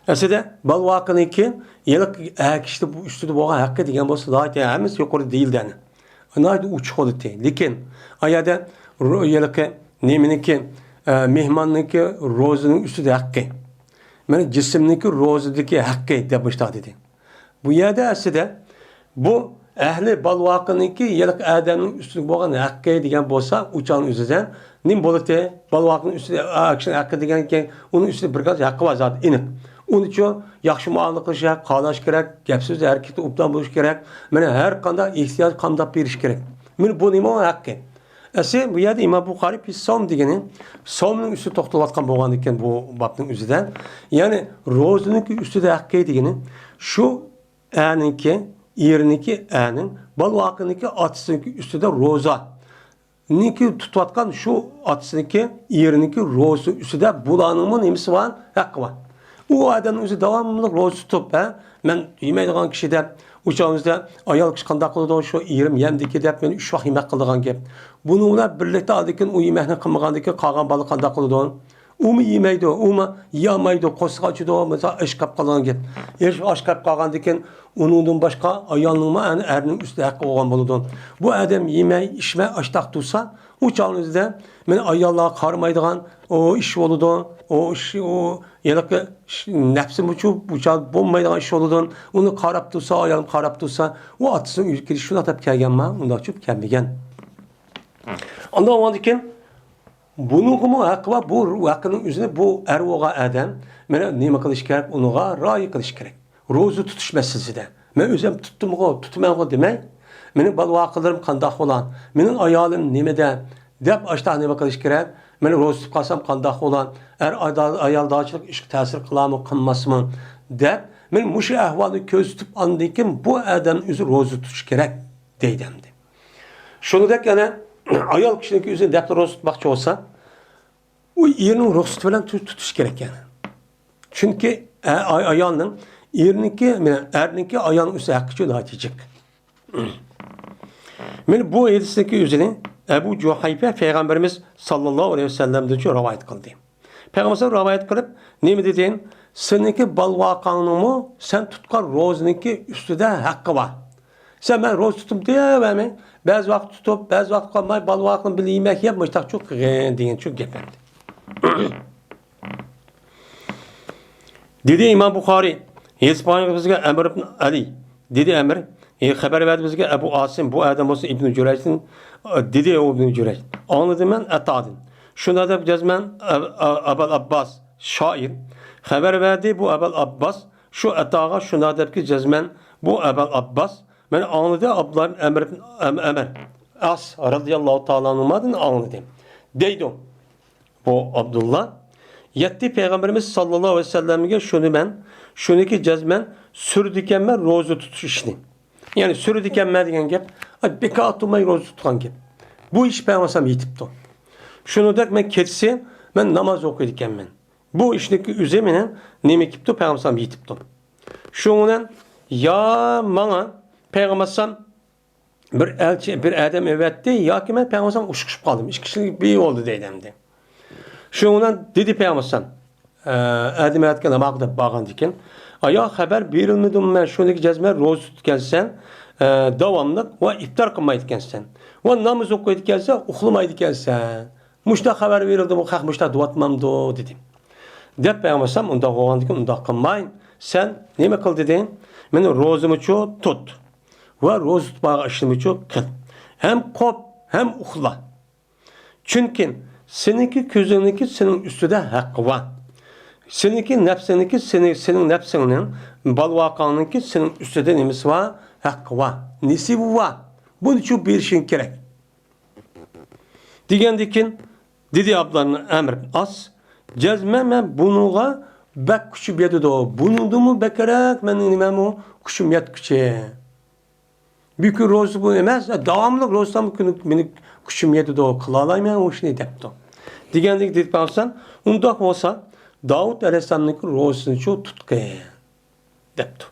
ئەسلىدە بالىۋاقىنىڭكى ھېلىقى ئەر كىشىدە بۇ ئۈستىدە بولغان ھەققى دېگەن بولسا، ناھايىتى ھەممىسى يۇقىرىدا دېيىلدى ئەنە. ناھايىتى ئوچۇق بولاتتى. لېكىن ئا يەردە رو-، ھېلىقى نېمىنىڭكى، ئە، مېھماننىڭكى روزىنىڭ ئۈستىدە ھەققى. مانا جىسىمنىڭكى روزىدىكى ھەققى دەپ مۇشۇنداق دېدى. بۇ يەردە ئەسلىدە بۇ ئەھلى بالىۋاقىنىڭكى ھېلىقى ئادەمنىڭ ئۈستىدە بولغان ھەققى دېگەن بولسا، ئۇ چاغنىڭ ئۆزىدە نېمە بولاتتى؟ بالىۋاقىنىڭ ئۈستىدە، ئا، كىشىنىڭ ھەققى دېگەنكەن، ئۇنىڭ ئۈستىدە بىر قانچە ھەققى بار زادى، ئېنىق. ئۇنىچۇ ياخشى مۇئامىلە قىلىش، قاراش كېرەك، گەپ سۆزى ھەرىكىتى ئوبدان بولۇشى كېرەك. مانا ھەر قانداق ئېھتىياج قامداپ بېرىش كېرەك. مانا بۇ نېمە؟ ھەققى. ئەسلى بۇ يەردە ئىمام بۇخارىي پىس سوم دېگىنى، سومنىڭ ئۈستىدە توختىلىۋاتقان بولغاندىكىن بۇ بابنىڭ ئۆزىدە. يەنى روزىنىڭكى ئۈستىدە ھەققى دېگىنى، شۇ ئەرنىڭكى، ئېرىنىڭكى، ئەرنىڭ، بالىۋاقىنىڭكى، ئاتىسىنىڭكى ئۈستىدە روزا. نىكى تۇتۇۋاتقان شۇ ئاتىسىنىڭكى، ئېرىنىڭكى روزىسى ئۈستىدە بۇلارنىڭمۇ نېمىسى بار؟ ھەققى بار. ئۇ ئادەمنىڭ ئۆزى داۋاملىق روزا تۇتۇپ، ھە، مەن يېمەيدىغان كىشى دەپ، ئۇ چاغىمىزدا ئايال كىشى قانداق قىلىدۇ؟ شۇ ئېرىم يەمدىكى دەپ، مەن ئۈچ ۋاق يېمەك قىلىدىغان گەپ. بۇنىڭ بىلەن بىرلىكتە ئالدىكىن ئۇ يېمەكنى قىلمىغاندىكىن قالغان بالا قانداق قىلىدۇ؟ ئۇمۇ يېمەيدۇ، ئۇمۇ يېيەلمەيدۇ، قورسىقى ئاچىدۇ، مەسىلەن، ئىشقاپ قالغان گەپ. ئىش-، ئىشقاپ قالغاندىكىن ئۇنىڭدىن باشقا ئايالنىڭمۇ ئەنە ئەرنىڭ ئۈستىدە ھەققى بولغان بولىدۇ. بۇ ئادەم يېمەي، ئىچمەي، ئاشتاق تۇرسا، ئۇ چاغنىڭ ئۆزىدە مەن ئاياللارغا قارىمايدىغان ئۇ ئىش بولىدۇ. ئۇ ئىش، ئۇ ھېلىقى ئىش، نەپسىمۇچۇ بۇ چاغ بولمايدىغان ئىش بولىدۇ. ئۇنى قاراپ تۇرسا، ئايالىم قاراپ تۇرسا، ئۇ ئاتىسىنىڭ ئۆيىگە كېلىش شۇنداق دەپ كەلگەنما؟ ئۇنداقچۇ كەلمىگەن. ئاندىن ئۇنىڭدىن كېيىن بۇنىڭغىمۇ ھەققى بار، بۇ ھەققىنىڭ ئۆزىنى بۇ ئەر بولغان ئادەم مانا نېمە قىلىش كېرەك، ئۇنىڭغا رىئايە قىلىش كېرەك. روزا تۇتۇش مەسىلىسىدە. مەن ئۆزۈم تۇتتۇمغۇ، تۇتىمەنغۇ دېمەي، مېنىڭ بالا-ۋاقىلىرىم قانداق بولا، مېنىڭ ئايالىم نېمىدە دەپ ئاشتا نېمە قىلىش كېرەك؟ مەن روزا تۇتۇپ قالسام قانداق بولا؟ ئەر ئايدا-، ئايالدارچىلىق ئىشقا تەسىر قىلارمۇ، قىلماسمۇ؟ دەپ، مەن مۇشۇ ئەھۋالنى كۆزىتىپ، ئاندىن كېيىن بۇ ئادەم ئۆزى روزا تۇتۇش كېرەك. دەيدۇ ئەمدى. شۇنىڭدەك يەنە ئايال كىشىنىڭكى ئۆزى دەپتە روزا تۇتماقچى بولسا، ئۇ ئېرىنىڭ رۇخسىتى بىلەن تۇ-، تۇتۇش كېرەك يەنە. چۈنكى، ئە، ئاي-، ئايالنىڭ ئېرىنىڭكى، مانا، ئەرنىڭكى ئايالنىڭ ئۈستىدە ھەققى ئۈچۈن ناھايىتى جىق. مانا بۇ ھەدىستىكى ئۆزىنى ئەبۇ جۇھەيپە پەيغەمبىرىمىز ساللاللاھۇ ئەلەيھى ۋەسەللەمدىن رىۋايەت قىلدى. پەيغەمبەر رىۋايەت قىلىپ، نېمە دېدى؟ سېنىڭكى بالىۋاقاڭنىڭمۇ سەن تۇتقان روزىنىڭكى ئۈستىدە ھەققى بار. سەن، مەن روزا تۇتۇم دېيەۋەرمەي، بەزى ۋاقىت تۇتۇپ، بەزى ۋاقىت قىلماي، بالىۋاقنىڭ بىللە يېمەك يەپ، مۇشتاقچۇ قىلغىن دېگەنچۇ گەپ ئەمدى. دېدى ئىمام بۇخارىي، ھېدىس بىزگە ئەمر ئىبن ئەلى، دېدى ئەمر، ئى، خەۋەر بەردى بىزگە ئەبۇ ئاسىم، بۇ ئادەم بولسا ئىبن جۈرەيجدىن، ئى، دېدى ئۇ ئىبن جۈرەيج. ئاڭلىدىم مەن ئەتادىن. شۇنداق دەپ جەزمەن ئەب-، ئە-، ئەبەل ئابباس، شائىر، خەۋەر بەردى بۇ ئەبەل ئابباس، شۇ ئەتاغا شۇنداق دەپكى جەزمەن بۇ ئەبەل ئابباس، مەن ئاڭلىدى ئابدۇللا ئىبن ئەمر ئىبن ئەم-، ئەمر ئاس رەزىياللاھۇ تائالا ئەنھۇمادىن ئاڭلىدىم، دەيدۇ. بۇ ئابدۇللا يەتتە پەيغەمبىرىمىز ساللاللاھۇ ئەلەيھى ۋەسەللەمگە شۇنى مەن، شۇنىكى جەزمەن سۈرىدىكەنمەن روزا تۇتۇش ئىشنى. يەنى سۈرىدىكەنمەن دېگەن گەپ، ئاي، بىكار تۇرماي روزا تۇتقان گەپ. بۇ ئىش پەيغەمبەر ئەلەيھىسسالام يېتىپتۇ. شۇنىڭدەك مەن كېچىسى مەن ناماز ئوقۇيدىكەنمەن. بۇ ئىشنىڭكى ئۆزى مېنىڭ نېمە كېلىپتۇ، پەيغەمبەر ئەلەيھىسسالام يېتىپتۇ. شۇنىڭ بىلەن يا ماڭا پەيغەمبەر ئەلەيھىسسالام بىر ئەلچى، بىر ئادەم ئەۋەتتى ياكى مەن پەيغەمبەر ئەلەيھىسسالام ئۇچرىشىپ قالدىم. ئىككىسىنىڭ بىرى بولدى دەيدۇ ئەمدى. شۇنىڭ بىلەن دېدى پەيغەمبەر ئەلەيھىسسالام، ئە، ئادەم ئەۋەتكەن ناماققا دەپ بارغاندىكىن، ئايا خەۋەر بېرىلمىدىمۇ مەن شۇنىڭدىكى جەزمەن روزا تۇتىدىكەنسەن، ئە، داۋاملىق ۋە ئىپتار قىلمايدىكەنسەن ۋە ناماز ئوقۇيدىكەنسەن، ئۇخلىمايدىكەنسەن. مۇشۇنداق خەۋەر بېرىلدىمۇ، خەق مۇشۇنداق دەۋاتمامدۇ دېدى. دەپ پەيغەمبەر ئەلەيھىسسالام ئۇنداق بولغاندىكىن ئۇنداق قىلماي، سەن نېمە قىل دېدى؟ مېنى روزىمىچۇ تۇت ۋە روزا تۇتمايدىغان ئىشنىمۇچۇ قىل. ھەم قوپ، ھەم ئۇخلا. چۈنكى سېنىڭكى كۆزۈڭنىڭكى سېنىڭ ئۈستىدە ھەققى بار. سېنىڭكى نەپسىڭنىڭكى سېنى-، سېنىڭ نەپسىڭنىڭ، بالىۋاقاڭنىڭكى سېنىڭ ئۈستىدە نېمىسى بار؟ ھەققى بار. نېسىۋى بار. بۇنىچۇ بېرىشىڭ كېرەك. دېگەندىكىن، دېدى ئابدۇللا ئەمر ئاس، جەزمەن مەن بۇنىڭغا بەك كۈچۈم يەتىدۇ. بۇنىڭدىنمۇ بەكرەك مېنىڭ نېمەمۇ كۈچۈم يەتكۈچى. بۈگۈنكى روزا بۇ ئەمەس، داۋاملىق روزا تۇتسام كۈنى مېنىڭ كۈچۈم يەتىدۇ، قىلالايمەن ئۇ ئىشنى دەپتۇ. دېگەندىكىن دېدى پەيغەمبەر، ئۇنداق بولسا داۋۇت ئەلەيھىسسالامنىڭكى روزىسىنىچۇ تۇتقىن. دەپتۇ.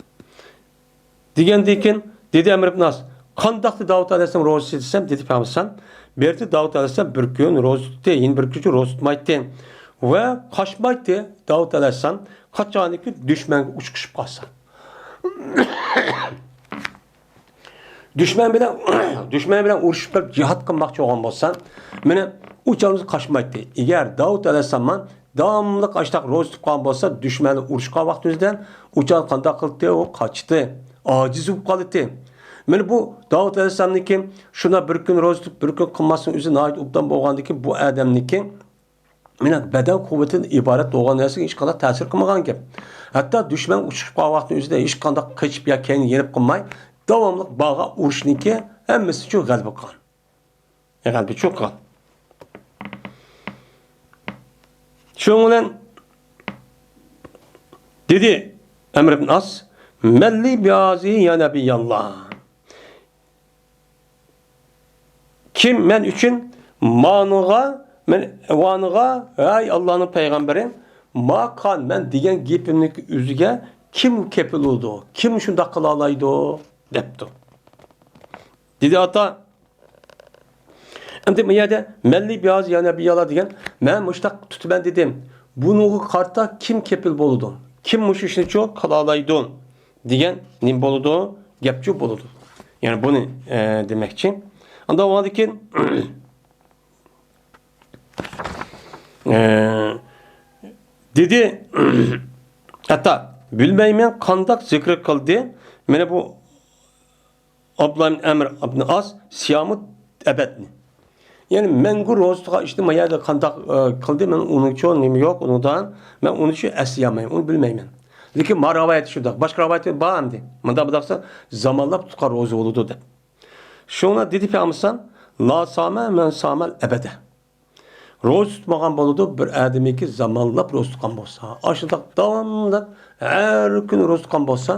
دېگەندىن كېيىن دېدى ئەمر ئىبن ئاس، قانداقتى داۋۇت ئەلەيھىسسالام روزىسى دېسەم، دېدى پەيغەمبەر ئەلەيھىسسالام، بېرىتى داۋۇت ئەلەيھىسسالام بىر كۈن روزا تۇتتى، يەنە بىر كۈن روزا تۇتمايتتى ۋە قاچمايتتى داۋۇت ئەلەيھىسسالام، قاچانكى دۈشمەنگە ئۇچرىشىپ قالسا. دۈشمەن بىلەن، دۈشمەن بىلەن ئۇرۇشۇپ كېلىپ جىھاد قىلماقچى بولغان بولسا، مېنى ئۇ چاغدا قاچمايتتى. ئەگەر داۋۇت ئەلەيھىسسالام داۋاملىق ئاشتاق روزا تۇتقان بولسا، دۈشمەن بىلەن ئۇرۇشقان ۋاقتى ئۆزىدىن ئۇ چاغدا قانداق قىلاتتى؟ ئۇ قاچتى، ئاجىز بولۇپ قالاتتى. مانا بۇ داۋۇت ئەلەيھىسسالامنىڭكى شۇنداق بىر كۈن روزا تۇتۇپ، بىر كۈن قىلماسلىقنىڭ ئۆزى ناھايىتى ئوبدان بولغاندىكىن، بۇ ئادەمنىڭكى مانا بەدەن قۇۋۋىتىدىن ئىبارەت بولغان نەرسىگە ھېچقانداق تەسىر قىلمىغان گەپ. ھەتتا دۈشمەن ئۇچرىشىپ قالغان ۋاقتىنىڭ ئۆزىدە ھېچقانداق قېچىپ يا كەينىگە يېنىپ قالماي، داۋاملىق بارغان ئۇرۇشنىڭكى ھەممىسىچۇ غەلىبە قىلغان. غەلىبىچۇ قىلغان. شۇنىڭ بىلەن دېدى ئەمر ئىبن ئاس، مەللى بىھازى يا نەبىياللا. كىم مەن ئۈچۈن مانىغا، مەن ۋانىغا، ھەي ئاللانىڭ پەيغەمبىرى، ما قان مەن دېگەن گېپىمنىڭ ئۆزىگە كىم كېپىل بولىدۇ؟ كىم شۇنداق قىلالايدۇ؟ دەپتۇ. دېدى ئاتا، ئەمدى بۇ يەردە مەللى بىھازى يا نەبىياللا دېگەن، مەن مۇشتاق تۇتىمەن دېدىم. بۇنىڭغا قارىتا كىم كېپىل بولىدۇ؟ كىم مۇشۇ ئىشنىچۇ قىلالايدۇ؟ دېگەن نېمە بولىدۇ؟ گەپچۇ بولىدۇ. يەنى بۇنى، ئە، دېمەكچى. ئاندىن ئۇنىڭدىن كېيىن، ئە، دېدى، ئاتا، بىلمەيمەن قانداق زىكىر قىلدى. مانا بۇ ئابدۇللا ئىبن ئەمر ئىبن ئاس سىيامۇ ئەبەدنى. يەنى مەڭگۈ روزا تۇتقان ئىشنى ما يەردە قانداق، ئە، قىلدى، مەن ئۇنىڭچۇ نېمە يوق، ئۇنىڭدا مەن ئۇنىچۇ ئەسلىيەلمەيمەن، ئۇنى بىلمەيمەن. لېكىن ما رىۋايەت شۇنداق، باشقا رىۋايەت بار ئەمدى. مۇنداق بولسا زامانلاپ تۇتقان روزا بولىدۇ دەپ. شۇڭا دېدى پەيغەمبەر، لا سامە مەن سامەل ئەبەدە. روزا تۇتمىغان بولىدۇ، بىر ئادەمكى زامانلاپ روزا تۇتقان بولسا. ئاشۇنداق داۋاملىق ھەر كۈنى روزا تۇتقان بولسا،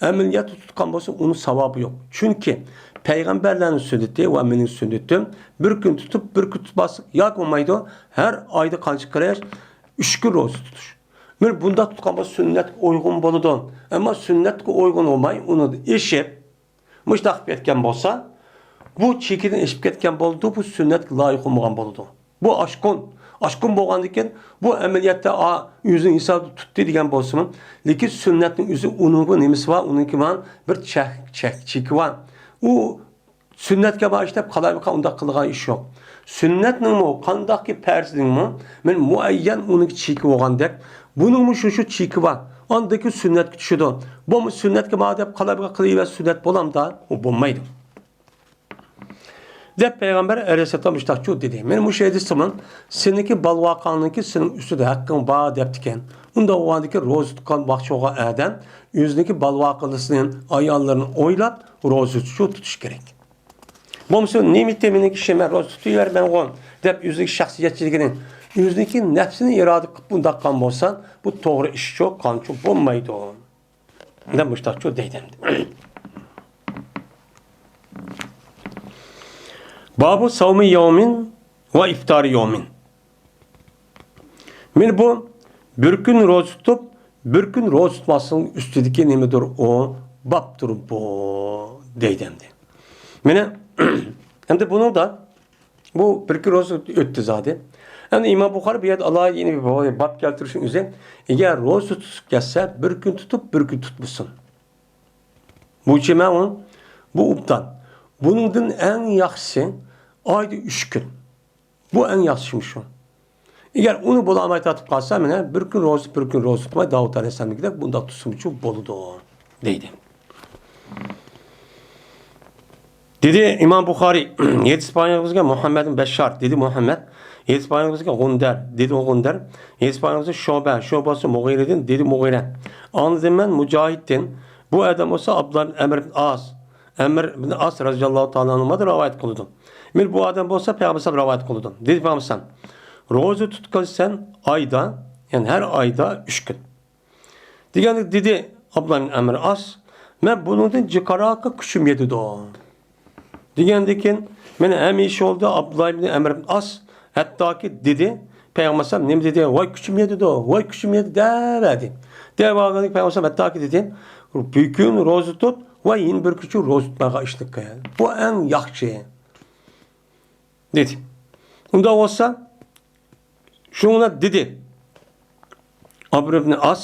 ئەمەلىيەتتە تۇتقان بولسا، ئۇنىڭ ساۋابى يوق. چۈنكى پەيغەمبەرلەرنىڭ سۈننىتى ۋە مېنىڭ سۈننىتىم بىر كۈن تۇتۇپ، بىر كۈن تۇتماسلىق ياكى بولمايدۇ، ھەر ئايدا قانچە قىلىش؟ ئۈچ كۈن روزا تۇتۇش. مانا بۇنداق تۇتقان بولسا سۈننەتكە ئۇيغۇن بولىدۇ. ئەمما سۈننەتكە ئۇيغۇن بولماي، ئۇنىڭدىن ئېشىپ، مۇشۇنداق قىلىپ كەتكەن بولسا، بۇ چېكىدىن ئېشىپ كەتكەن بولىدۇ، بۇ سۈننەتكە لايىق بولمىغان بولىدۇ. بۇ ئاشقۇن. ئاشقۇن بولغاندىن كېيىن، بۇ ئەمەلىيەتتە، ئا، ئۆزىنىڭ ھېسابىدا تۇتتى دېگەن بولسىمۇ، لېكىن سۈننەتنىڭ ئۆزى ئۇنىڭغا نېمىسى بار؟ ئۇنىڭكى بار بىر چەك، چەك، چېكى بار. ئۇ سۈننەتكە بار ئىش دەپ قالايمىقان ئۇنداق قىلىدىغان ئىش يوق. سۈننەتنىڭمۇ، قانداقكى پەرزنىڭمۇ، مانا مۇئەييەن ئۇنىڭكى چېكى بولغاندەك، بۇنىڭمۇ شۇ، شۇ چېكى بار. ئاندىن كېيىن سۈننەتكە چۈشىدۇ. بۇمۇ سۈننەتكە بار دەپ قالايمىقان قىلىۋەرسە سۈننەت بولامدا؟ ئۇ بولمايدۇ. دەپ پەيغەمبەر ئەلەيھىسسالام مۇشۇنداق جۇ دېدى. مانا مۇشۇ ھەدىستىمۇ سېنىڭكى بالىۋاقاڭنىڭكى سېنىڭ ئۈستىدە ھەققىڭ بار دەپتىكەن. ئۇنداق بولغاندىكىن روزا تۇتقان ۋاقتى بولغان ئادەم ئۆزىنىڭكى بالىۋاقىسىنى، ئاياللىرىنى ئويلاپ روزا تۇتۇشۇ، تۇتۇش كېرەك. بولمىسا نېمىتى مېنىڭكى ئىشىم، مەن روزا تۇتۇۋېرىمەنغۇ دەپ ئۆزىنىڭكى شەخسىيەتچىلىكىنى، ئۆزىنىڭكى نەپسىنى ئىرادە قىلىپ بۇنداق قىلغان بولسا، بۇ توغرا ئىشچۇ، قانچۇ بولمايدۇ. دەپ مۇشتاقچۇ دەيدۇ ئەمدى. بابۇ ساۋمى يومىن ۋە ئىفتارى يومىن. مانا بۇ بىر كۈن روزا تۇتۇپ، بىر كۈن روزا تۇتماسلىقنىڭ ئۈستىدىكى نېمىدۇر ئۇ؟ بابتۇر بۇ، دەيدۇ ئەمدى. مانا، ئەمدى بۇنىڭدا بۇ بىر كۈن روزا ئۆتتى زادى. ئەمدى ئىمام بۇخارى بۇ يەردە ئالاھىدە يەنە بىر باب كەلتۈرۈشنىڭ ئۆزى، ئەگەر روزا تۇتۇپ كەتسە، بىر كۈن تۇتۇپ، بىر كۈن تۇتمىسۇن. بۇ چېمە ئۇ، بۇ ئوبدان. بۇنىڭدىن ئەڭ ياخشىسى ئايدا ئۈچ كۈن. بۇ ئەڭ ياخشىسى مۇشۇ. ئەگەر ئۇنى بولالماي تارتىپ قالسا، مانا بىر كۈن روزا، بىر كۈن روزا تۇتماي، داۋۇت ئەلەيھىسسالامدىكىدەك بۇنداق تۇتسىمۇچۇ بولىدۇ، دەيدۇ. دېدى ئىمام بۇخارىي، ھەدىس بايانىغا بىزگە مۇھەممەد بىن بەششار، دېدى مۇھەممەد. ھەدىس بايانىغا بىزگە غۇندەر، دېدى غۇندەر. ھەدىس بايانىغا بىزگە شۇبە، شۇبە بولسا مۇغىرىدىن، دېدى مۇغىرە. ئاڭلىدىم مەن مۇجاھىدتىن. بۇ ئادەم بولسا ئابدۇللا بىن ئەمر بىن ئاس، ئەمر بىن ئاس رەزىياللاھۇ تائالا ئەنھۇدىن رىۋايەت قىلىدۇ. مانا بۇ ئادەم بولسا پەيغەمبەر رىۋايەت قىلىدۇ. دېدى پەيغەمبەر، روزا تۇتقانسەن ئايدا، يەنى ھەر ئايدا ئۈچ كۈن. دېگەندە دېدى ئابدۇللا ئىبن ئەمر ئاس، مەن بۇنىڭدىن جىقراققا كۈچۈم يېتىدۇ. دېگەندىن كېيىن مانا ھەمىشە يولدا ئابدۇللا ئىبن ئەمر ئاس ھەتتاكى دېدى، پەيغەمبەر ئەلەيھىسسالام نېمە دېدى؟ ۋاي كۈچۈم يېتىدۇ، ۋاي كۈچۈم يېتىدۇ دەۋەردى. دەۋالغاندىن كېيىن پەيغەمبەر ئەلەيھىسسالام ھەتتاكى دېدى، بىر كۈن روزا تۇت ۋە يەنە بىر كۈن روزا تۇتمايدىغان ئىشنى قىل. بۇ ئەڭ ياخشى. دېدى. ئۇنداق بولسا، شۇڭا دېدى ئەمر ئىبن ئاس،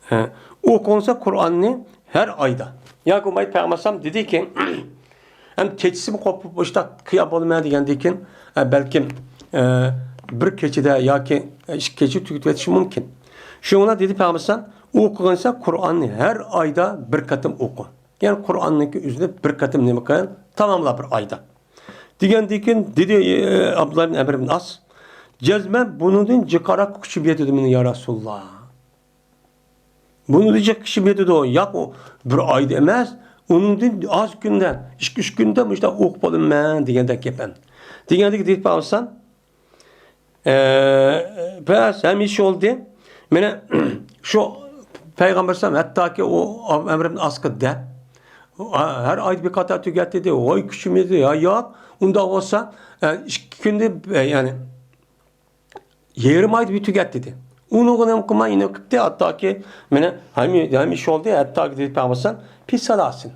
ھە، ئوقۇڭسا قۇرئاننى ھەر ئايدا. ياكى بولمايدۇ پەيغەمبەر ئەلەيھىسسالام دېدىكى، ھەم كېچىسىمۇ قوپۇپ مۇشۇنداق قىيام بولىمەن دېگەندىن كېيىن، ھە، بەلكىم، ھە، بىر كېچىدە ياكى ئىككى كېچە تۈگىتىۋېتىشى مۇمكىن. شۇڭا دېدى پەيغەمبەر ئەلەيھىسسالام، ئوقۇغىنىسا قۇرئاننى ھەر ئايدا بىر قېتىم ئوقۇ. يەنى قۇرئاننىڭكى ئۆزىنى بىر قېتىم نېمە قىل، تاماملا بىر ئايدا. دېگەندىن كېيىن دېدى، ئابدۇللا ئىبن ئەمر ئىبن ئاس، جەزمەن بۇنىڭدىن جىقراققا كۈچۈم يېتىدۇ مېنىڭ يا رەسۇلاللا. بۇنىڭدىن جىق كۈچۈم يېتىدۇ. ياق، ئۇ بىر ئايدا ئەمەس، ئۇنىڭدىن ئاز كۈندە، ئىككى، ئۈچ كۈندە مۇشۇنداق ئوقۇپ بولىمەن دېگەندەك گەپ ئەمدى. دېگەندىكى دېيىپ قالسام، ئە، بەس، ھەمىشە بولدى. مانا شۇ پەيغەمبەر ئەلەيھىسسالام ھەتتاكى ئۇ ئەمر ئىبن ئاسقا دەپ، ھەر ئايدا بىر قاتار تۈگەت دېدى. ۋاي كۈچۈم يېتىدۇ. يا ياق، ئۇنداق بولسا، ئە، ئىككى كۈندە، ئە، يەنى يېرىم ئايدا بىر تۈگەت دېدى. ئۇنىڭغا نېمە قىلماي، يەنە قىپتى، ھەتتاكى مانا ھەمى-، ھەمىشە بولدى، ھەتتاكى دېدى پەيغەمبەر ئەلەيھىسسالام، پىسالاسىن.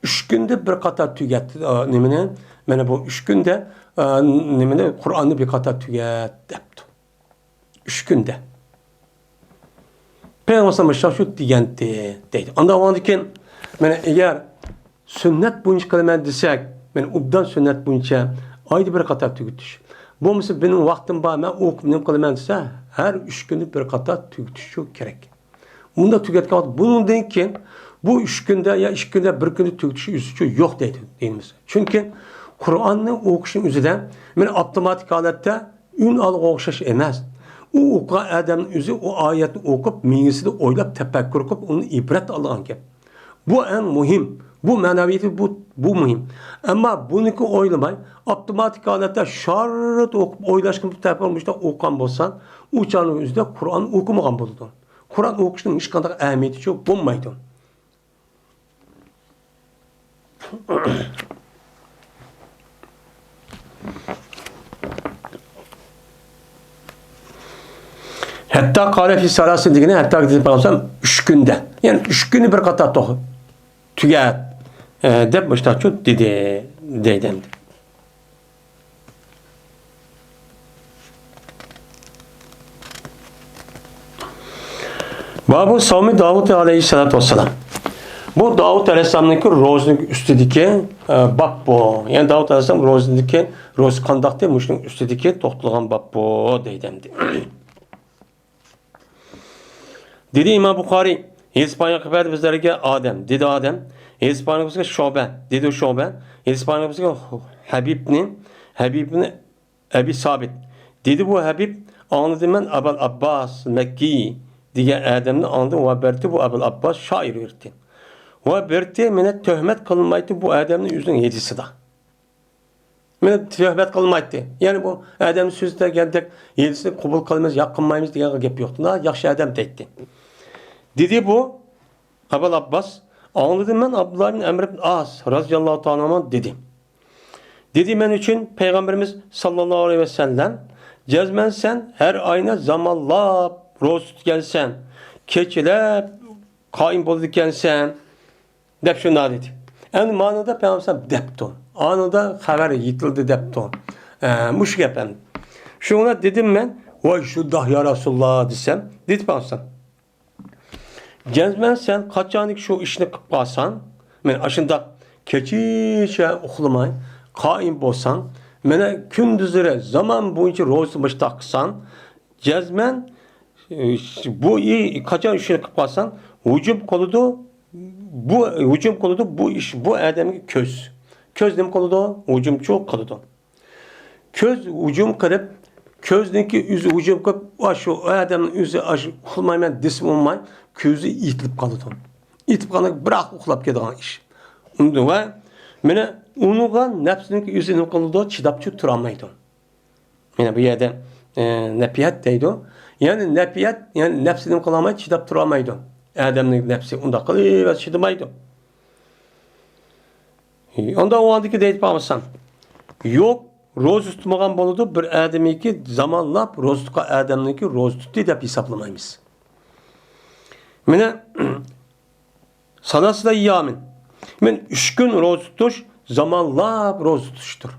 ئۈچ كۈندە بىر قاتار تۈگەت، ئا، نېمىنى، مانا بۇ ئۈچ كۈندە، ئا، نېمىنى، قۇرئاننى بىر قاتار تۈگەت دەپتۇ. ئۈچ كۈندە. پەيغەمبەر ئەلەيھىسسالام شۇ دېگەنتى دەيدۇ. ئانداق بولغاندىن كېيىن، مانا ئەگەر سۈننەت بويىچە قىلىمەن دېسەك، مانا ئوبدان سۈننەت بويىچە ئايدا بىر قاتار تۈگىتىش. بولمىسا، مېنىڭ ۋاقتىم بار، مەن ئوقۇپ نېمە قىلىمەن دېسە، ھەر ئۈچ كۈندە بىر قاتار تۈگىتىشى كېرەك. مۇنداق تۈگەتكەن ۋاقىت، بۇنىڭدىن كېيىن بۇ ئۈچ كۈندە يا ئىككى كۈندە، بىر كۈندە تۈگىتىش ئۈزۈشى يوق دەيدۇ دىنىمىز. چۈنكى قۇرئاننى ئوقۇشنىڭ ئۆزىدە مانا ئاپتوماتىك ھالەتتە ئۈن ئالغا ئوخشاش ئەمەس. ئۇ ئوقۇغان ئادەمنىڭ ئۆزى ئۇ ئايەتنى ئوقۇپ، مېڭىسىدە ئويلاپ، تەپەككۇر قىلىپ، ئۇنى ئىبرەت ئالغان گەپ. بۇ ئەڭ مۇھىم. بۇ مەنەۋىيىتى بۇ، بۇ مۇھىم. ئەمما بۇنىڭكى ئويلىماي، ئاپتوماتىك ھالەتتە شاررىت ئوقۇپ، ئويلاشقا تەپەككۇر مۇشۇنداق ئوقۇغان بولسا، ئۇ چاغنىڭ ئۆزىدە قۇرئان ئوقۇمىغان بولىدۇ. قۇرئان ئوقۇشنىڭ ھېچقانداق ئەھمىيىتى بولمايدۇ. ھەتتا قالە فى سالاسىن دېگىنى ھەتتا دېدى پەيغەمبەر ئۈچ كۈندە. يەنى ئۈچ كۈننى بىر قاتار توخ-، تۈگەت، ئە، دەپ مۇشتاقچۇ دېدى، دەيدۇ ئەمدى. بابۇ ساۋمى داۋۇد ئەلەيھىسسالاتۇ ۋەسسالام. بۇ داۋۇد ئەلەيھىسسالامنىڭكى روزىنىڭ ئۈستىدىكى، ئە، باب بۇ. يەنى داۋۇد ئەلەيھىسسالام روزىدىكى، روزا قانداقتى، مۇشۇنىڭ ئۈستىدىكى توختالغان باب بۇ، دەيدۇ ئەمدى. دېدى ئىمام بۇخارىي، ھېلىقى پايغەمبەر بىزلەرگە ئادەم، دېدى ئادەم، ھېلىقى پايغەمبەر بىزگە شۇبە، دېدى شۇبە، ھېلىقى پايغەمبەر بىزگە ھەبىبنى، ھەبىبنى ئەبى سابىت، دېدى بۇ ھەبىب، ئاڭلىدىم مەن ئەبەل ئابباس مەككى دېگەن ئادەمنى ئاڭلىدىم ۋە بەرتى بۇ ئەبەل ئابباس شائىر بېرتى. ۋە بەرتى مېنى تۆھمەت قىلمايتتى بۇ ئادەمنى ئۆزىنىڭ ھېلىسىدا. مېنى تۆھمەت قىلمايتتى. يەنى بۇ ئادەم سۆز دېگەندەك ھېلىسىنى قوبۇل قىلىمىز، ياق قىلمايمىز دېگەن گەپ يوقتۇ. ياخشى ئادەم دەيتتى. دېدى بۇ ئەبۇل ئابباس، ئاڭلىدىم مەن ئابدۇللا ئىبن ئەمر ئىبن ئاس رازىياللاھۇ تائالا ئەنھۇ دېدى. دېدى مەن ئۈچۈن پەيغەمبىرىمىز ساللاللاھۇ ئەلەيھى ۋەسەللەم، جەزمەن سەن ھەر ئاينى زامانلاپ روزا تۇتىدىكەنسەن، كېچىلەپ قائىم بولىدىكەنسەن. دەپ شۇنداق دېدى. ئەمدى مانىدا پەيغەمبەر دەپتۇ. ئانىدا خەۋەر يېتىلدى دەپتۇ. ئە، مۇشۇ گەپ ئەمدى. شۇڭا دېدىم مەن، ۋاي شۇنداق يا رەسۇلاللا دېسەم، دېدى پەيغەمبەر. جەزمەن سەن قاچانكى شۇ ئىشنى قىلىپ قالساڭ، مەن ئاشۇنداق كېچىچە ئۇخلىماي قائىم بولساڭ، مانا كۈندۈزلىرى زامان بويىچە روزا مۇشتاق قىلساڭ، جەزمەن، ئى، بۇ ئى-، قاچان ئىشنى قىلىپ قالساڭ، ھۇجۇم قىلىدۇ، بۇ ھۇجۇم قىلىدۇ، بۇ ئىش، بۇ ئادەمگە كۆز. كۆز نېمە قىلىدۇ؟ ھۇجۇمچۇ قىلىدۇ. كۆز ھۇجۇم قىلىپ، كۆزنىڭكى ئۆزى ھۇجۇم قىلىپ، ئاشۇ ئادەمنىڭ ئۆزى ئاشۇ ئۇخلىمايمەن دېسىمۇ بولماي، كۆزى ئېتىلىپ قالىدۇ. ئېتىپ قالغان بىراق ئۇخلاپ كېتىدىغان ئىش. ئۇندىن ۋە مانا ئۇنىڭغا نەپسىنىڭكى ئۆزى نېمە قىلىدۇ؟ چىداپچۇ تۇرالمايدۇ. يەنە بۇ يەردە، ئە، نەپىيەت دەيدۇ. يەنى نەپىيەت، يەنى نەپسى نېمە قىلالمايدۇ، چىداپ تۇرالمايدۇ. ئادەمنىڭ نەپسى ئۇنداق قىلىۋەرسە چىدىمايدۇ. ئاندا ئۇ ئاندىكى دەيدۇ پەيغەمبەر. يوق، روزا تۇتمىغان بولىدۇ، بىر ئادەمنىڭكى زامانلاپ روزا تۇتقان ئادەمنىڭكى روزا تۇتتى دەپ ھېسابلىمايمىز. مانا، سالاسىتە ئەييامىن. مەن ئۈچ كۈن روزا تۇتۇش، زامانلاپ روزا تۇتۇشتۇر.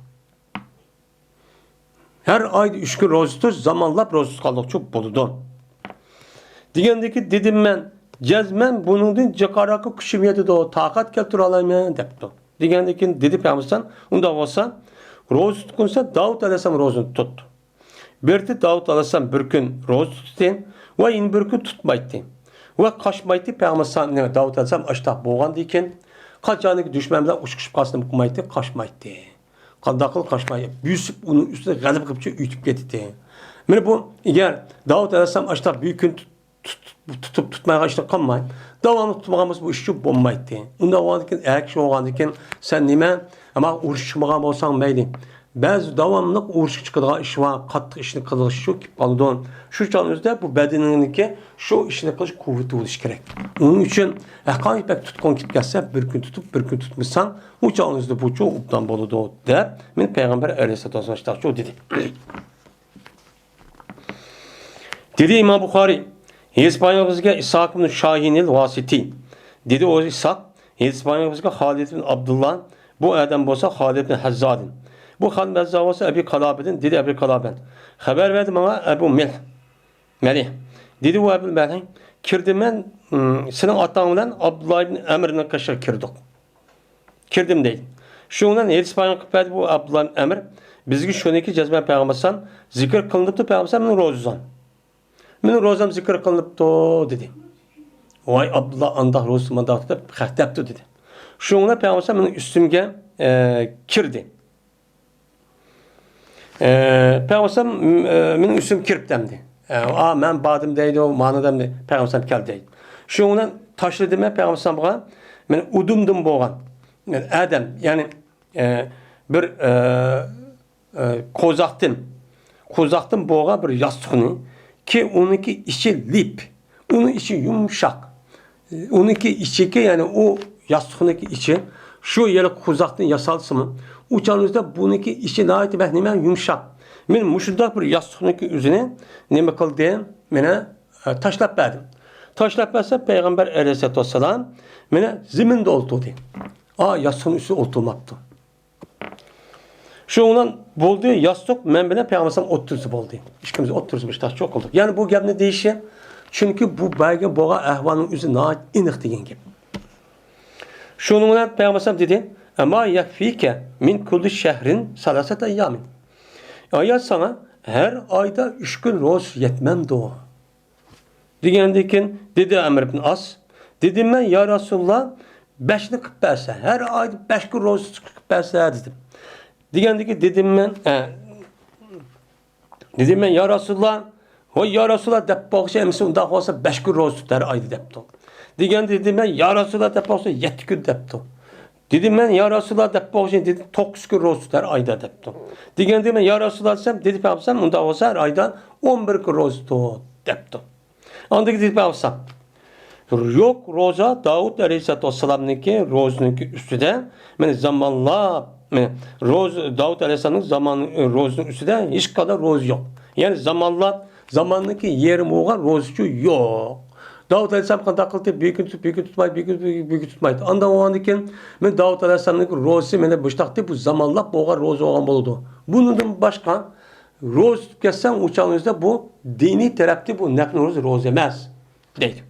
ھەر ئايدا ئۈچ كۈن روزا تۇتۇش، زامانلاپ روزا تۇتقانلىقچۇ بولىدۇ. دېگەندىكى دېدىم مەن، جەزمەن بۇنىڭدىن جىقراققا كۈچۈم يېتىدۇ، تاقەت كەلتۈرەلەيمەن دەپتۇ. دېگەندىكىن دېدى پەيغەمبەر، ئۇنداق بولسا، روزا تۇتقۇنسەن داۋۇت ئەلەيھىسسالام روزىنى تۇت. بىرتى داۋۇت ئەلەيھىسسالام بىر كۈن روزا تۇتتى ۋە يەنە بىر كۈن تۇتمايتتى. ۋە قاچمايتتى پەيغەمبەر، داۋۇت ئەلەيھىسسالام ئاشتاق بولغاندىكىن، قاچانكى دۈشمەن بىلەن ئۇچۇشۇپ قالسا نېمە قىلمايتتى؟ قاچمايتتى. قانداق قىلىپ قاچماي؟ بۆسۈپ ئۇنىڭ ئۈستىدە غەلىبە قىلىپچۇ ئۆتۈپ كېتىتتى. مانا بۇ، ئەگەر داۋۇت ئەلەيھىسسالام ئاشتاق بىر كۈن تۇت-، تۇت-، تۇتۇپ، تۇتمايدىغان ئىشنى قىلماي، داۋاملىق تۇتمىغان بولسا، بۇ ئىشچۇ بولمايتتى. ئۇنداق بولغاندىكىن، ئەر كىشى بولغاندىكىن، سەن نېمە، ئەمما ئۇرۇشقا چىقمىغان بولساڭ مەيلى. بەزى داۋاملىق ئۇرۇشقا چىقىدىغان ئىش بار، قاتتىق ئىشنى قىلىدىغان ئىشچۇ كېلىپ قالىدۇ. شۇ چاغنىڭ ئۆزىدە بۇ بەدىنىڭدىكى شۇ ئىشنى قىلىش قۇۋۋىتى بولۇشى كېرەك. ئۇنىڭ ئۈچۈن ھەققانىي بەك تۇتقۇڭ كېلىپ كەلسە، بىر كۈن تۇتۇپ، بىر كۈن تۇتمىساڭ، ئۇ چاغنىڭ ئۆزىدە بۇچۇ ئوبدان بولىدۇ، دەپ، مېنى پەيغەمبەر ئەلەيھىسسالاتۇ ۋەسسالام ئاشتاقچۇ دېدى. دېدى ئىمام بۇخارىي، ھېلىقى پەيغەمبىرىمىزگە ئىسھاق ئىبن شاھىنىل ۋاسىتى. دېدى ئۇ ئىسھاق، ھېلىقى پەيغەمبىرىمىزگە خالىد ئىبن ئابدۇللا، بۇ ئادەم بولسا خالىد ئىبن ھەززادىن. بۇ خالىد ئىبن ھەززا بولسا ئەبى قالابىدىن، دېدى ئەبى قالابەن. خەۋەر بەردى ماڭا ئەبۇ مەلىھ. مەلىھ. دېدى ئۇ ئەبۇ مەلىھ، كىردىم مەن، ئىم، سېنىڭ ئاتاڭ بىلەن ئابدۇللا ئىبن ئەمرنىڭ قېشىغا كىردۇق. كىردىم دەيدۇ. شۇنىڭ بىلەن ھېلىقى پەيغەمبەر قىلىپ بەردى بۇ ئابدۇللا ئىبن ئەمر، بىزگە شۇنىڭكى جەزمەن پەيغەمبەر زىكىر قىلىنىپتۇ، پەيغەمبەر مېنىڭ روزام. مېنىڭ روزام زىكىر قىلىنىپتۇ، دېدى. ۋاي ئابدۇللا، ئانداق روزا مانداق دەپ خەت دەپتۇ، دېدى. شۇنىڭ بىلەن پەيغەمبەر مېنىڭ ئۈستۈمگە، ئە، كىردى. ئە، پەيغەمبەر، ئە، مېنىڭ ئۈستۈمگە كىرىپتۇ ئەمدى. ئە، ئا، مەن باردىم دەيدۇ، مانا دەمدى، پەيغەمبەر كەلدى دەيدۇ. شۇنىڭ بىلەن تاشلىدىم مەن پەيغەمبەر بولغان، مەن ئۇدۇمدىن بولغان، مەن ئادەم، يەنى، ئە، بىر، ئە، ئە، قوزاقتىن، قوزاقتىن بولغان بىر ياستۇقنى، كى ئۇنىڭكى ئىچى لىپ، ئۇنىڭ ئىچى يۇمشاق. ئۇنىڭكى ئىچىكى، يەنى ئۇ ياستۇقنىڭكى ئىچى شۇ يىلقى قوزاقتىن ياسالسىمۇ، ئۇ چاغنىڭىزدا بۇنىڭكى ئىچى ناھايىتى بەك نېمە، يۇمشاق. مەن مۇشۇنداق بىر ياستۇقنىڭكى ئۆزىنى نېمە قىلدىم؟ مانا، ئە، تاشلاپ بەردىم. تاشلاپ بەرسە، پەيغەمبەر ئەلەيھىسسالاتۇ ۋەسسالام مانا زېمىندا ئولتۇردى. ئا، ياستۇقنىڭ ئۈستىدە ئولتۇرماپتۇ. شۇنىڭ بىلەن بولدى، ياستۇق مەن بىلەن پەيغەمبەر ئەلەيھىسسالام ئولتۇرسا بولدى. ئىككىمىز ئولتۇرسا مۇشتاق چوقۇلدۇق. يەنى بۇ گەپنى دېيىشى، چۈنكى بۇ بەرگەن بولغان ئەھۋالنىڭ ئۆزى ناھايىتى ئېنىق دېگەن گەپ. شۇنىڭ بىلەن پەيغەمبەر ئەلەيھىسسالام دېدى، «ئەما يەكفىكە مىن كۇللى شەھرىن سالاسەتە ئەييامىن.» ئايا، ساڭا ھەر ئايدا ئۈچ كۈن روزا يەتمەمدۇ؟ دېگەندىن كېيىن دېدى ئەمر ئىبن ئاس، دېدىم مەن، يا رەسۇلاللا، بەشنى قىلىپ بەرسە، ھەر ئايدا بەش كۈن روزا تۇتۇپ قىلىپ بەرسە، دېدىم. دېگەندىن كېيىن دېدىم مەن، ئە، دېدىم مەن، يا رەسۇلاللا، ۋاي يا رەسۇلاللا دەپ بولغۇچە، ئەمىسە ئۇنداق بولسا بەش كۈن روزا تۇت ھەر ئايدا دەپتۇ. دېگەندە دېدىم مەن، يا رەسۇلاللا دەپ بولسا يەتتە كۈن دەپتۇ. دېدىم مەن، يا رەسۇلاللا دەپ بولغۇچە، دېدى، توققۇز كۈن روزا تۇت ھەر ئايدا دەپتۇ. دېگەندە مەن، يا رەسۇلاللا دېسەم، دېدى پەيغەمبەر، ئۇنداق بولسا ھەر ئايدا ئون بىر كۈن روزا تۇت دەپتۇ. ئاندىن كېيىن دېدى پەيغەمبەر، يوق روزا داۋۇت ئەلەيھىسسالاتۇ ۋەسسالامنىڭكى روزىنىڭكى ئۈستىدە، مانا زامانلاپ، مانا روزا، داۋۇت ئەلەيھىسسالامنىڭ زامان، روزىنىڭ ئۈستىدە ھېچقانداق روزا يوق. يەنى زامانلاپ، زاماننىڭكى يېرىمى بولغان روزىچۇ يوق. داۋۇت ئەلەيھىسسالام قانداق قىلدى؟ بىر كۈن تۇتۇپ، بىر كۈن تۇتمايدۇ، بىر كۈن تۇتۇپ، بىر كۈن تۇتمايدۇ. ئاندىن بولغاندىن كېيىن، مانا داۋۇت ئەلەيھىسسالامنىڭكى روزىسى مانا مۇشتاقتى، بۇ زامانلاپ بولغان روزا بولغان بولىدۇ. بۇنىڭدىن باشقا، روزا تۇتۇپ كەتسەڭ، ئۇ چاغنىڭىزدا بۇ دىنىي تەرەپتە بۇ نەپلى روزا، روزا ئەمەس، دەيدۇ.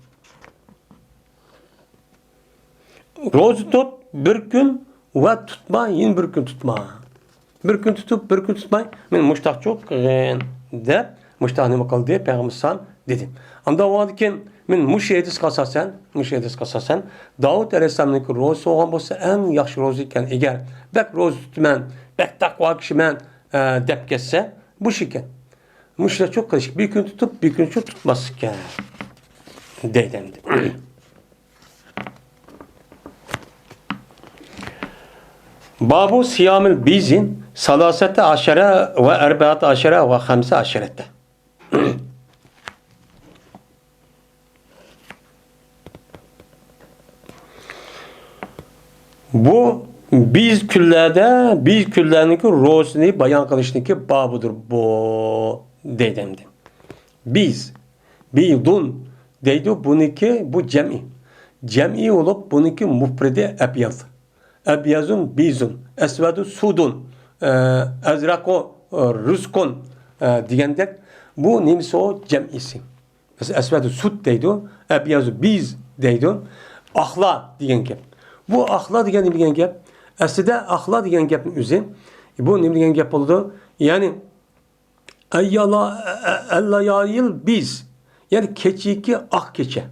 روزا تۇت، بىر كۈن ۋە تۇتما، يەنە بىر كۈن تۇتما. بىر كۈن تۇتۇپ، بىر كۈن تۇتماي، مانا مۇشتاقچۇ قىلغىن، دەپ، مۇشتاق نېمە قىلدى؟ پەيغەمبەر ئەلەيھىسسالام دېدى. ئاندىن بولغاندىن كېيىن، مانا مۇشۇ ھەدىسكە ئاساسەن، مۇشۇ ھەدىسكە ئاساسەن، داۋۇت ئەلەيھىسسالامنىڭكى روزىسى بولغان بولسا، ئەڭ ياخشى روزا ئىكەن. ئەگەر بەك روزا تۇتىمەن، بەك تەقۋا كىشىمەن، ئە، دەپ كەتسە، بۇ ئىش ئىكەن. مۇشۇنچە قىلىش، بىر كۈن تۇتۇپ، بىر كۈن چۇ تۇتماسلىق ئىكەن، دەيدۇ ئەمدى. بابۇ سىيامىل بىزى سالاسەتە ئەشەرە ۋە ئەربەئەتە ئەشەرە ۋە خەمسە ئەشەرەتە. بۇ بىز كۈنلەردە، بىز كۈنلەرنىڭكى روزىنى بايان قىلىشنىڭكى بابىدۇر بۇ، دەيدۇ ئەمدى. بىز، بىدۇن دەيدۇ، بۇنىڭكى بۇ جەمئىي. جەمئىي بولۇپ، بۇنىڭكى مۇپرىدى ئەبياز. ئەبيازۇن، بىزۇن، ئەسۋەدۇ، سۇدۇن، ئە، ئەزرەقۇ، ئە، رۇزقۇن، ئە، دېگەندەك، بۇ نېمىسى ئۇ جەمئىيسى. مەسىلەن، ئەسۋەدۇ سۇد دەيدۇ، ئەبيازۇ بىز دەيدۇ. ئاقلا دېگەن گەپ. بۇ ئاقلا دېگەن نېمە دېگەن گەپ؟ ئەسلىدە ئاقلا دېگەن گەپنىڭ ئۆزى، بۇ نېمە دېگەن گەپ بولىدۇ؟ يەنى، ئەييالا-، ئە-، ئە-، ئەللايالىيىل بىز، يەنى كېچىكى ئاق كېچە.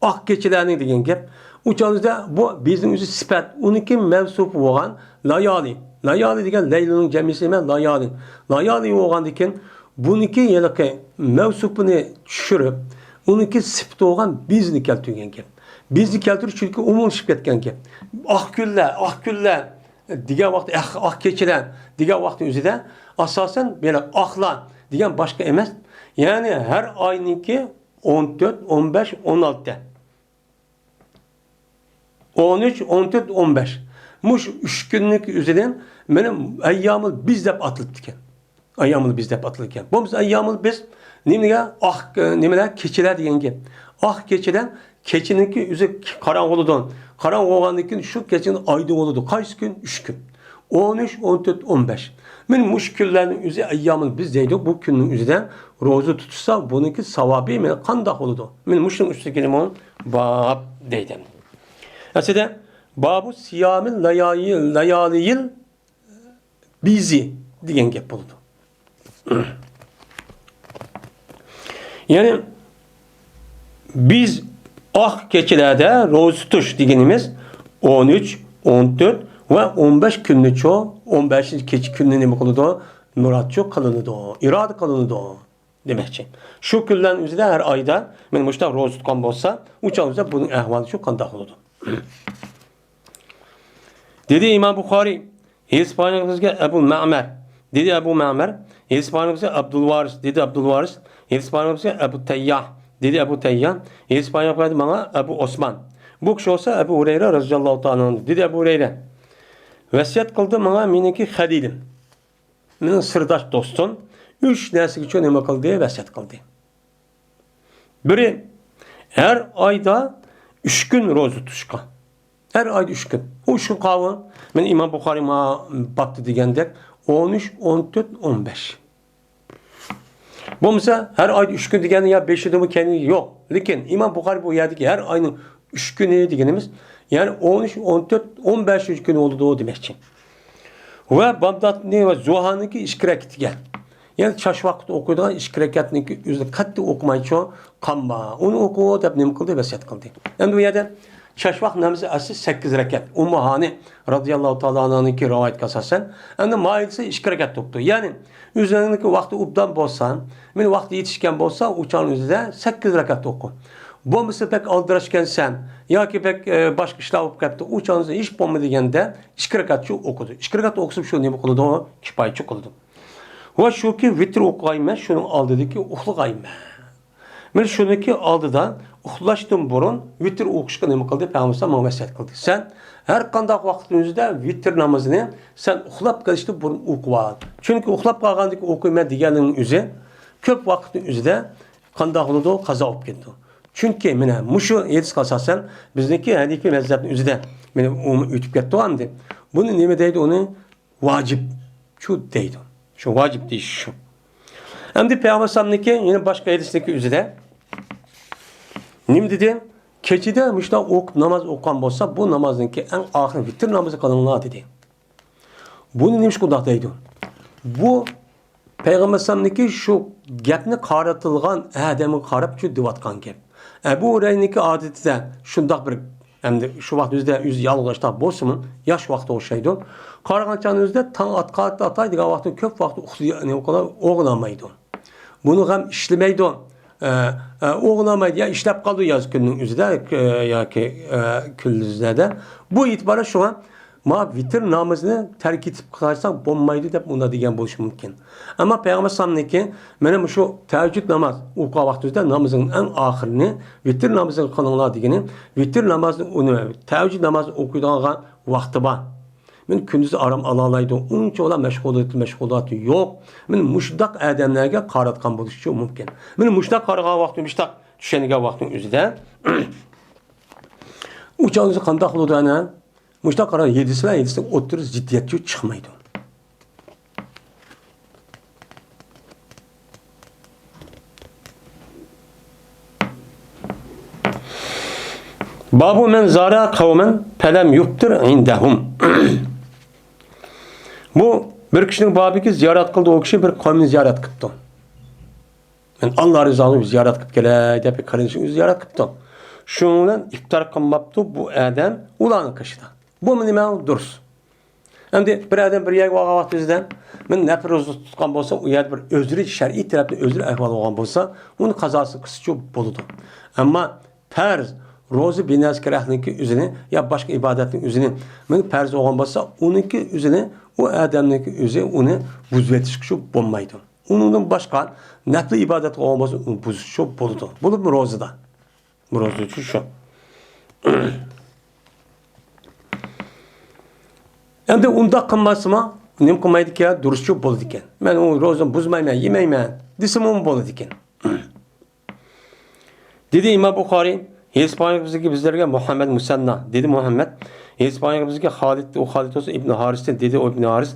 ئاق كېچىلەرنى دېگەن گەپ. ئۇ چاغدا بۇ بىزنىڭ ئۆزى سۈپەت، ئۇنىڭكى مەۋسۇپى بولغان لايالى. لايالى دېگەن لەيلىنىڭ جەمئىسى ئەمەس، لايالى. لايالى بولغاندىن كېيىن، بۇنىڭكى ھېلىقى مەۋسۇپىنى چۈشۈرۈپ، ئۇنىڭكى سۈپىتى بولغان بىزنى كەلتۈرگەن گەپ. بىزنى كەلتۈرۈش چۈنكى ئومۇملىشىپ كەتكەن گەپ. ئاق كۈنلەر، ئاق كۈنلەر دېگەن ۋاقىت، ئاق، ئاق كېچىلەر دېگەن ۋاقىتنىڭ ئۆزىدە ئاساسەن بىر ئاقلار دېگەن باشقا ئەمەس. يەنى ھەر ئاينىڭكى ئون تۆت، ئون بەش، ئون ئالتە. ئون ئۈچ، ئون تۆت، ئون بەش. مۇشۇ ئۈچ كۈننىڭ ئۆزىدىن مانا ئەييامۇل بىز دەپ ئاتىلىپتىكەن. ئەييامۇل بىز دەپ ئاتىلىدىكەن. بولمىسا ئەييامۇل بىز نېمىگە؟ ئاق، نېمىلەر؟ كېچىلەر دېگەن گەپ. ئاق كېچىلەر، كېچىنىڭكى ئۆزى قاراڭغۇ بولىدۇ. قاراڭغۇ بولغاندىن كېيىن شۇ كېچىنى ئايدىڭ بولىدۇ. قايسى كۈن؟ ئۈچ كۈن. ئون ئۈچ، ئون تۆت، ئون بەش. مانا مۇشۇ كۈنلەرنىڭ ئۆزى ئەييامۇل بىز دەيدۇ. بۇ كۈننىڭ ئۆزىدە روزا تۇتسا، بۇنىڭكى ساۋابى مانا قانداق بولىدۇ؟ مانا مۇشۇنىڭ ئۈستىگە باب دەيدۇ. ئەسلىدە بابۇ سىيامىل لايالىيىل بىزى دېگەن گەپ بولىدۇ. يەنى بىز ئاق كېچىلەردە روزا تۇتۇش دېگىنىمىز ئون ئۈچ، ئون تۆت ۋە ئون بەش كۈننىچۇ، ئون بەشىنچى كېچە كۈننى نېمە قىلىدۇ؟ مۇرادچۇ قىلىنىدۇ، ئىرادە قىلىنىدۇ دېمەكچى. شۇ كۈنلەرنىڭ ئۆزىدە ھەر ئايدا مانا مۇشۇنداق روزا تۇتقان بولسا، ئۇ چاغدا بۇنىڭ ئەھۋالى شۇ قانداق بولىدۇ؟ دېدى ئىمام بۇخارىي، ھېلىقى پەيغەمبىرىمىزگە ئەبۇ مەمەر. دېدى ئەبۇ مەمەر، ھېلىقى پەيغەمبىرىمىزگە ئابدۇلۋارىس. دېدى ئابدۇلۋارىس، ھېلىقى پەيغەمبىرىمىزگە ئەبۇ تەيياھ. دېدى ئەبۇ تەيياھ، ھېلىقى پەيغەمبىر ماڭا ئەبۇ ئوسمان. بۇ كىشى بولسا ئەبۇ ھۇرەيرە رەزىياللاھۇ تائالا ئەنھۇ. دېدى ئەبۇ ھۇرەيرە، ۋەسىيەت قىلدى ماڭا مېنىڭكى خەلىلىم، مېنىڭ سىرداش دوستۇم ئۈچ نەرسىگىچۇ نېمە قىلدى؟ ۋەسىيەت قىلدى. بىرى، ھەر ئايدا ئۈچ كۈن روزا تۇتۇشقا. ھەر ئايدا ئۈچ كۈن. ئۇ ئۈچ كۈن قاۋۇ؟ مەن ئىمام بۇخارى ما بابتا دېگەندەك، ئون ئۈچ، ئون تۆت، ئون بەش. بولمىسا، ھەر ئايدا ئۈچ كۈن دېگەننى يا بېشىدىمۇ كەينى يوق. لېكىن ئىمام بۇخارى بۇ يەردىكى ھەر ئاينىڭ ئۈچ كۈنى دېگىنىمىز، يەنى ئون ئۈچ، ئون تۆت، ئون بەشىنچى كۈنى بولىدۇ دېمەكچى. ۋە بامداتنى ۋە زۇھانىڭكى ئىككى رەكىتىگە، يەنى چاش ۋاقىتتا ئوقۇيدىغان ئىككى رەكەتنىڭكى ئۆزىنى قەتئىي ئوقۇمايچۇ، قالما، ئۇنى ئوقۇ دەپ نېمە قىلدى؟ ۋەسىيەت قىلدى. ئەمدى بۇ يەردە چاش ۋاقىت نامىزى ئەسلى سەككىز رەكەت. ئۇممۇ ھانى رازىياللاھۇ تائالا ئانھانىڭكى رىۋايىتىگە ئاساسەن، ئەمدى مايىلسە ئىككى رەكەت ئوقۇدى. يەنى ئۆزىنىڭكى ۋاقتى ئوبدان بولسا، مېنى ۋاقتى يېتىشكەن بولسا، ئۇ چاغنىڭ ئۆزىدە سەككىز رەكەت ئوقۇ. بولمىسا بەك ئالدىراش ئىكەنسەن ياكى بەك، ئە، باشقا ئىشلار بولۇپ كەپتۇ، ئۇ چاغنىڭ ئۆزىدە ھېچ بولمىدى دېگەندە ئىككى رەكەتچە ئوقۇدى. ئىككى رەكەت ئوقۇسا شۇ نېمە قىلىدۇ؟ كىپايىچە قىلىدۇ. ۋە شۇكى، ۋىتىر ئوقۇغايمەن، شۇنىڭ ئالدىدىكى ئۇخلىغايمەن. مانا شۇنىڭكى ئالدىدا ئۇخلاشتىن بۇرۇن ۋىتىر ئوقۇشقا نېمە قىلدى؟ پەيغەمبەر ماڭا ۋەسىيەت قىلدى. سەن ھەر قانداق ۋاقىتنىڭ ئۆزىدە ۋىتىر نامىزىنى سەن ئۇخلاپ قېلىشتىن بۇرۇن ئوقۇۋال. چۈنكى ئۇخلاپ قالغاندىكىن ئوقۇيمەن دېگەننىڭ ئۆزى كۆپ ۋاقىتنىڭ ئۆزىدە قانداق بولىدۇ؟ قازا بولۇپ كېتىدۇ. چۈنكى مانا مۇشۇ ھەدىسكە ئاساسەن بىزنىڭكى ھەنىفىي مەزھەپنىڭ ئۆزىدە مانا ئۇ ئۆتۈپ كەتتى ئەمدى. بۇنى نېمە دەيدۇ ئۇنى؟ ۋاجىپچۇ دەيدۇ. شۇ ۋاجىپ دېيىش شۇ. ئەمدى پەيغەمبەر ئەلەيھىسسالامنىڭكى يەنە باشقا ھەدىسنىڭكى ئۆزىدە نېمە دېدى؟ كېچىدە مۇشۇنداق ئوقۇپ ناماز ئوقۇغان بولسا، بۇ نامازنىڭكى ئەڭ ئاخىرى ۋىتىر نامىزى قىلىڭلار دېدى. بۇنى نېمىشقا ئۇنداق دەيدۇ؟ بۇ پەيغەمبەر ئەلەيھىسسالامنىڭكى شۇ گەپنى قارىتىلغان ئادەمگە قاراپ شۇ دەۋاتقان گەپ. ئەبۇ ھۇرەيرىنىڭكى ئادىتىدە شۇنداق بىر، ئەمدى شۇ ۋاقىت ئۆزىدە ئۆزى يالغۇز ئاشتاق بولسىمۇ، ياش ۋاقىتقا ئوخشايدۇ. قارىغان چاغنىڭ ئۆزىدە تاڭ ئاتقا ئاتاي دېگەن ۋاقىتتا كۆپ ۋاقىت ئۇخلىيا-، نېمە قىلا-، ئويغىنالمايدۇ. بۇنىڭغا ھەم ئىشلىمەيدۇ. ئە، ئە، ئويغىنالمايدۇ. يا ئىشلەپ قالىدۇ ياز كۈننىڭ ئۆزىدە، ئە، ياكى، ئە، كۈندۈزلەردە. بۇ ئېتىبارى شۇڭا ما ۋىتىر نامىزىنى تەرك ئېتىپ قالساڭ بولمايدۇ دەپ ئۇنداق دېگەن بولۇشى مۇمكىن. ئەمما پەيغەمبەر ئەلەيھىسسالامنىڭكى مانا مۇشۇ تەھەججۇد ناماز ئوقۇغان ۋاقتىڭىزدا نامىزىڭنىڭ ئەڭ ئاخىرىنى ۋىتىر نامىزىنى قىلىڭلار دېگىنى، ۋىتىر نامازىنى ئۇنى تەھەججۇد نامازىنى ئوقۇيدىغان ۋاقتى بار. مانا كۈندۈز ئارام ئالالايدۇ، ئۇنچىۋالا مەشغۇلاتى، مەشغۇلاتى يوق. مانا مۇشۇنداق ئادەملەرگە قاراتقان بولۇشى مۇمكىن. مانا مۇشۇنداق قارىغان ۋاقتى، مۇشۇنداق چۈشەنگەن ۋاقتىنىڭ ئۆزىدە ئۇ چاغدا قانداق بولىدۇ ئەنە؟ مۇشۇنداق قارا، ھەدىس بىلەن ھەدىسنىڭ ئوتتۇرىسى زىددىيەتچۇ چىقمايدۇ. بابۇ مەن زارە قەۋمەن پەلەم يۇپتىر ئىندەھۇم. بۇ بىر كىشىنىڭ بابىكى زىيارەت قىلدى، ئۇ كىشى بىر قەۋمنى زىيارەت قىپتۇ. مەن ئاللا رىزالىقى زىيارەت قىلىپ كېلەي دەپ بىر قېرىندىشىنى ئۆزى زىيارەت قىپتۇ. شۇنىڭ بىلەن ئىپتار قىلماپتۇ بۇ ئادەم ئۇلارنىڭ قېشىدا. بۇمۇ نېمە؟ دۇرۇس. ئەمدى بىر ئادەم بىر يەرگە بارغان ۋاقتىمىزدا، مەن نەپلى روزا تۇتقان بولسام، ئۇ يەردە بىر ئۆزرى شەرئىي تەرەپتىن ئۆزرى ئەھۋال بولغان بولسا، ئۇنى قازاسى قىلسىچۇ بولىدۇ. ئەمما پەرز، روزا بىنەزكىرەھنىڭكى ئۆزىنى يا باشقا ئىبادەتنىڭ ئۆزىنى، مېنىڭ پەرز بولغان بولسا، ئۇنىڭكى ئۆزىنى، ئۇ ئادەمنىڭكى ئۆزى ئۇنى بۇزۇۋېتىشكىچۇ بولمايدۇ. ئۇنىڭدىن باشقا نەپلى ئىبادەت قىلغان بولسا، ئۇنى بۇزۇشچۇ بولىدۇ. بولۇپمۇ روزىدا. روزىچۇ شۇ. ئەمدى ئۇنداق قىلماسىمۇ، نېمە قىلمايدىكەن؟ دۇرۇسچۇ بولىدىكەن. مەن ئۇ روزىنى بۇزمايمەن، يېمەيمەن دېسىمۇ بولىدىكەن. دېدى ئىمام بۇخارىي، ھېسابىڭىزدىكى بىزلەرگە مۇھەممەد مۇسەننا، دېدى مۇھەممەد، ھېسابىڭىزدىكى خالىد، ئۇ خالىد بولسا ئىبنى ھارىستىن، دېدى ئۇ ئىبنى ھارىس،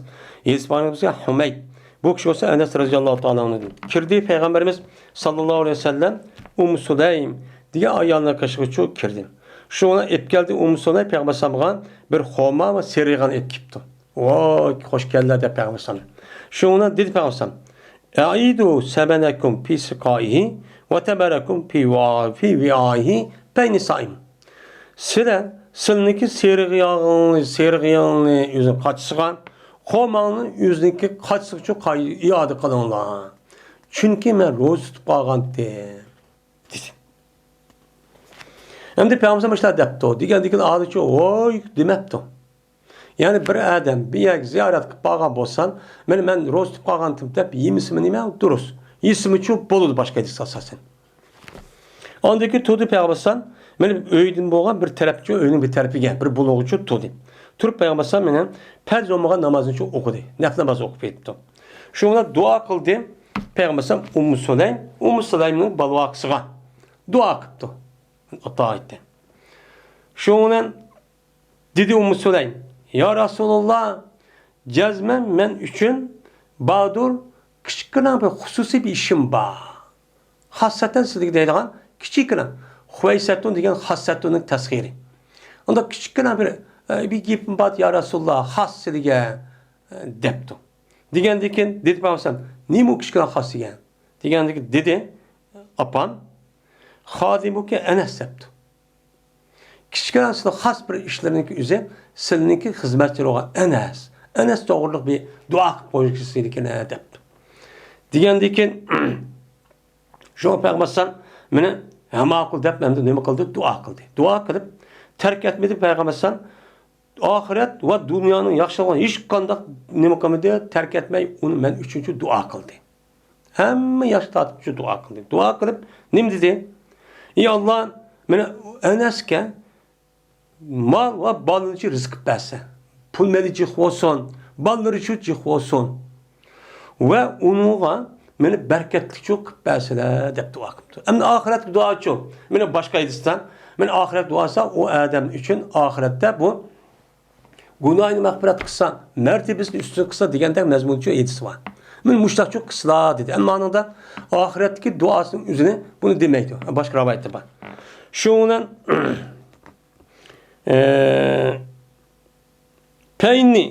ھېسابىڭىزدىكى ھۇمەيد، بۇ كىشى بولسا ئەنەس رەزىياللاھۇ تائالا ئەنھۇدىن. كىردى پەيغەمبىرىمىز ساللاللاھۇ ئەلەيھى ۋەسەللەم ئۇممۇ سۇلەيم دېگەن ئايالنىڭ قېشىغىچۇ كىردى. شۇنىڭ بىلەن ئېلىپ كەلدى ئۇممۇ سۇلەيم پەيغەمبەر ئەلەيھىسسالامغا بىر خورما ۋە سېرىغان ئېلىپ كېلىپتۇ. ۋاي، خوش كەلدىلەر دەپ پەيغەمبەر ئەلەيھىسسالام. شۇنىڭ بىلەن دېدى پەيغەمبەر ئەلەيھىسسالام، ئەئىدۇ سەمەنەكۇم فى سىقائىھى ۋە تەمرەكۇم فى ۋا-، فى ۋىئائىھى بەينە سائىم. سىلەر سىلىنىڭكى سېرىغىياغىڭنى، سېرىغىياڭنى ئۆزىنىڭ قاچىسىغا، خورماڭنى ئۆزىنىڭكى قاچىسىغىچۇ قاي-، ئىئادە قىلىڭلار. چۈنكى مەن روزا تۇتۇپ قالغانتىم، دېدى. ئەمدى پەيغەمبەر مۇشۇنداق دەپتۇ، دېگەندىن كېيىن ئادىچۇ ۋوي دېمەپتۇ. يەنى بىر ئادەم بىر يەرگە زىيارەت قىلىپ بارغان بولسام، مانا مەن روزا تۇتۇپ قالغانتىم دەپ يېمىسىمۇ نېمە؟ دۇرۇس. يېسىمۇچۇ بولىدۇ باشقا ھەدىسكە ئاساسەن. ئاندىن كېيىن تۇردى پەيغەمبەر ئەلەيھىسسالام، مانا ئۆيدىن بولغان بىر تەرەپچۇ، ئۆينىڭ بىر تەرىپىگە، بىر بۇلۇڭغىچۇ تۇردى. تۇرۇپ پەيغەمبەر ئەلەيھىسسالام مېنىڭ پەرز بولمىغان نامازنى ئوقۇدى. نەپلى ناماز ئوقۇپ كېتىپتۇ. شۇنىڭ بىلەن دۇئا قىلدى پەيغەمبەر ئەلەيھىسسالام ئۇممۇ سۇلەيم. ئۇممۇ سۇلەيمنىڭ بالىۋاقىسىغا دۇئا قىپتۇ. ئاتا ئېيتتى. شۇنىڭ بىلەن دېدى ئۇممۇ سۇلەيم، يا رەسۇلاللا، جەزمەن مەن ئۈچۈن باردۇر، كىچىككىنە بىر خۇسۇسىي بىر ئىشىم بار. خاسسەتەن سىزگە دەيدىغان كىچىككىنە، خۇۋەيسەتۇن دېگەن خاسسەتۇننىڭ تەسخىرى. ئۇنداق كىچىككىنە بىر، ئە، بىر گېپىم بار، يا رەسۇلاللا، خاس سىزگە، ئە، دەپتۇ. دېگەندىن كېيىن دېدى پەيغەمبەر، نېمە ئۇ كىچىككىنە خاس دېگەن؟ دېگەندىن كېيىن دېدى، ئاپام، خادىمۇكى ئەنەس دەپتۇ. كىچىككىنە سىلى خاس بىر ئىشلىرىنىڭكى ئۆزى سىلىنىڭكى خىزمەتچىلىرى بولغان ئەنەس. ئەنەس توغرىلىق بىر دۇئا قىلىپ قويغۇسى كېلىدىكەن دەپتۇ. دېگەندىن كېيىن شۇ پەيغەمبەر ئەلەيھىسسالام مېنى ماقۇل دەپ مەندىن نېمە قىلدى؟ دۇئا قىلدى. دۇئا قىلىپ تەرك ئەتمىدى پەيغەمبەر ئەلەيھىسسالام. ئاخىرەت ۋە دۇنيانىڭ ياخشىلىقىنى ھېچقانداق نېمە قىلمىدى، تەرك ئەتمەي ئۇنى مەن ئۈچۈن دۇئا قىلدى. ھەممە ياخشى تارتىپ شۇ دۇئا قىلدى. دۇئا قىلىپ نېمە دېدى؟ ئى ئاللا، مانا ئەنەسكە مال ۋە بالىنى رىزىق قىلىپ بەرسە، پۇل مېلى جىق بولسۇن، بالىلىرى شۇ جىق بولسۇن ۋە ئۇنىڭغا مېنى بەرىكەتلىك شۇ قىلىپ بەرسىلە دەپ دۇئا قىپتۇ. ئەمدى ئاخىرەتتىكى دۇئا شۇ. مانا باشقا ھەدىستە، مانا ئاخىرەت دۇئاسى ئۇ ئادەم ئۈچۈن ئاخىرەتتە بۇ گۇناھىنى مەغپىرەت قىلسا، مەرتىۋىسىنى ئۈستۈن قىلسا دېگەندەك مەزمۇنچۇ ھەدىس بار. مانا مۇشۇنداقچۇ قىلسىلا دېدى. ئەمما ئانىڭدا ئاخىرەتتىكى دۇئاسىنىڭ ئۆزىنى بۇنى دېمەيدۇ. باشقا رىۋايەتتە بار. شۇنىڭ بىلەن، ئە، پەينى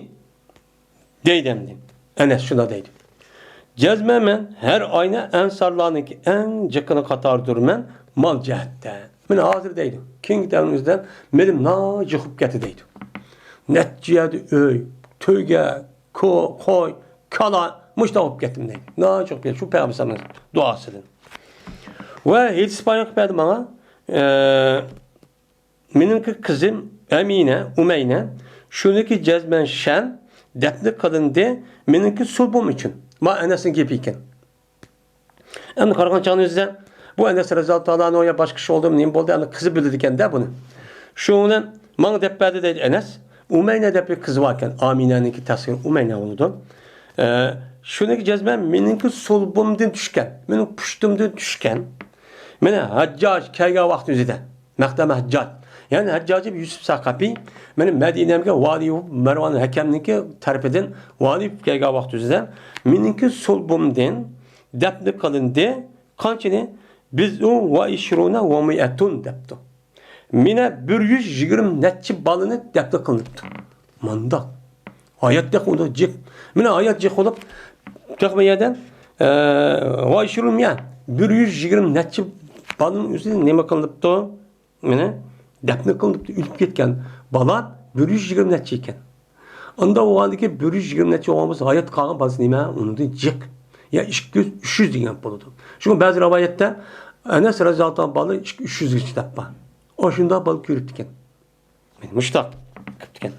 دەيدۇ ئەمدى. ئەنەس شۇنداق دەيدۇ. جەزمەن مەن ھەر ئاينى ئەنسارلارنىڭكى ئەڭ جىقىنى قاتارىدۇرمەن مال جەھەتتە. مانا ھازىر دەيدۇ. كېيىنكى دەۋرنىڭ ئۆزىدە مېلىم ناھايىتى جىق بولۇپ كەتتى دەيدۇ. نەچچە يەردە ئۆي، تۆگە، كو-، قوي، كالا، مۇشۇنداق بولۇپ كەتتىم دەيدۇ. ناھايىتى جىق بولۇپ كەتتى. شۇ پەيغەمبەر ئەلەيھىسسالامنىڭ دۇئاسىدىن. ۋە ھېدىس بايان قىلىپ بەردى ماڭا. ئە، مېنىڭكى قىزىم ئەمىنە، ئۇمەينە، شۇنىڭكى جەزمەن شەن دەپنە قىلىندى، مېنىڭكى سۇلبۇم ئۈچۈن. ما ئەنەسنىڭ گېپى ئىكەن. ئەمدى قارىغان چاغنىڭ ئۆزىدە بۇ ئەنەس رەزىياللاھۇ تائالا ئەنھۇ يا باشقا ئىش بولدىمۇ، نېمە بولدى، ئەمدى قىزى بىلىدىكەن-دە بۇنى. شۇنىڭ بىلەن ماڭا دەپ بەردى دەيدۇ ئەنەس. ئۇمەينە دەپ بىر قىزى باركەن، ئامىنەنىڭكى تەسخىرى ئۇمەينە بولىدۇ. ئە، شۇنىڭكى جەزمەن مېنىڭكى سۇلبۇمدىن چۈشكەن، مېنىڭ پۇشتۇمدىن چۈشكەن. مانا ھەججاج كەلگەن ۋاقىت ئۆزىدە. مەقدەم ھەججاج. يەنى ھەججاج ئىبن يۈسۈپ سەقەپى، مانا مەدىنەمگە ۋالىي بولۇپ، مەرۋان ھەكەمنىڭكى تەرىپىدىن ۋالىي بولۇپ كەلگەن ۋاقىت ئۆزىدە، مېنىڭكى سۇلبۇمدىن دەپنە قىلىندى. قانچىنى؟ بىزئۇ ۋە ئىشرۇنە ۋە مىئەتۇن دەپتۇ. مانا بىر يۈز يىگىرمە نەچچە بالىنى دەپنە قىلىنىپتۇ. مانداق. ھايات تېخى ئۇنداق جىق. مانا ھايات جىق بولۇپ، تېخى بۇ يەردە، ئە، ۋە ئىشرۇنە مىئە، بىر يۈز يىگىرمە نەچچە بالىنىڭ ئۆزى نېمە قىلىنىپتۇ؟ مانا دەپنە قىلىنىپتۇ. ئۆلۈپ كەتكەن بالا بىر يۈز يىگىرمە نەچچە ئىكەن. ئاندا بولغاندىكى بىر يۈز يىگىرمە نەچچە بولغان بولسا، ھايات قالغان بالىسى نېمە؟ ئۇنىڭدىن جىق. يا ئىككى يۈز، ئۈچ يۈز دېگەن بولىدۇ. شۇڭا بەزى رىۋايەتتە ئەنەس رەزىياللاھۇ تائالا بالىلار ئىككى، ئۈچ يۈزگىچە دەپ بار. ئاشۇنداق بالا كۆرۈپتىكەن. مۇشتاق قىپتىكەن.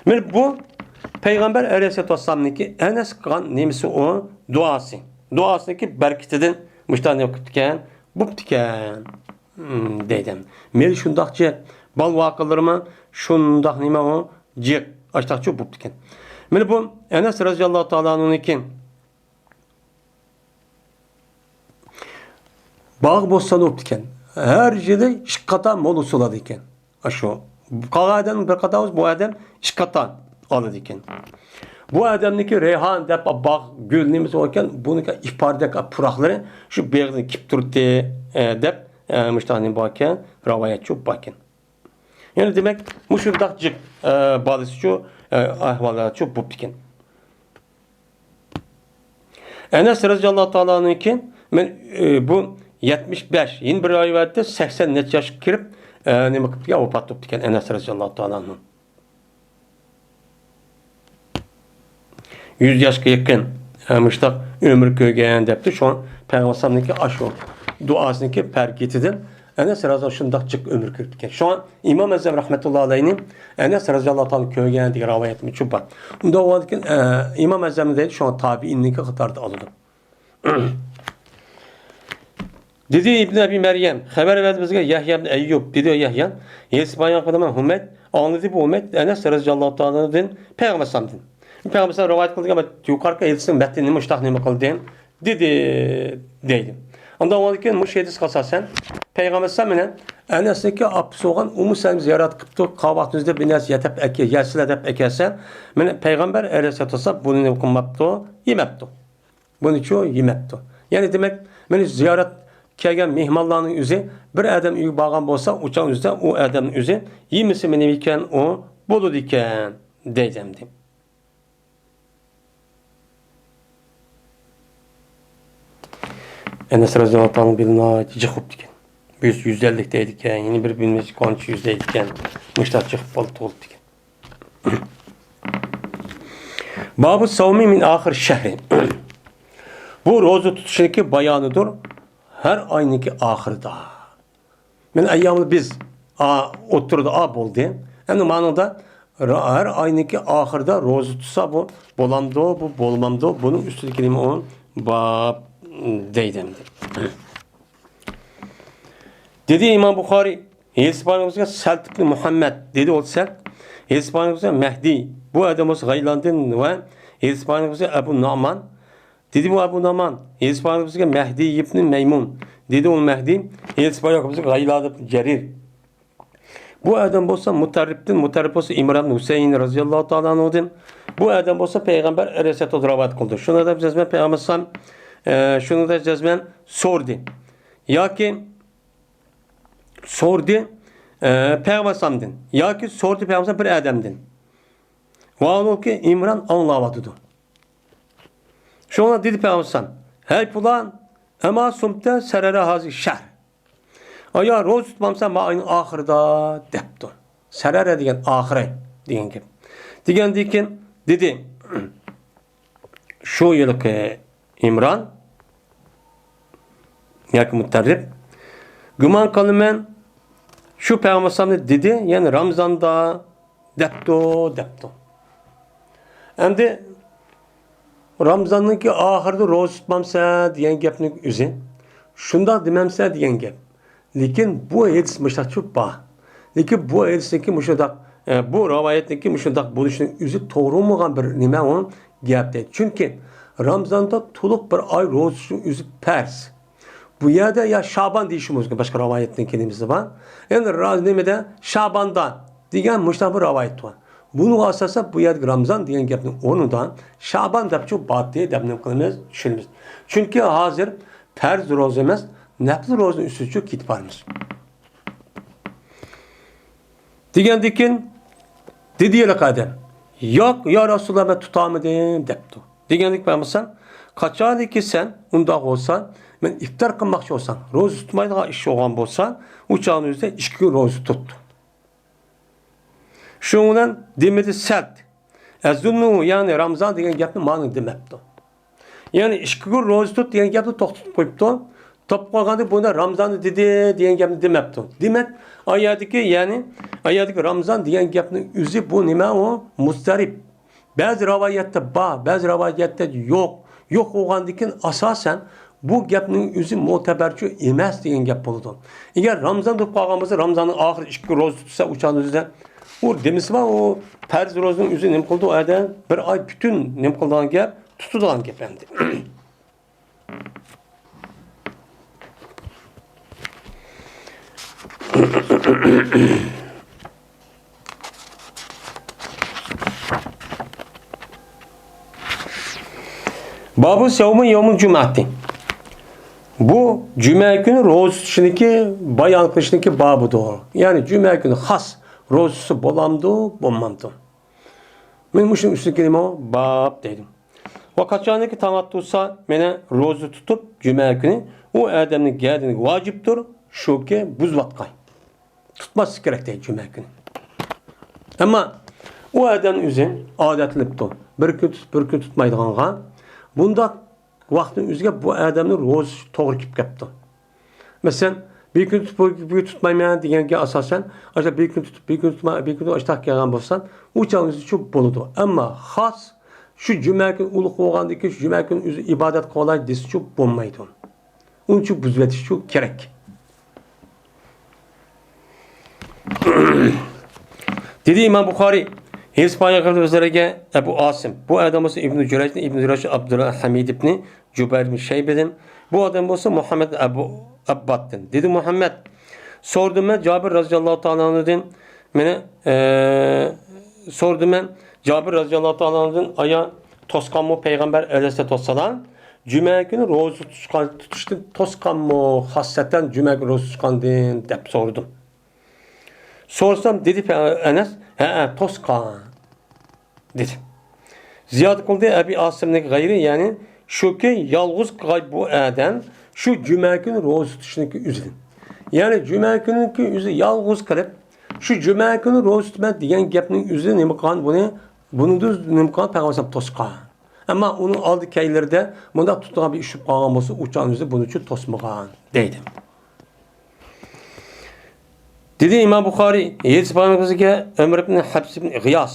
مانا بۇ پەيغەمبەر ئەلەيھىسسالاتۇ ۋەسسالامنىڭكى ئەنەس قىلغان نېمىسى ئۇ؟ دۇئاسى. دۇئاسىنىڭكى بەرىكىتىدىن مۇشتاق نېمە قىپتىكەن؟ بوپتىكەن. ھىم، دەيدۇ. مېلى شۇنداقچە، بال ۋاقىلىرىمۇ شۇنداق نېمە ئۇ؟ جىق. ئاشتاقچە بوپتىكەن. مانا بۇ ئەنەس رەزىياللاھۇ تائالا ئەنھۇنىڭكى باغ بوستان بوپتىكەن. ھەر يىلى ئىككى قاتا مول ھوسۇل ئالىدىكەن. ئاشۇ قالغان ئادەم بىر قاتا بولسا، بۇ ئادەم ئىككى قاتا ئالىدىكەن. بۇ ئادەمنىڭكى رەيھان دەپ باغ، گۈل نېمىسى باركەن، بۇنىڭكى ئىپاردەك پۇراقلىرى شۇ بېغىدىن كېلىپ تۇردى، ئە، دەپ، ئە، مۇشۇنداق نېمە باركەن، رىۋايەتچۇ باركەن. يەنى دېمەك، مۇشۇنداق جىق، ئە، بالىسىچۇ، ئە، ئەھۋالاتچۇ بوپتىكەن. ئەنەس رەزىياللاھۇ تائالا ئەنھۇكى، مەن، ئە، بۇ يەتمىش بەش، يەنە بىر رىۋايەتتە سەكسەن نەچچە ياشقا كىرىپ، ئە، نېمە قىپتىكەن، ۋاپات بوپتىكەن ئەنەس رەزىياللاھۇ تائالا ئەنھۇ. يۈز ياشقا يېقىن، ئە، مۇشتاق ئۆمۈر كۆرگەن دەپتۇ. شۇڭا پەيغەمبەر ئەلەيھىسسالامنىڭكى ئاشۇ دۇئاسىنىڭكى بەرىكىتىدىن ئەنەس رەزىياللاھۇ شۇنداق جىق ئۆمۈر كۆرۈپتىكەن. شۇڭا ئىمام ئەزەم رەھمەتۇللاھى ئەلەيھىنى ئەنەس رەزىياللاھۇ تائالا كۆرگەن دېگەن رىۋايەتمۇ بار. ئۇنداق بولغاندىكىن، ئە، ئىمام ئەزەمنى دەيدۇ، شۇڭا تابىئىننىڭكى قاتارىدا ئالىدۇ. دېدى ئىبن ئەبى مەريەم، خەۋەر بەردى بىزگە يەھيا ئىبن ئەييۇب، دېدى يەھيا، يېسىپايان خادىمى ھۇمەيد، ئاڭلىدى بۇ ھۇمەيد ئەنەس رەزىياللاھۇ تائالا ئەنھۇدىن پەيغەمبەر ئەلەيھىسسالامدىن. پەيغەمبەر ئەلەيھىسسالام رىۋايەت قىلدىغان يۇقىرىقى ھەدىسنىڭ مەتنىنى مۇشۇنداق نېمە قىلدى؟ دېدى، دەيدۇ. ئاندىن ئۇنىڭدىن كېيىن مۇشۇ ھەدىسكە ئاساسەن، پەيغەمبەر ئەلەيھىسسالام بىلەن ئەنەسنىڭكى ئاپىسى بولغان ئۇممۇ سەلىمە زىيارەت قىپتۇ، قاۋاقنى ئىزدەپ بىر نەرسە يەتەپ ئەكە-، يەسىلە دەپ ئەكەلسە، مانا پەيغەمبەر ئەلەيھىسسالام بۇنى نېمە قىلماپتۇ؟ يېمەپتۇ. بۇنىچۇ يېمەپتۇ. يەنى دېمەك، مانا زىيارەت كەلگەن مېھمانلارنىڭ ئۆزى بىر ئادەم ئۆيگە بارغان بولسا، ئۇ چاغنىڭ ئۆزىدە ئۇ ئادەمنىڭ ئۆزى يېمىسىمۇ نېمە ئىكەن، ئۇ بولىدىكەن، دەيدۇ ئەمدى. ئەنەس رەزىياللاھۇ تائالا بىلىنايىتى جىق بوپتىكەن. بىرسى يۈز ئەللىك دەيدىكەن، يەنە بىر بىلمىسى قانچە يۈز دەيدىكەن. مۇشۇنداق جىق بولۇپ تۇغۇلۇپتىكەن. بابۇ سەۋمى مىن ئاخىر شەھرى. بۇ روزا تۇتۇشنىڭكى بايانىدۇر ھەر ئاينىڭكى ئاخىرىدا. مەن ئەييامىل بىز، ئا، ئوتتۇرىدا ئا بولدى. ئەمدى مانىڭدا را-، ھەر ئاينىڭكى ئاخىرىدا روزا تۇتسا بۇ بولامدۇ، بۇ بولمامدۇ؟ بۇنىڭ ئۈستىدىكى نېمە ئۇ؟ باب دەيدۇ ئەمدى. دېدى ئىمام بۇخارىي، ھېلىسى بارغىمىزغا سەلت ئىبنى مۇھەممەد، دېدى ئۇ سەلت. ھېلىسى بارغىمىزغا مەھدىي، بۇ ئادەم بولسا غەيلاندىن ۋە ھېلىسى بارغىمىزغا ئەبۇ نۇئمان. دېدى بۇ ئەبۇ نۇئمان، ھېلىسى بارغىمىزغا مەھدىي ئىبنى مەيمۇن. دېدى ئۇ مەھدىي، ھېلىسى بارغىمىزغا غەيلان ئىبنى جەرىر. بۇ ئادەم بولسا مۇتەررىپتىن، مۇتەررىپ بولسا ئىمران ھۈسەيىن رەزىياللاھۇ تائالا ئەنھۇدىن. بۇ ئادەم بولسا پەيغەمبەر ئەلەيھىسسالام رىۋايەت قىلدى. شۇنى دەپ جەزمەن پەيغەمبەر ئەلەيھىسسالام، ئە، شۇنى دەپ جەزمەن سورىدى. ياكى سورىدى، ئە، پەيغەمبەر ئەلەيھىسسالامدىن. ياكى سورىدى پەيغەمبەر ئەلەيھىسسالام بىر ئادەمدىن. ۋاھالۇكى ئىمران ئاڭلاۋاتىدۇ. شۇڭا دېدى پەيغەمبەر ئەلەيھىسسالام، ھەي پۇلان، ئەما سۇمتە سەرەرە ھازى شەھر. ئايا روزا تۇتمامسەن ما ئاينىڭ ئاخىرىدا دەپتۇ. سەرەرە دېگەن ئاخىرى دېگەن گەپ. دېگەندىن كېيىن دېدى، شۇ يىلقى ئىمران ياكى مۇتەررىپ، گۇمان قىلىمەن، شۇ پەيغەمبەر ئەلەيھىسسالامنى دېدى، يەنى رامزاندا دەپتۇ، دەپتۇ. ئەمدى رامزاننىڭكى ئاخىرىدا روزا تۇتمامسەن دېگەن گەپنىڭ ئۆزى، شۇنداق دېمەمسەن دېگەن گەپ. لېكىن بۇ ھەدىس مۇشۇنداقچە بار. لېكىن بۇ ھەدىسنىڭكى مۇشۇنداق، ئە، بۇ رىۋايەتنىڭكى مۇشۇنداق بولۇشىنىڭ ئۆزى توغرا بولمىغان بىر نېمە ئۇ گەپ دەيدۇ. چۈنكى رامزاندا تولۇق بىر ئاي روزا تۇتۇشنىڭ ئۆزى پەرز. بۇ يەردە يا شابان دېيىشى مۇمكىن، باشقا رىۋايەتنىڭ كەلىمىسى بار. يەنى را-، نېمىدە؟ شاباندا دېگەن مۇشۇنداق بىر رىۋايەت بار. بۇنىڭغا ئاساسەن بۇ يەردىكى رامزان دېگەن گەپنىڭ ئورنىدا شابان دەپچۇ باتتى دەپ نېمە قىلىمىز؟ چۈشىنىمىز. چۈنكى ھازىر پەرز روزا ئەمەس، نەپلى روزىنىڭ ئۈستىچۇ كېتىپ بارىمىز. دېگەندىكىن دېدى ھېلىقى ئادەم، ياق، يا رەسۇلاللا، مەن تۇتالمىدىم دەپتۇ. دېگەندىكىن مەن بولسام، قاچانكى سەن ئۇنداق بولسا، مەن ئىپتار قىلماقچى بولسام، روزا تۇتمايدىغان ئىش بولغان بولسا، ئۇ چاغنىڭ ئۆزىدە ئىككى كۈن روزا تۇت. شۇنىڭ بىلەن دېمىدى سەلت. ئەزۇننۇ، يەنى رامزان دېگەن گەپنى مانا دېمەپتۇ. يەنى ئىككى كۈن روزا تۇت دېگەن گەپنى توختىتىپ قويۇپتۇ. توپ قالغاندا بۇندا رامزاننى دېدى دېگەن گەپنى دېمەپتۇ. دېمەك، ئايەتتىكى، يەنى ئايەتتىكى رامزان دېگەن گەپنىڭ ئۆزى بۇ نېمە ئۇ؟ مۇزتەرىپ. بەزى رىۋايەتتە بار، بەزى رىۋايەتتە يوق. يوق بولغاندىكىن ئاساسەن بۇ گەپنىڭ ئۆزى مۆتىبەرچۇ ئەمەس دېگەن گەپ بولىدۇ. ئەگەر رامزان بولۇپ قالغان بولسا، رامزاننىڭ ئاخىرى ئىككى روزا تۇتسا، ئۇ چاغدا ئۆزىدە ئۇ دېمىسى بار، ئۇ پەرز روزىنىڭ ئۆزى نېمە قىلىدۇ، ئۇ يەردە بىر ئاي پۈتۈن نېمە قىلىدىغان گەپ، تۇتىدىغان گەپ ئەمدى. بابۇ سەۋمى يەۋمىل جۇمئەتى. بۇ جۈمە كۈنى روزا تۇتۇشنىڭكى بايان قىلىشنىڭكى بابىدۇر. يەنى جۈمە كۈنى خاس روزىسى بولامدۇ، بولمامدۇ؟ مەن مۇشۇنىڭ ئۈستىدىكى نېمە باب دەيدۇ. ۋە قاچانكى تاڭ ئاتتۇرسا، مانا روزا تۇتۇپ، جۈمە كۈنى ئۇ ئادەمنىڭ گەدىنىگە ۋاجىپتۇر، شۇكى بۇزۇۋاتقاي. تۇتماسلىق كېرەك دەيدۇ جۈمە كۈنى. ئەمما ئۇ ئادەم ئۆزى ئادەتلىنىپتۇ. بىر كۈن تۇتۇپ، بىر كۈن تۇتمايدىغانغا، بۇنداق ۋاقىتنىڭ ئۆزىگە بۇ ئادەمنىڭ روزىسى توغرا كېلىپ كەپتۇ. مەسىلەن، بىر كۈن تۇتۇپ، بىر كۈن تۇتمايمەن دېگەنگە ئاساسەن، ئاشۇ بىر كۈن تۇتۇپ، بىر كۈن تۇتماي، بىر كۈن ئاشۇنداق كەلگەن بولسا، ئۇ چاغ ئۆزىچۇ بولىدۇ. ئەمما خاس شۇ جۈمە كۈنى ئۇلۇغ بولغاندىن كېيىن، شۇ جۈمە كۈنى ئۆزى ئىبادەت قىلالاي دېسىچۇ بولمايدۇ. ئۇنچە بۇزۇۋېتىشچۇ كېرەك. دېدى ئىمام بۇخارىي، ھېدىس بايان قىلىپ بىزلەرگە ئەبۇ ئاسىم، بۇ ئادەم بولسا ئىبنى جۇرەجدىن، ئىبنى جۇرەج ئابدۇلھەمىد ئىبنى جۇبەير ئىبنى شەيبىدىن، بۇ ئادەم بولسا مۇھەممەد ئەبۇ ئەببادتىن. دېدى مۇھەممەد، سورىدىم مەن جابىر رازىياللاھۇ تائالا ئەنھۇدىن، مېنى، ئە، سورىدىم مەن جابىر رازىياللاھۇ تائالا ئەنھۇدىن، ئايا توسقانمۇ پەيغەمبەر ئەلەيھىسسالاتۇ ۋەسسالام جۈمە كۈنى روزا تۇتۇشقان، تۇتۇشتىن توسقانمۇ، خاسسەتەن جۈمە كۈنى روزا تۇتۇشقاندىن دەپ سورىدىم. سورىسام، دېدى پە-، ئەنەس، ھەئە، توسقان، دېدى. زىيادە قىلدى ئەبى ئاسىمنىڭ غەيرى، يەنى شۇكى، يالغۇز قىلغاي بۇ ئادەم شۇ جۈمە كۈنى روزا تۇتۇشنىڭكى ئۆزىدىن. يەنى جۈمە كۈنىنىڭكى ئۆزى يالغۇز قىلىپ، شۇ جۈمە كۈنى روزا تۇتىمەن دېگەن گەپنىڭ ئۆزى نېمە قىلغان بۇنى، بۇنىڭدا نېمە قىلغان پەيغەمبەر توسقان. ئەمما ئۇنىڭ ئالدى كەينىلىرىدە مۇنداق تۇتىدىغان بىر ئىش بولۇپ قالغان بولسا، ئۇ چاغنىڭ ئۆزى بۇنى ئۈچۈن توسمىغان، دەيدۇ. دېدى ئىمام بۇخارىي، ھېدىس بايان قىلىپ بىزگە ئۆمەر ئىبن ھەپس ئىبن غىياس.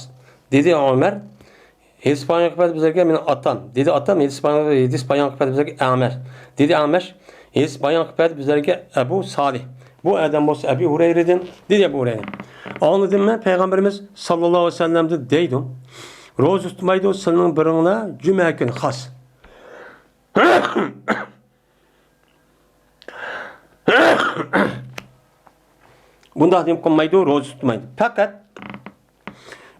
دېدى ئۆمەر، ھېدىس بايان قىلىپ بەردى بىزلەرگە مېنىڭ ئاتام. دېدى ئاتام، ھېدىس بايان، ھېدىس بايان قىلىپ بەردى بىزلەرگە ئەمەش. دېدى ئەمەش، ھېدىس بايان قىلىپ بەردى بىزلەرگە ئەبۇ سالىھ. بۇ ئادەم بولسا ئەبى ھۇرەيرىدىن. دېدى ئەبۇ ھۇرەيرە، ئاڭلىدىم مەن پەيغەمبىرىمىز ساللاللاھۇ ئەلەيھى ۋەسەللەمدىن دەيدۇ، روزا تۇتمايدۇ سىلىنىڭ بىرىڭلار جۈمە كۈنى خاس. بۇنداق نېمە قىلمايدۇ، روزا تۇتمايدۇ. پەقەت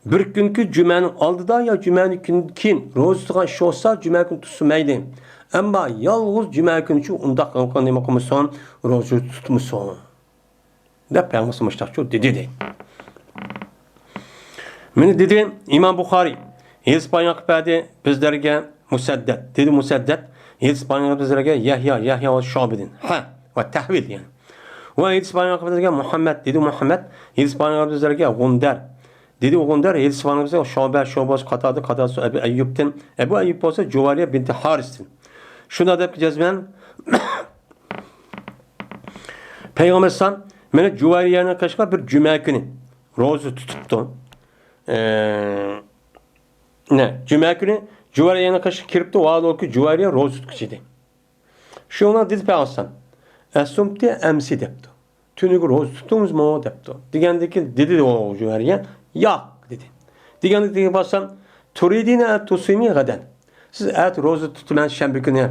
بىر كۈنكى جۈمەنىڭ ئالدىدا يا جۈمەنىڭ كۈن-، كېيىن روزا تۇتىدىغان ئىش بولسا، جۈمە كۈنى تۇتسا مەيلى. ئەمما يالغۇز جۈمە كۈنىچۇ ئۇنداق نېمە قىلمىسۇن، روزا تۇتمىسۇن، دەپ پەيغەمبەر مۇشتاقچۇ دېدى، دەيدۇ. مانا دېدى ئىمام بۇخارىي، ھېدىس بايان قىلىپ بەردى بىزلەرگە مۇسەددەد. دېدى مۇسەددەد، ھېدىس بايان قىلىپ بىزلەرگە يەھيا، يەھيا ۋە شۇبىدىن. ھە، ۋە تەھۋىل يەنى. ۋە ھېدىس بايان قىلىپ بىزلەرگە مۇھەممەد، دېدى مۇھەممەد، ھېدىس بايان قىلىپ بىزلەرگە غۇندەر. دېدى غۇندەر، ھېدىس بايان قىلىپ بىزلەرگە شۇبە، شۇبە قاتادە، قاتادە ئەبۇ ئەييۇبتىن. ئەبۇ ئەييۇب بولسا جۇۋەيرىيە بىنتى ھارىستىن. شۇنداق دەپ جەزمەن پەيغەمبەر ئەلەيھىسسالام مانا جۇۋەيرىيەنىڭ قېشىغا بىر جۈمە كۈنى روزا تۇتۇپتۇ. ئە، نە، جۈمە كۈنى جۇۋەيرىيەنىڭ قېشىغا كىرىپتۇ، ۋاھالەنكى جۇۋەيرىيە روزا تۇتقۇچى ئىدى. شۇڭا دېدى پەيغەمبەر ئەلەيھىسسالام، «ئەسۇمتى ئەمسى؟» دەپتۇ. «تۈنۈگۈن روزا تۇتتىڭىزمۇ؟» دەپتۇ. دېگەندىن كېيىن دېدى ئۇ جۇۋەيرىيە، «ياق» دېدى. دېگەندىن كېيىن پەيغەمبەر ئەلەيھىسسالام، «تۇرىدىنى ئەن تۇسۇمى غەدەن؟» سىز ئەتە روزا تۇتىمەن، شەنبە كۈنى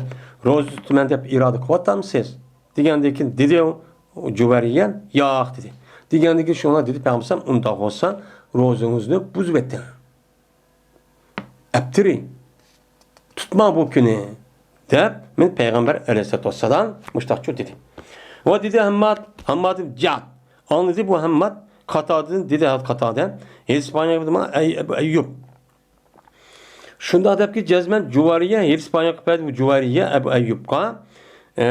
روزا تۇتىمەن دەپ ئىرادە قىلىۋاتامسىز؟ دېگەندىن كېيىن دېدى جۇۋەيرىيە، «ياق» دېدى. دېگەندىن كېيىن شۇڭا دېدى پەيغەمبەر ئەلەيھىسسالام، ئۇنداق بولسا روزىڭىزنى بۇزۇۋېتىڭ. ئەپتىرى، تۇتماڭ بۇ كۈنى، دەپ مانا پەيغەمبەر ئەلەيھىسسالاتۇ ۋەسسالام مۇشتاقچۇ دېدى. ۋە دېدى ھەمماد، ھەمماد ئىبن جەئد. ئاڭلىدى بۇ ھەمماد قاتادىدىن، دېدى قاتادە، ھېدىس بايان قىلدى مانا ئەي ئەبۇ ئەييۇب. شۇنداق دەپكى جەزمەن جۇۋەيرىيە، ھېدىس بايان قىلىپ بەردى بۇ جۇۋەيرىيە ئەبۇ ئەييۇبقا. ئە،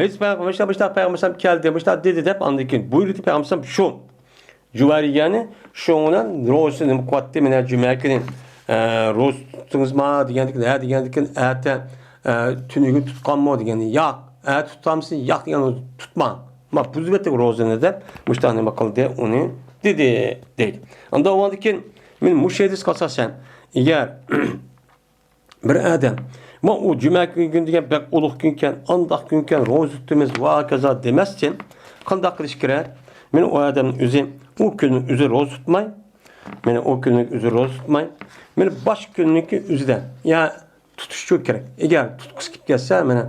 ھېدىس بايان قىلىپ، مۇشتاق، مۇشتاق پەيغەمبەر ئەلەيھىسسالام كەلدى، مۇشتاق دېدى دەپ ئاندىن كېيىن بۇيرۇدى پەيغەمبەر ئەلەيھىسسالام شۇ. جۇۋەيرىيەنى شۇنىڭ بىلەن روزىسىنى نېمە قىلىۋەتتى، مانا جۈمە كۈنى، ئە، روزا تۇتتىڭىزما دېگەندىكىن، ھە دېگەندىكىن، ئەتە، ئە، تۈنۈگۈن تۇتقانمۇ دېگەن، ياق، ئەتە تۇتامسىز، ياق دېگەن، تۇتماڭ، ما بۇزۇۋەتتى روزىنى دەپ مۇشۇنداق نېمە قىلدى، ئۇنى دېدى، دەيدۇ. ئاندا ئۇنىڭدىن كېيىن مانا مۇشۇ ھەدىسكە ئاساسەن، ئەگەر بىر ئادەم، ما ئۇ جۈمە كۈنى دېگەن بەك ئۇلۇغ كۈنكەن، ئانداق كۈنكەن، روزا تۇتىمىز ۋە ھاكازا دېمەستىن، قانداق قىلىش كېرەك؟ مانا ئۇ ئادەمنىڭ ئۆزى ئۇ كۈننىڭ ئۆزى روزا تۇتماي، مانا ئۇ كۈننىڭ ئۆزى روزا تۇتماي، مانا باشقا كۈننىڭكى ئۆزىدە، يا تۇتۇشچۇ كېرەك. ئەگەر تۇتقۇسى كېلىپ كەتسە، مانا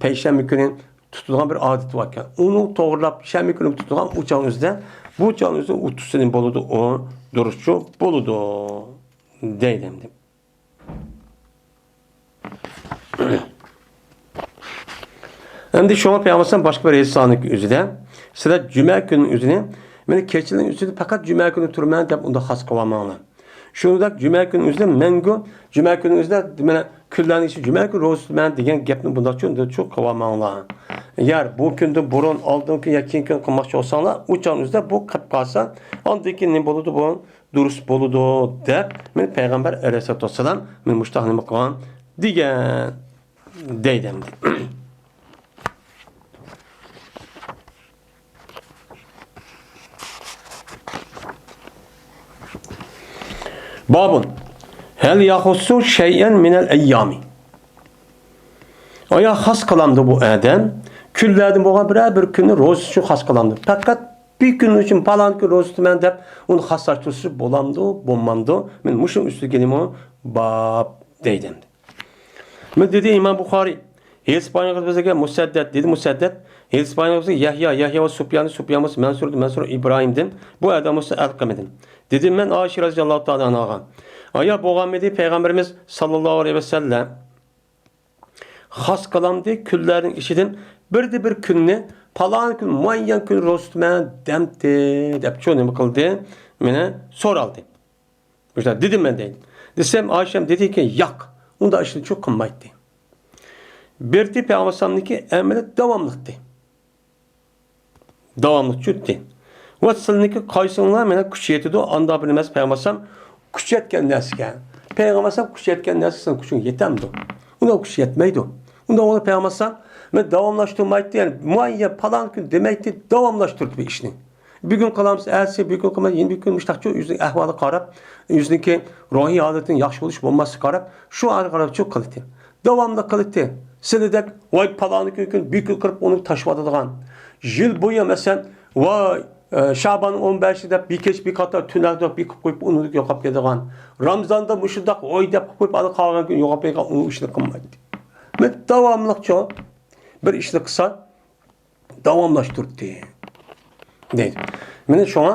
پەيشەنبە كۈنى تۇتىدىغان بىر ئادىتى باركەن. ئۇنى توغرىلاپ شەنبە كۈنى تۇتىدىغان ئۇ چاغنىڭ ئۆزىدە، بۇ چاغنىڭ ئۆزىدە ئۇ تۇتسا نېمە بولىدۇ، ئۇ دۇرۇسچۇ بولىدۇ، دەيدۇ ئەمدى. ئەمدى شۇڭا پەيغەمبەر باشقا بىر ھەدىسنىڭ ئۆزىدە، سىلەر جۈمە كۈنى ئۆزىنى، مانا كېچىنىڭ ئۆزىنى پەقەت جۈمە كۈنى تۇرىمەن دەپ ئۇنداق خاس قىلىۋالماڭلار. شۇنداق جۈمە كۈنى ئۆزىدە مەڭگۈ، جۈمە كۈنى ئۆزىدە، مانا كۈنلەرنىڭ ئىچىدە جۈمە كۈنى روزا تۇتىمەن دېگەن گەپنى بۇنداق چوڭ، چوڭ قىلىۋالماڭلار. ئەگەر بۇ كۈندىن بۇرۇن، ئالدىنقى كۈن يا كېيىنكى كۈن قىلماقچى بولساڭلار، ئۇ چاغ ئۆزىدە بۇ قىلىپ قالسا، ئاندىن كېيىن نېمە بولىدۇ بۇ؟ دۇرۇس بولىدۇ دەپ، مانا پەيغەمبەر ئەلەيھىسسالاتۇ ۋەسسالام مانا مۇشۇنداق نېمە قىلغان دېگەن دەيدۇ ئەمدى. بابۇن، ھەل يەخۇسسۇ شەيئەن مىنەل ئەييامى. ئايا خاس قىلامدۇ بۇ ئادەم كۈنلەردىن بولغان بىرەر بىر كۈننى روزا ئۈچۈن خاس قىلامدۇ. پەقەت بىر كۈن ئۈچۈن پالان كۈن روزا تۇتىمەن دەپ ئۇنى خاسلاشتۇرسا بولامدۇ، بولمامدۇ؟ مەن مۇشۇنىڭ ئۈستىگە كېلىمۇ باب دەيدۇ ئەمدى. مەن دېدى ئىمام بۇخارىي، ھېلىسى پايغىمبىرىمىزگە مۇسەددەت، دېدى مۇسەددەت، ھېلىسى پايغىمبىرىمىزگە يەھيا، يەھيا ۋە سۇپيان، سۇپيان بولسا مەنسۇر، مەنسۇر ئىبراھىمدىن، بۇ ئادەم بولسا ئەلقىمىدىن. دېدىم مەن ئائىشە رەزىياللاھۇ تائالا ئەنھاغا، ئايا بولغانمىدى پەيغەمبىرىمىز ساللاللاھۇ ئەلەيھى ۋەسەللەم خاس قىلامدى كۈنلەرنىڭ ئىچىدىن بىردە بىر كۈننى، پالان كۈن، مۇئەييەن كۈن روزا تۇتىمەن دەمتى دەپچۇ نېمە قىلدى؟ مېنى سورالدى. مۇشۇنداق دېدىم مەن دەيدۇ. دېسەم، ئائىشەم دېدىكى، ياق، ئۇنداق ئىشنى چۇ قىلمايتتى. بىردى پەيغەمبەر ئەلەيھىسسالامنىڭكى ئەمەلى داۋاملىقتى. داۋاملىق چۈتتى. ۋە سىلىنىڭكى قايسىڭلار مېنىڭ كۈچ يېتىدۇ، ئاندا بىلمەس پەيغەمبەر ئەلەيھىسسالام كۈچ يەتكەن نەرسىگە. پەيغەمبەر ئەلەيھىسسالام كۈچ يەتكەن نەرسە سىلىنىڭ كۈچۈڭ يېتەمدۇ؟ ئۇنىڭ كۈچى يەتمەيدۇ. ئۇندا ئۇنى پەيغەمبەر ئەلەيھىسسالام مەن داۋاملاشتۇرمايتتى، يەنى مۇئەييەن پالان كۈن دېمەيتتى، داۋاملاشتۇرىدۇ بۇ ئىشنى. بۈگۈن قىلامسىز، ئەتىسى، بۈگۈن قىلماي، يەنە بىر كۈن مۇشتاقچۇ ئۆزىنىڭ ئەھۋالىغا قاراپ، ئۆزىنىڭكى روھىي ھالىتىنىڭ ياخشى بولۇش بولماسلىقىغا قاراپ، شۇ ئارىغا قاراپچۇ قىلىتتى. داۋاملىق قىلىتتى. سىلىدەك، ۋاي، پالانى كۈن، كۈن بىر كۈن قىلىپ ئۇنى تاشلىۋاتىدىغان. يىل بويى، مەسىلەن، ۋاي، ئە، شابان ئون بەشى دەپ بىر كېچە بىر قاتار تۈنەردۇق بىر قىلىپ قويۇپ ئۇنى يوقاپ كېتىدىغان. رامزاندا مۇشۇنداق ئوي دەپ قويۇپ ئانا قالغان كۈن يوقاپ كەتكەن ئۇ ئىشنى قىلمايتتى. مەن داۋاملىقچۇ بىر ئىشنى قىلسا، داۋاملاشتۇرتتى دەيدۇ. مانا شۇڭا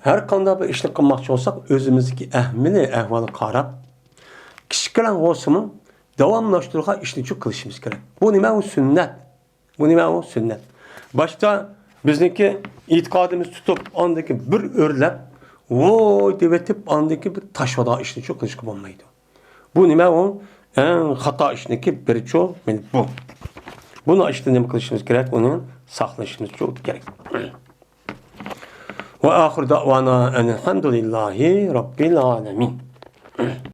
ھەر قانداق بىر ئىشنى قىلماقچى بولساق، ئۆزىمىزدىكى ئەمەلىي ئەھۋالغا قاراپ، كىچىككىنە بولسىمۇ داۋاملاشتۇرغان ئىشنىچۇ قىلىشىمىز كېرەك. بۇ نېمە؟ ئۇ سۈننەت. بۇ نېمە؟ ئۇ سۈننەت. باشتا بىزنىڭكى ئېتىقادىمىز تۇتۇپ، ئاندىن كېيىن بىر ئۆرلەپ، ۋوي دەۋېتىپ، ئاندىن كېيىن بىر تاشلىۋاتقان ئىشنىچۇ قىلىشقا بولمايدۇ. بۇ نېمە ئۇ؟ ئەڭ خاتا ئىشنىڭكى بىرىچۇ، مانا بۇ. بۇنىڭ ئىچىدىن نېمە قىلىشىمىز كېرەك؟ ئۇنى ساقلىشىمىزچۇ كېرەك. ۋە ئاخىر دەۋانا ئەنىلھەمدۇلىللاھى رەببىل ئالەمىن.